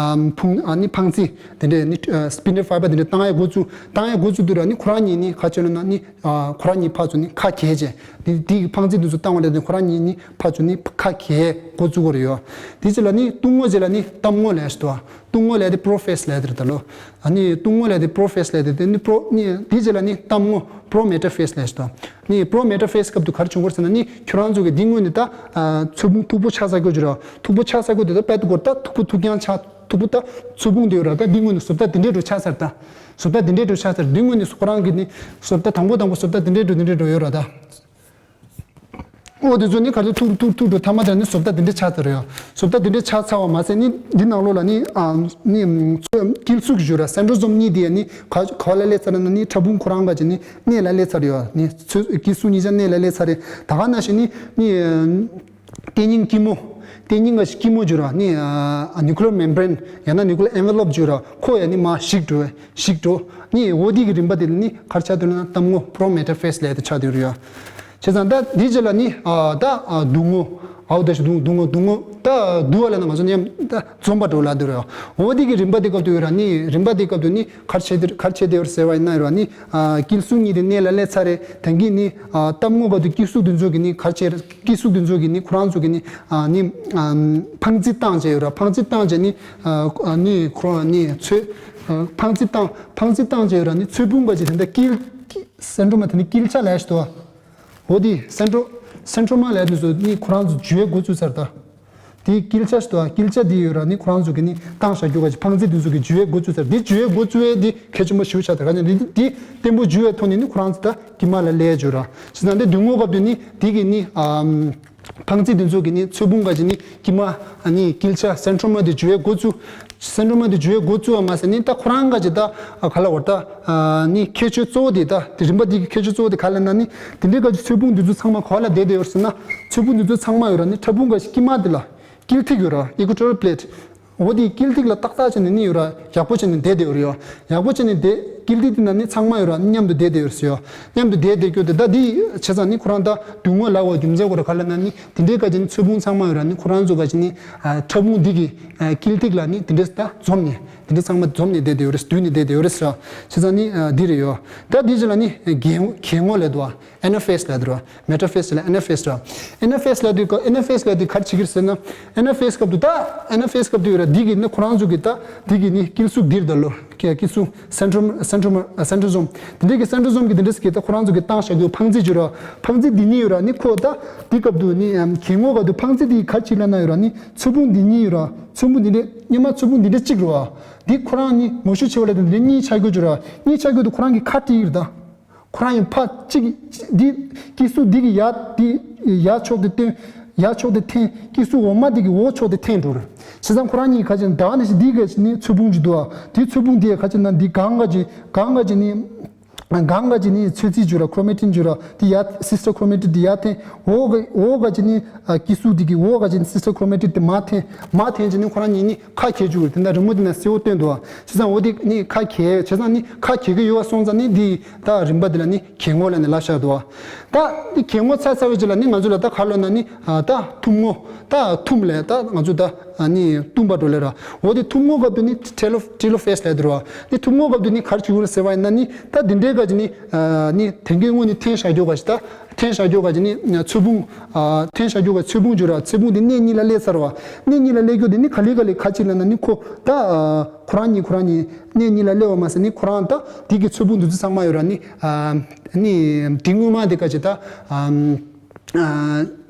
ཕུང་ནི་ཕང་རྩི་དེ་འདྲས་ནི་སྤི་ནལ་ཕའི་བར་དེ་འདྲས་བཏང་ཡ་འགོ་བཙུགས། བཏང་ཡ་འགོ་བཙུགས་དུས་ར་ནི་ཁོ་རང་གཉིས་ནི་ག་ཅི་ལབ་ན་ནི་ཁོ་རང་གཉིས་ཕར་ཚུར་ནི་ཁ་གྱེས་བྱས། དེ་དེ་གི་ཕང་རྩི་དེ་ཚོ་བཏང་བ་ལས་ནི་ཁོ་རང་གཉིས་ནི་ཕར་ཚུར་ནི་ཁ་གྱེས་འགོ་བཙུགས་པ་རེད་ཡོད། དེ་རྗེས་ལ་ནི་གཏུམ་མོ་རྗེས་ལ་ནི་གཏམ་ངོ་ལབ་ཡ་ཞིག་འདུག་གཏུམ་ངོ་ལབ་ཡ་དེ་པྲོ་ཕེ་སི་ལབ་ཡ་དེ་རེད་ད་ལོ། ཨ་ནི་གཏུམ་ངོ་ལབ་ཡ་དེ་པྲོ་ཕེ་སི་ལབ་ཡ་དེ་དེ་ནི་པྲོ་ནི་དེ་རྗེས་ལ་ནི་གཏམ་ངོ་པྲོ་མེ་ཊ་ཕེ་སི་ལབ་ཡ་ཞིག་འདུག་ནི་པྲོ་མེ་ཊ་ཕེ་སི་སྐབས་དུ་ག་རེ་བྱུང་གོ་ཟེར་ན་ནི་ཁྱོད་རང་ཚོ་གི་འདི་སྔོན་ནི་ད་ཚོས་ཕུང་མཐུག་པོ་ཆགས་ཚར་གྱི་ཡོད་ར། མཐུག་པོ་ཆགས་ཚར་གྱི་ཡོད་དེ་ད་དཔེ་དུ་གོ་ད་མཐུག་པོ་མཐུག་རྐྱང་ཆགས། མཐུག་པོ་ད་ཚོས་ཕུང་དེ་ཡོད་ར། ད་འདི་སྔོན་ནས་བཟོ་ལྟ་དེ་འདྲས་འགྲོ་ཆགས་ཚར། ད་བཟོ་ལྟ་དེ་འདྲས་འགྲོ་ཆགས་ཚར། འདི་སྔོན་ནས་ཁོ་རང་གི་ནི་བཟོ་ལྟ་དང་པོ་དང་པོ་བཟོ་ལྟ་དེ་འདྲས་འགྲོ་དེ་འདྲས་འགྲོ་ཡོད་ར་ད། འོ་དེ་ཚོ་ནི་ག་ཚོད་ཐུག་ཐུག་ཐུག་འགྲོ་ཐ་མ་དེ་ནི་བཟོ་ལྟ་དེ་འདྲས་ཆགས་ཚར་ཡོད། བཟོ་ལྟ་དེ་འདྲས་ཆགས་ཚར་བ་མ་ཟད་ནི་འདི་ནང་ལོགས་ལ་ནི་ཨ་ནི་ཚོས་དཀྱིལ་གཟུགས་ཞུ་ར་སེན་ཊྲོ་སོམ་གཉིས་དེ་ནི་ག་ག་བ་ལ་སླེབས་ཚར་ན་ནི་ཕྲ་ཕུང་ཁོ་རང་ག་ཅིག་ནི་སྣེ་ལ་སླེབས་ཚར་ཡོད། ནི་ཚོས་དཀྱིལ་གཟུགས་གཉིས་ཆ་སྣེ་ལ་སླེབས་ཚར་རེད། ད་ག་ནང་བཞིན་ནི་ནི། ལྟེ་སྙིང་སྐྱི་མོ། ལྟེ་སྙིང་ག་ཅིག་སྐྱི་མོ་བརྗོད་ར་ནི་ནིའུ་ཀི་ལེ་ཡར་མེམ་བྷི་རེན་ཡང་ན་ནིའུ་ཀི་ལེ་ཡར་ཨེན་ཝེ་ལོབ་བརྗོད་ར་ཁོ་ཡང་ནི་མར་ཞིག་འགྲོ་ཞིག་འགྲོ། ནི་འོ་དེ་གི་རིམ་པ་དེ་ནི་ག་རེ་ཆགས་འདུག་ན་གཏམ་ངོ་པྲོ་མེ་ཊ་ཕེ་སི་ལབ་ཡ་དེ་ཆགས་འདུག་རེད་ཡ། བྱས་ཙང་ད་དེ་རྗེས་ལ་ནི་ད་མདུང་ངོ་འོ་དེ་ཞིག་མདུང་མདུང་ངོ་མདུང་ངོ་ད་མདུང་བ་ལ་ན་ང་ཚོ་ནི་ད་འཛོམས་པ་འགྲོ་ལ་འདུག་རེད་ཡ། འོ་དེ་གི་རིམ་པ་དེ་སྐབས་དུ་ཡོད་ར་ནི་རིམ་པ་དེ་སྐབས་དུ་ནི་ག་རེ་བྱས་ཏེ་ག་རེ་བྱས་ཏེ་ཡོད་རེད་ཟེར་བ་ཡིན་ན་ཡོད་ར་ནི་དཀྱིལ་གཟུགས་གཉིས་དེ་སྣེ་ལ་སླེབས་ཚར་རེད། ད་གིན་ནི་གཏམ་ངོ་ག་དུ་དཀྱིལ་གཟུགས་དེ་ཚོ་གི་ནི་ག་རེ་བྱས་རེད། དཀྱིལ་གཟུགས་དེ་ཚོ་གི་ནི་ཁོ་རང་ཚོ་གི་ནི་ནི་ཕང་རྩི་བཏང་བྱས་ཡོད་ར། ཕང་རྩི་བཏང་བྱས་ནི་ནི་ཁོ་རང་ནི་ཚོས་ཕང་རྩི་བཏང་ཕང་རྩི་བཏང་བྱས་ཡོད་ར། ནི་ཚོས་ཕུང་ག་ཅིག་དེ་འདྲ་དཀྱིལ་སེན་ཊྲོ་མ་དེ་ནི་དཀྱིལ་ཆ་ལབ་ཡ་ཞིག་འདུག་འོ་དེ་སེན་ཊྲོ་སེན་ཊྲོ་མ་ལབ་ཡ་དེ་ཚོ་ནི་ཁོ་རང་ཚོ་འཇུ་བའི་འགོ་བཙུགས་ཚར་ད། དེ་དཀྱིལ་ཆ་ཞིག་འདུག་དཀྱིལ་ཆ་དེ་ཡོད་ར་ནི་ཁོ་རང་ཚོ་གི་ནི་བཏང་བཞག་རྒྱུ་ག་ཅིག་ཕང་རྩི་དེ་ཚོ་གི་འཇུ་བའི་འགོ་བཙུགས་ཚར། དེ་འཇུ་བའི་འགོ་བཙུགས་པའི་དེ་གལ་ཆེན་པོ་ཞེ་པོ་ཆགས་ད། ག་ཅིག་དེ་དེ་བརྟན་པོ་འཇུ་བའི་ཐོག་ནས་ནི་ཁོ་རང་ཚོ་ད་དཀྱིལ་མ་ལ་སླེབས་ཡ་ཅིག་ཡོད་ར། བྱས་ཙང་དེ་མདུང་ངོ་སྐབས་དུ་ནི་དེ་གི་ནི། ཕང་རྩི་དེ་ཚོ་གི་ནི་ཚོས་ཕུང་ག་ཅིག་ནི་དཀྱིལ་མ་ནི་དཀྱིལ་ཆ་སེན་ཊྲོ་མ་དེ་འཇུ་བའི་འགོ་བཙུགས། སེན་ཊྲོ་མ་དེ་འཇུ་བའི་འགོ་བཙུགས་པ་མ་ཟད་ནི་ད་ཁོ་རང་ག་ཅིག་ད་ག་ལ་བར་ད་ནི་ཁྱད་ཆོས་གཙོ་བོ་དེ་ད་དེ་རིམ་པ་དེ་གི་ཁྱད་ཆོས་གཙོ་བོ་དེ་ག་ལ་ན་ནི་དེ་འདྲའི་ག་ཅིག་ཚོས་ཕུང་དེ་ཚོ་ཚང་མ་ག་ལ་བསྡད་བསྡད་ཡོད་ཟེར་ན་ཚོས་ཕུང་དེ་ཚོ་ཚང་མ་ཡོད་ར་ནི་ཕྲ་ཕུང་ག་ཅིག་དཀྱིལ་མ་དེ་ལ་དཀྱིལ་ཐིག་ཡོད་ར་ཨི་ཀུ་ཊོ་རི་ཡལ་པི་ལེ་ཊི། འོ་དེ་དཀྱིལ་ཐིག་ལ་ཏག་ཏག་བྱས་ནས་ནི་ཡོད་ར་ཡག་པོ་བྱས་ནས་བསྡད་བསྡད་ཡོད་ར་ཡོ། ཡག་པོ་བྱས་ནས་བསྡད་དཀྱིལ་ཐིག་དེ་ན་ནི་ཚང་མ་ཡོད་ར་མཉམ་དུ་བསྡད་བསྡད་ཡོད་ར་ཟེར་ཡོ། མཉམ་དུ་བསྡད་བསྡད་རྒྱུ་དེ་ད་དེ་བྱས་ཙང་ནི་ཁོ་རང་ད་མདུང་ངོ་ལབ་པའི་རྒྱུ་མཚན་ཁོ་ར་ག་ལ་ན་ནི་དེ་འདྲའི་ག་ཅིག་ནི་ཚོས་ཕུང་ཚང་མ་ཡོད་ར་ནི་ཁོ་རང་ཚོ་ག་ཅིག་ནི་ཕྲ་ཕུང་འདི་གི་དཀྱིལ་ཐིག་ལ་ནི་དེ་འདྲའི་ད་འཛོམས་ནས་དེ་འདྲའི་ཚང་མ་འཛོམས་ནས་བསྡད་བསྡད་ཡོད་ར་བསྡུས་ནས་བསྡད་བསྡད་ཡོད་ར་ཟེར་བྱས་ཙང་ནི་འདི་རེད་ཡོ། ད་དེ་རྗེས་ལ་ནི་གྱེན་གྱེན་ངོ་ལབ་འདུག་ཨ། ཨེ་ན་ཕེ་སི་ལབ་འདུག་ར། མེ་ཊ་ཕེ་སི་ལ་ཨེ་ན་ཕེ་སི་ར། ཨེ་ན་ཕེ་སི་ལབ་དུས་ཀ་ཨེ་ན་ཕེ་སི་ལབ་དུས་ག་རེ་བྱེད་ཀྱི་རེད་ཟེར་ན། ཨེ་ན་ཕེ་སི་སྐབས་དུ་ད་ཨེ་ན་ཕེ་སི་སྐབས་དུ་ཡོད་ར་འདི་གི་ནི་ཁོ་རང་ཚོ་གི་ད་འདི་གི་ནི་དཀྱིལ་གཟུགས་འདིར་ད་ལོ། ཀི་སུ་centromere centromere ཨ་centrosome དེ་འདྲའི་གི་centrosome གི་དེ་འདྲས་གི་ད་ཁོ་རང་ཚོ་གི་བཏང་བཞག་རྒྱུ་འཕང་རྩི་བརྗོད་ར། འཕང་རྩི་འདི་གཉིས་ཡོད་ར། ནི་ཁོ་ད་འདི་སྐབས་དུ་ནི་ཨམ་གྱེན་ངོ་སྐབས་དུ་འཕང་རྩི་འདི་ག་ཅིག་ལབ་ན་ཡོད་ར། ནི་ཚོས་ཕུང་འདི་གཉིས་ཡོད་ར། ཚོས་ཕུང་འདི་འདྲས་སྔོན་མ་ཚོས་ཕུང་འདི་འདྲས་གཅིག་རེད་བ། འདི་ཁོ་རང་ནི་ངོ་ཤུགས་ཆེ་བ་ལས་དུ་འདི་འདྲས་གཉིས་ཆགས་རྒྱུ་བརྗོད་ར། གཉིས་ཆགས་རྒྱུ་དུ་ཁོ་རང་གི་ཁ་བྲིས་ཡོད་ར་ད། ཁོ་རང་ཡང་ཕར་གཅིག་འདི་ཀི་སུ་འདི་གི་ཡ་འདི་ཡ་ཕྱོགས་དེ་བཏོན། ཡ་ཕྱོགས་དེ་འཐེན། ཀི་སུ་འོག་མ་འདི་གི་འོག་ཕྱོགས་དེ་འཐེན་འགྲོ་ར། བྱས་ཙང་ཁོ་རང་གཉིས་ཁ་ཅིག་ད་ནི་ཞིག་འདི་ག་ནི་ཚོས་ཕུང་ཅིག་འདུག་ཨ། དེ་ཚོས་ཕུང་འདི་ཁ་ཅིག་ན་འདི་གང་ག་ཅིག་གང་ག་ཅིག་ནི། གང་ག་ཅིག་ནི་ཚོས་རྩི་བརྗོད་ར། ཁོ་རོ་མེ་ཊིན་བརྗོད་ར། དེ་ཡ་སི་སི་ཊར་ཁོ་རོ་མེ་ཊིན་འདི་ཡ་འཐེན། འོག་ག་འོག་ག་ཅིག་ནི་ཀི་སུ་འདི་གི་འོག་ག་ཅིག་ནི་སི་སི་ཊར་ཁོ་རོ་མེ་ཊིན་དེ་མར་འཐེན། མར་འཐེན་ཅིག་ནི་ཁོ་རང་གཉིས་ནི་ཁ་གྱེས་བཅུག་ར། དེ་འདྲ་རི་མོ་དེ་ན་སེའུ་སྟོན་འདུག་ཨ། བྱས་ཙང་འོ་དེ་ནི་ཁ་གྱེས། བྱས་ཙང་ནི་ཁ་གྱེས་གི་ཡོད་པ་སོང་ཙང་ནི་འདི་ད་རིམ་པ་དེ་ལ་ནི་གྱེན་ངོ་ལ་ནི་ལབ་བཞག་འདུག་ཨ། ད་འདི་གྱེན་ངོ་ཚར་ཚར་བའི་རྗེས་ལ་ནི་ང་ཚོ་ལ་ད་ག་ལབ་ན་ནི་ད་ཐུམ་ངོ་ད་ཐུམ་ལས་ད་ང་ཚོ་ད་ནི་ཐུམ་པ་འགྲོ་ལས་ར། འོ་དེ་ཐུམ་ངོ་སྐབས་དུ་ནི་ཊེ་ལོ་ཊེ་ལོ་ཕེ་སི་ལབ་འདུག་ར། ནི་ཐུམ་ངོ་སྐབས་དུ་ནི་ག་རེ་བྱེད་དགོས་རེད་ཟེར་བ་ཡིན་ན་ནི་ད་འདི་འདྲའི་ག་ཅིག་ནི་ནི་དེང་གི་དངོས་ནི་འཐེན་བཞག་རྒྱུ་ག་ཅིག་ད། འཐེན་བཞག་རྒྱུ་ག་ཅིག་ནི་ཚོས་ཕུང་། འཐེན་བཞག་རྒྱུ་ག་ཚོས་ཕུང་བརྗོད་ར། ཚོས་ཕུང་འདི་སྣེ་གཉིས་ལ་སླེབས་ཚར་བ། སྣེ་གཉིས་ལ་སླེབས་རྒྱུ་དེ་ནི་ག་ལེ་ག་ལེ་ག་ཅིག་ལབ་ན་ནི་ཁོ་ད་ཁོ་རང་གཉིས་ཁོ་རང་གཉིས་སྣེ་གཉིས་ལ་སླེབས་པ་མ་ཟད་ནི་ཁོ་རང་ད་འདི་གི་ཚོས་ཕུང་འདི་ཚོ་ཚང་མ་ཡོད་ར་ནི། ནི་འདི་སྔོན་མ་འདི་ག་ཅིག་ད་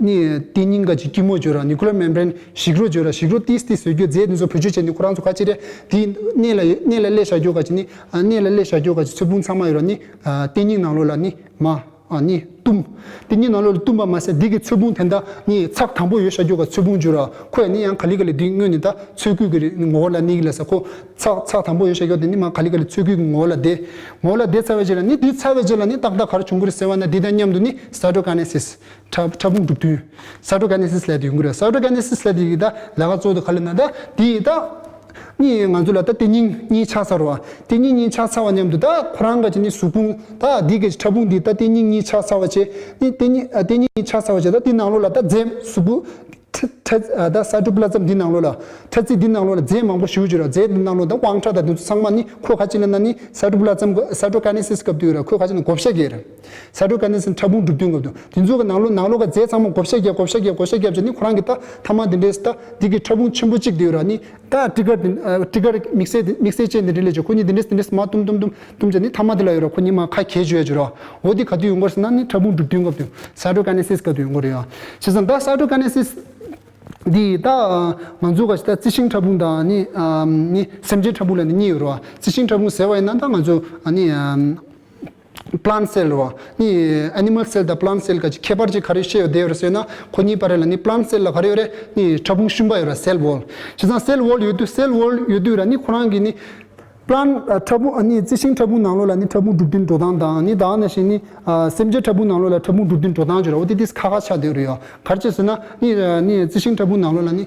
ནི་ལྟེ་སྙིང་ག་ཅིག་སྐྱི་མོ་བརྗོད་ར། ནིའུ་ཀི་ལི་ཡར་མེམ་བྷི་རེན་ཞིག་རོ་བརྗོད་ར། ཞིག་རོ་ཏིས་ཏིས་བཟོ་རྒྱུ་རྫས་འདི་ཚོ་བེད་སྤྱོད་བྱས་ནི་ཁོ་རང་ཚོ་ག་ཅིག་རེད། འདི་སྣེ་ལ་སྣེ་ལ་སླེབས་བཞག་རྒྱུ་ག་ཅིག་ནི་སྣེ་ལ་སླེབས་བཞག་རྒྱུ་ག་ཅིག་ཚོས་ཕུང་ཚང་མ་ཡོད་ར་ནི་ལྟེ་སྙིང་ནང་ལོགས་ལ་ནི་མ། ཨ་ནི་གཏུམ། དེ་གཉིས་ནང་ལོགས་ལ་གཏུམ་པ་མ་ཟད་འདི་གི་ཚོས་ཕུང་དེ་འདྲ་ནི་ཚགས་དམ་པོ་ཡོད་བཞག་རྒྱུ་ག་ཚོས་ཕུང་བརྗོད་ར། ཁོ་ཡ་ནི་ཡང་ག་ལེ་ག་ལེ་འདི་དངོས་ནི་ད་ཚོས་སྐུད་ཀྱི་ངོ་བོ་ལ་གནས་ཀྱི་ལ་ས། ཁོ་ཚགས་ཚགས་དམ་པོ་ཡོད་བཞག་རྒྱུ་དེ་ནི་མ་ག་ལེ་ག་ལེ་ཚོས་སྐུད་ཀྱི་ངོ་བོ་ལ་བསྡད། ངོ་བོ་ལ་བསྡད་ཚར་བའི་རྗེས་ལ་ནི་འདི་ཚར་བའི་རྗེས་ལ་ནི་ཏག་ཏག་ག་རེ་བྱུང་གི་རེད་ཟེར་བ་ན་འདི་དང་མཉམ་དུ་ནི་སའི་ཊོ་ཀའི་ནེ་སིས། ཕྲ་ཕྲ་ཕུང་གྲུབ་དུས། སའི་ཊོ་ཀའི་ནེ་སིས་ལབ་དེ་ཡོང་གི་རེད། སའི་ཊོ་ཀའི་ནེ་སིས་ལབ་དེ་ཡིན་ད་ལས་ཀ་གཙོ་བོ་དེ་ག་ལེ་ན་ད་དེ་ཡིན་ད། ནི་ང་ཚོ་ལ་ད་ལྟེ་སྙིང་གཉིས་ཆགས་ཚར་བ། ལྟེ་སྙིང་གཉིས་ཆགས་ཚར་བ་མཉམ་དུ་ད་ཁོ་རང་ག་ཅིག་ནི་གཟུགས་ཕུང་ད་འདི་ག་ཅིག་ཕྲ་ཕུང་འདི་ད་ལྟེ་སྙིང་གཉིས་ཆགས་ཚར་བ་བྱས། ནི་ལྟེ་སྙིང་ཨ་ལྟེ་སྙིང་གཉིས་ཆགས་ཚར་བ་བྱས་ད་འདི་ནང་ལོགས་ལ་ད་རྫས་གཟུགས་ཕུང་ཕྲ་ཕྲ་ཨ་ད་སའི་ཊོ་པི་ལ་ཛམ་འདི་ནང་ལོགས་ལ་ཕྲ་རྩིས་འདི་ནང་ལོགས་ལ་རྫས་མང་པོ་ཞེ་པོ་ཅིག་ར། རྫས་འདི་ནང་ལོགས་ད་དབང་ཕྲ་དང་འདི་ཚོ་ཚང་མ་ནི་ཁོ་ག་ཅིག་ལབ་ན་ནི་སའི་ཊོ་པི་ལ་ཛམ་སའི་ཊོ་ཀའི་ནེ་སིས་སྐབས་དུས་ར་ཁོ་ག་ཅིག་ན་བགོ་བཤའ་རྒྱག་ར། སའི་ཊོ་ཀའི་ནེ་སིས་ཕྲ་ཕུང་གྲུབ་དུས་སྐབས་དུས་འདི་ཚོ་གི་ནང་ལོགས་ནང་ལོགས་ཀ་རྫས་ཚང་མ་བགོ་བཤའ་རྒྱག་བགོ་བཤའ་རྒྱག་བགོ་བཤའ་རྒྱག་བྱས་ནི་ཁོ་རང་གི་ད་ཐ་མ་འདི་འདྲས་ད་འདི་གི་ཕྲ་ཕུང་ཆེན་པོ་གཅིག་དེ་ཡོད་ར་ནི། ད་ཊི་གར་དེ་ཨ་ཊི་གར་དམིགས་བསལ་དེ་དམིགས་བསལ་ཅན་དེ་འདྲ་ལས་ཀྱི་ཁོ་གཉིས་དེ་འདྲས་དེ་འདྲས་མ་བཏུམ་བཏུམ་བཏུམ་བཏུམ་བྱས་ནི་ཐ་མ་དེ་ལ་ཡོད་ར། ཁོ་གཉིས་མ་ཁ་གྱེས་བཅུག་ཡ་བཅུག་ར། འོ་དེ་ག་དུས་ཡོང་གི་རེད་ཟེར་ན་ནི་ཕྲ་ཕུང་གྲུབ་དུས་སྐབས་དུ་ཡོང་། སའི་ཊོ་ཀའི་ནེ་སིས་སྐབས་དུ་ཡོང་གི་རེད་ཡ། བྱས་ཙང་ད་སའི་ཊོ་ཀའི་ནེ་སིས་འདི་ད་ང་ཚོ་ག་ཞིག་ད་རྩི་ཤིང་ཕྲ་ཕུང་དང་ནི་ནི་སེམས་ཅན་ཕྲ་ཕུང་ལ་ནི་གཉིས་ཡོད་ར། རྩི་ཤིང་ཕྲ་ཕུང་ཟེར་བ་ཡིན་ན་ད་ང་ཚོ་ནི་པི་ལན་སེལ་ར་ནི་ཨེ་ནི་མལ་སེལ་དང་པི་ལན་སེལ་ག་ཅིག་ཁྱད་པར་ཅིག་ག་རེ་ཤེས་ཡོད་དེ་ཡོད་རེད་ཟེར་ན། ཁོ་གཉིས་བར་ལ་ནི་པི་ལན་སེལ་ལ་ག་རེ་ཡོད་རེད། ནི་ཕྲ་ཕུང་ཤུན་པ་ཡོད་ར། སེལ་ཝོལ། བྱས་ཙང་སེལ་ཝོལ་ཡོད་དུས་སེལ་ཝོལ་ཡོད་དུས་ར་ནི་ཁོ་རང་གི་ནི་པི་ལན་ཕྲ་ཕུང་ནི་རྩི་ཤིང་ཕྲ་ཕུང་ནང་ལོགས་ལ་ནི་ཕྲ་ཕུང་གྲུབ་དོན་འགྲོ་སྟངས་དང་ནི་ད་ནང་བཞིན་ནི་སེམས་ཅན་ཕྲ་ཕུང་ནང་ལོགས་ལ་ཕྲ་ཕུང་གྲུབ་དོན་འགྲོ་སྟངས་བརྗོད་ར། འོ་དེ་དེ་ཁ་ཁ་ཆགས་བསྡད་ཡོད་རེད་ཡ། ག་རེ་བྱས་ཟེར་ན་ནི་ནི་རྩི་ཤིང་ཕྲ་ཕུང་ནང་ལོགས་ལ་ནི་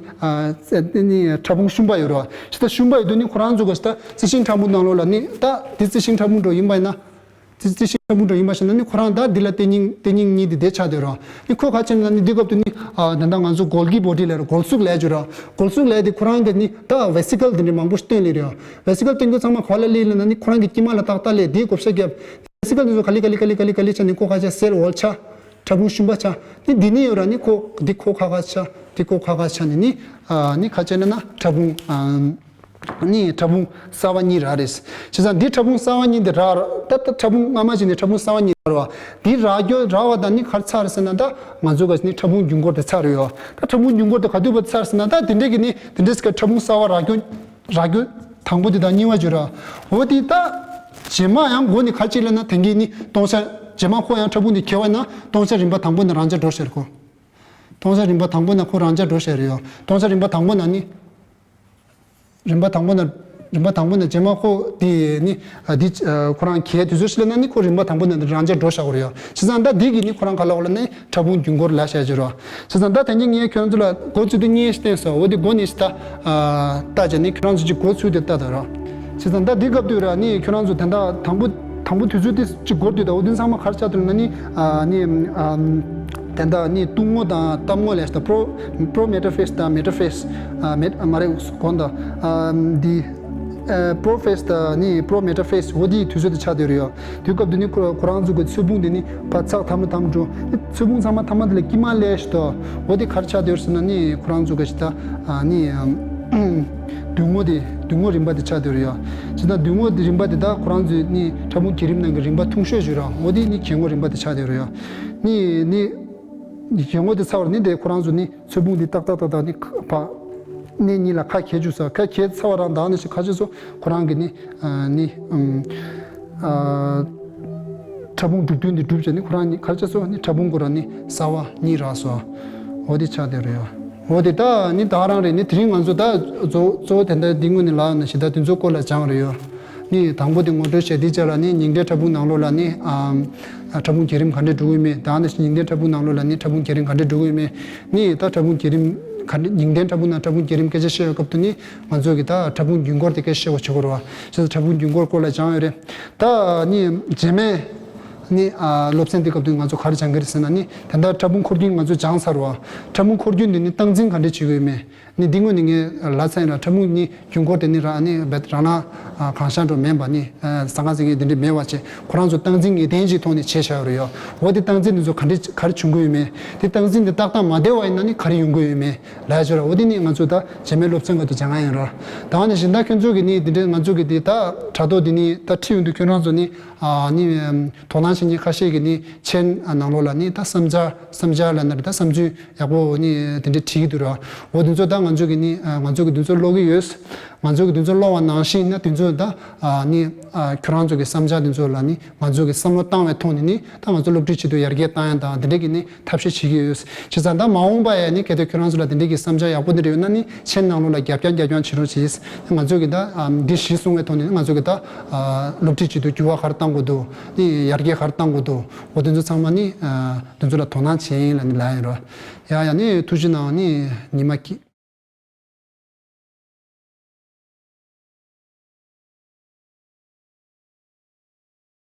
ནི་ཕྲ་ཕུང་ཤུན་པ་ཡོད་རེད་བ། ཞེ་ད་ཤུན་པ་ཡོད་དུས་ནི་ཁོ་རང་ཚོ་ག་ཞེ་ད་རྩི་ཤིང་ཕྲ་ཕུང་ནང་ལོགས་ལ་ནི་ད་དེ་རྩི་ཤིང་ཕྲ་ཕུང་འགྲོ་ཡིན་པ་ཡིན་ན། རྩི་རྩི་ཤིང་ཕྲ་ཕུང་འགྲོ་ཡིན་པ་ཞིག་ན་ནི་ཁོ་རང་ད་འདི་ལ་ལྟེ་སྙིང་ལྟེ་སྙིང་གཉིས་དེ་དེ་ཆགས་བསྡད་ར། ནི་ཁོ་ག་ཅིག་ན་ནི་འདི་སྐབས་དུ་ནི་ཨ་ད་ལྟ་ང་ཚོ་གོལ་གི་བོ་ཌི་ལབ་ར། གོལ་གཟུགས་ལབ་ཀྱི་ར། གོལ་གཟུགས་ལབ་དེ་ཁོ་རང་གི་ནི་ད་ཝེ་སི་ཀལ་དེ་འདྲ་མང་པོ་སྟོན་ལེ་རེད། ཝེ་སི་ཀལ་སྟོན་རྒྱུ་ཚང་མ་ག་ལ་ལེ་ལེ་ན་ནི་ཁོ་རང་གི་དཀྱིལ་མ་ལ་ཏག་ཏག་ལེ་དེ་བགོ་བཤའ་རྒྱབ། ཝེ་སི་ཀལ་དེ་ཚོ་ག་ལེ་ག་ལེ་ག་ལེ་ག་ལེ་ག་ལེ་ཆགས་ནི་ཁོ་ག་ཆགས་སེལ་ཝོལ་ཆགས། ཕྲ་ཕུང་ཤུན་པ་ཆགས། ནི་འདི་ནི་ཡོད་ར་ནི་ཁོ་འདི་ཁོ་ག་ག་ཆགས་འདི་ཁོ་ག་ག་ཆགས་ནི་ནི་ཨ་ནི་ག་ཅིག་ན་ན་ཕྲ་ཕུང་ཨ། ནི་ཕྲ་ཕུང་གསར་བ་གཉིས་རག་རེད། བྱས་ཙང་འདི་ཕྲ་ཕུང་གསར་བ་གཉིས་འདི་རག་ད་ལྟ་ཕྲ་ཕུང་སྔ་མ་ཅིག་ནས་ཕྲ་ཕུང་གསར་བ་གཉིས་རག་ར། འདི་རག་རྒྱུ་རག་པ་དང་ནི་ག་རེ་ཚར་ཟེར་ན་ད་ང་ཚོ་ག་ནི་ཕྲ་ཕུང་རྒྱུན་འཁོར་དེ་ཚར་ཡོད། ད་ཕྲ་ཕུང་རྒྱུན་འཁོར་དེ་ག་དུས་བར་ཚར་ཟེར་ན་ད་དེ་འདྲས་ཀྱི་ནི་དེ་འདྲས་ཀྱི་ཕྲ་ཕུང་གསར་བ་རག་རྒྱུ་རག་རྒྱུ་དང་པོ་དེ་དང་གཉིས་པ་བརྗོད་ར། འོ་དེ་ད་རྗེས་མ་ཡང་འགོ་ནི་ག་ཅིག་ལབ་ན་དེང་གི་ནི་སྟོང་ཆ་རྗེས་མ་ཁོ་ཡང་ཕྲ་ཕུང་དེ་གྱེས་པ་ན་སྟོང་ཆ་རིམ་པ་དང་པོ་ནས་རང་འཇགས་འགྲོ་ཤེར་གོ། སྟོང་ཆ་རིམ་པ་དང་པོ་ན་ཁོ་རང་འཇགས་འགྲོ་ཤེར་ཡོད། སྟོང་ཆ་རིམ་པ་དང་པོ་ན་ནི། རིམ་པ་དང་པོ་ན། རིམ་པ་དང་པོ་ན་རྗེས་མ་ཁོ་དེ་ནི་ཨ་འདི་ཨ་ཁོ་རང་གྱེས་དུས་ཚོད་ཞིག་ལ་ན་ནི་ཁོ་རིམ་པ་དང་པོ་ན་རང་འཇགས་འགྲོ་བཞག་གི་རེད་ཡ། བྱས་ཙང་ད་འདི་གི་ནི་ཁོ་རང་ག་ལ་འོ་ལ་ནི་ཕྲ་ཕུང་རྒྱུན་འཁོར་ལ་བཤད་ཀྱི་རེད། བྱས་ཙང་ད་དེང་གི་ངས་ཁྱོད་ཚོ་ལ་འགོ་ཚུགས་དུས་གཉིས་ཤིག་བསྟན་སོང་། འོ་དེ་འགོ་ནས་ཤིག་ད་ཨ་ལྟ་བྱས་ནི་ཁྱོད་རང་ཚོ་ཅིག་འགོ་ཚུགས་དེ་ལྟ་ད་ར། བྱས་ཙང་ད་འདི་སྐབས་དུས་ར་ནི་ཁྱོད་རང་ཚོ་དེ་འདྲ་དང་པོ་དང་པོ་དུས་ཚོད་དེ་ཅིག་འགོར་དུས་ད་འོ་དེ་ཚང་མ་གར་ཆགས་དུས་ན་ནི་ཨ་ནི་ཨ། དེ་འདྲ་ནི་གཏུམ་ངོ་དང་གཏམ་ངོ་ལས་ད་པྲོ་པྲོ་མེ་ཊ་ཕེ་སི་དང་མེ་ཊ་ཕེ་སི་ཨ་མེ་མ་རེད་གོང་དང་ཨ་འདི་ཨ་པྲོ་ཕེ་སི་དང་ནི་པྲོ་མེ་ཊ་ཕེ་སི་འོ་དེའི་དུས་ཚོད་དུ་ཆགས་བསྡད་རེད་ཡ། དུས་སྐབས་དུ་ནི་ཁོ་ཁོ་རང་ཚོ་གི་ཚོས་ཕུང་དེ་ནི་ཕར་ཚགས་ཐ་མ་ཐ་མ་འགྲོ། ཚོས་ཕུང་ཚང་མ་ཐ་མ་དེ་ལ་དཀྱིལ་མ་ལས་ཤི་ཏོ། འོ་དེ་གར་ཆགས་བསྡད་ཟེར་ན་ནི་ཁོ་རང་ཚོ་གི་ཤི་ད་ཨ་ནི་ཨ། མདུན་ངོ་དེ་མདུན་ངོ་རིམ་པ་དེ་ཆགས་བསྡད་ཡོད་རེད་ཡ། བྱས་ཙང་མདུན་ངོ་དེ་རིམ་པ་དེ་དག་ཁོ་རང་ཚོས་ནི་ཕྲ་ཕུང་བརྒྱུད་རིམ་ནང་གི་རིམ་པ་ཐུང་ཤོས་ཤིག་རེད། འོ་དེ་ནི་གྱེན་ངོ་རིམ་པ་དེ་ཆགས་བསྡད་ཡོད་རེད་ཡ། ནི་ནི་གྱེན་ངོ་དེ་ཚར་བ་ནི་དེ་ཁོ་རང་ཚོ་ནི་ཚོས་ཕུང་དེ་ཏག་ཏག་ཏག་ཏག་ནི་ཁ་ཕ་སྣེ་གཉིས་ལ་ཁ་གྱེས་བཅུག་ས། ཁ་གྱེས་ཚར་བ་རང་དང་ནི་ཞིག་ཁ་ཤས་སུ་ཁོ་རང་གི་ནི་ཨ་ནི་ཨམ་ཨ་ཕྲ་ཕུང་གྲུབ་དོན་དེ་གྲུབ་བྱས་ནི་ཁོ་རང་ནི་ཁ་ཤས་སུ་ནི་ཕྲ་ཕུང་ཁོ་རང་ནི་གསར་བ་གཉིས་རག་སོང་། འོ་དེ་ཆགས་བསྡད་ཡོད་རེད་ཡ། འོ་དེ་ད་ནི་ད་རང་རེད། ནི་དེ་རིང་ང་ཚོ་ད་གཙོ་གཙོ་བོ་དེ་འདྲ་འདི་ངོས་ནས་ལབ་ན་ཞེ་དྲག་དེ་ཚོ་སྐོར་ལ་སྦྱངས་རེད་ཡ། ནི་དང་པོ་དེ་ངོ་སྤྲོད་བྱས། དེའི་རྗེས་ལ་ནི་ཉིང་ལྡན་ཕྲ་ཕུང་ནང་ལོགས་ལ་ནི་ཨམ་ཕྲ་ཕུང་བརྒྱུད་རིམ་ག་འདྲས་འགྲོ་གི་ཡོད་མེད། ད་ནི་ཉིང་ལྡན་ཕྲ་ཕུང་ནང་ལོགས་ལ་ནི་ཕྲ་ཕུང་བརྒྱུད་རིམ་ག་འདྲས་འགྲོ་གི་ཡོད་མེད། ནི་ད་ཕྲ་ཕུང་བརྒྱུད་རིམ་ག་འདྲས་ཉིང་ལྡན་ཕྲ་ཕུང་ནང་ཕྲ་ཕུང་བརྒྱུད་རིམ་སྐད་ཆ་བཤད་པའི་སྐབས་དུ་ནི་ང་ཚོ་གི་ད་ཕྲ་ཕུང་རྒྱུན་འཁོར་དེ་སྐད་ཆ་བཤད་པ་བྱེད་དགོས་རེད་བ། བྱས་ཙང་ཕྲ་ཕུང་རྒྱུན་འཁོར་སྐོར་ལ་སྦྱངས་ཡོད་རེད། ད་ནི་རྗེས་མའི་ནི་ཨ་སློབ་ཚན་དེ་སྐབས་དུ་ང་ཚོ་ག་རེ་སྦྱང་གི་རེད་ཟེར་ན། ནི་ད་ལྟ་ཕྲ་ཕུང་འཁོར་རྒྱུན་ང་ཚོ་སྦྱངས་ཚར་བ། ཕྲ་ཕུང་འཁོར་རྒྱུན་དེ་ནི་སྟངས་འཛིན་ག་འདྲས་བྱེད་དགོས་ཡོད་མེད། ནི་འདི་ངོས་ནས་ངས་ལབ་ཚར་ཡིན་ལ། ཕྲ་ཕུང་ནི་རྒྱུན་འཁོར་དེ་ནི་རང་ནི་རྦད་རང་ན་གང་ཤར་འགྲོ་མེད་པ། ནི་ས་ཁང་ཟེར་མཁན་དེ་འདྲས་མེད་པ་བྱས། ཁོ་རང་ཚོ་སྟངས་འཛིན་ངེས་གཏན་གྱི་ཐོག་ནས་བྱས་བཞག་ཡོད་རེད་ཡ། འོ་དེ་སྟངས་འཛིན་དེ་ཚོ་ག་འདྲས་ག་རེ་བྱུང་གི་ཡོད་མེད། དེ་སྟངས་འཛིན་དེ་ཏག་ཏག་མ་བདེ་བ་ཡིན་ན་ནི་ག་རེ་ཡོང་གི་ཡོད་མེད་ལབ་ཡ་ཅིག་ར། འོ་དེ་ནི་ང་ཚོ་ད་རྗེས་མའི་སློབ་ཚན་སྐབས་དུ་སྦྱང་ཡ་ཡིན་ར། ད་ནི་གཞན་དག་ཁྱོད་ཚོ་གི་ནི་དེ་འདྲས་ང་ཚོ་གི་དེ་ད་དྲ་ཐོག་དེ་ནི་ད་ཁྲིད་ཡོང་དུས་ཁྱོད་རང་ཚོ་ནི་ཨ་ནི་དོ་སྣང་བྱེད་མཁན་ཁ་ཤས་ཀྱིས་ནི་མཆན་ནང་ལོགས་ལ་ནི་ད་བསམ་འཆར་བསམ་འཆར་ལབ་ན་རེད། ད་བསམ་ཚུལ་ཡག་པོ་ནི་དེ་འདྲས་བྲིས་འདུག་ར། འོ་དེ་ཚོ་ད་ང་ཚོ་གི་ནི་ཨ་ང་ཚོ་གི་དེ་ཚོ་ཀློག་གི་ཡོད། ང་ཚོ་གི་དེ་ཚོ་ཀློག་པ་ནང་བཞིན་ན་དེ་ཚོ་ད་ཨ་ནི་ཨ་ཁྱོད་རང་ཚོ་གི་བསམ་འཆར་དེ་ཚོ་ལ་ནི་ང་ཚོ་གི་བསམ་བློ་བཏང་བའི་ཐོག་ནས་ནི་ད་ང་ཚོ་སློབ་ཁྲིད་བྱེད་དུས་ཡར་རྒྱས་བཏང་ཡ་དང་དེ་འདྲས་ཀྱི་ནི་ཐབས་ཤེས་བྱེད་ཀྱི་ཡོད། བྱས་ཙང་ད་མ་འོངས་པ་ཡ་ནི་གལ་ཏེ་ཁྱོད་རང་ཚོ་ལ་དེ་འདྲས་ཀྱི་བསམ་འཆར་ཡག་པོ་དེ་འདྲ་ཡོད་ན་ནི་མཆན་ནང་ལོགས་ལ་རྒྱབ་རྐྱང་རྒྱབ་རྐྱང་བྱེད་རོགས་གྱིས། ང་ཚོ་གི་ད་ཨ་འདི་གཞི་བཟུང་བའི་ཐོག་ནས་ནི་ང་ཚོ་གི་ད་ཨ་སློབ་ཁྲིད་བྱེད་དུས་འགྱུར་བ་ག་རེ་གཏང་དགོས་འདུག་ནི་ཡར་རྒྱས་ག་རེ་གཏང་དགོས་འདུག་འོ་དེ་ཚོ་ཚང་མ་ནི་ཨ་དེ་ཚོ་ལ་དོ་སྣང་བྱེད་ཡིན་ལབ་ནི་ལབ་ཡིན་རོ། ཡ་ཡ་ནི་ཐུགས་རྗེ་གནང་། ནི་ཉི་མ་སྐྱིད།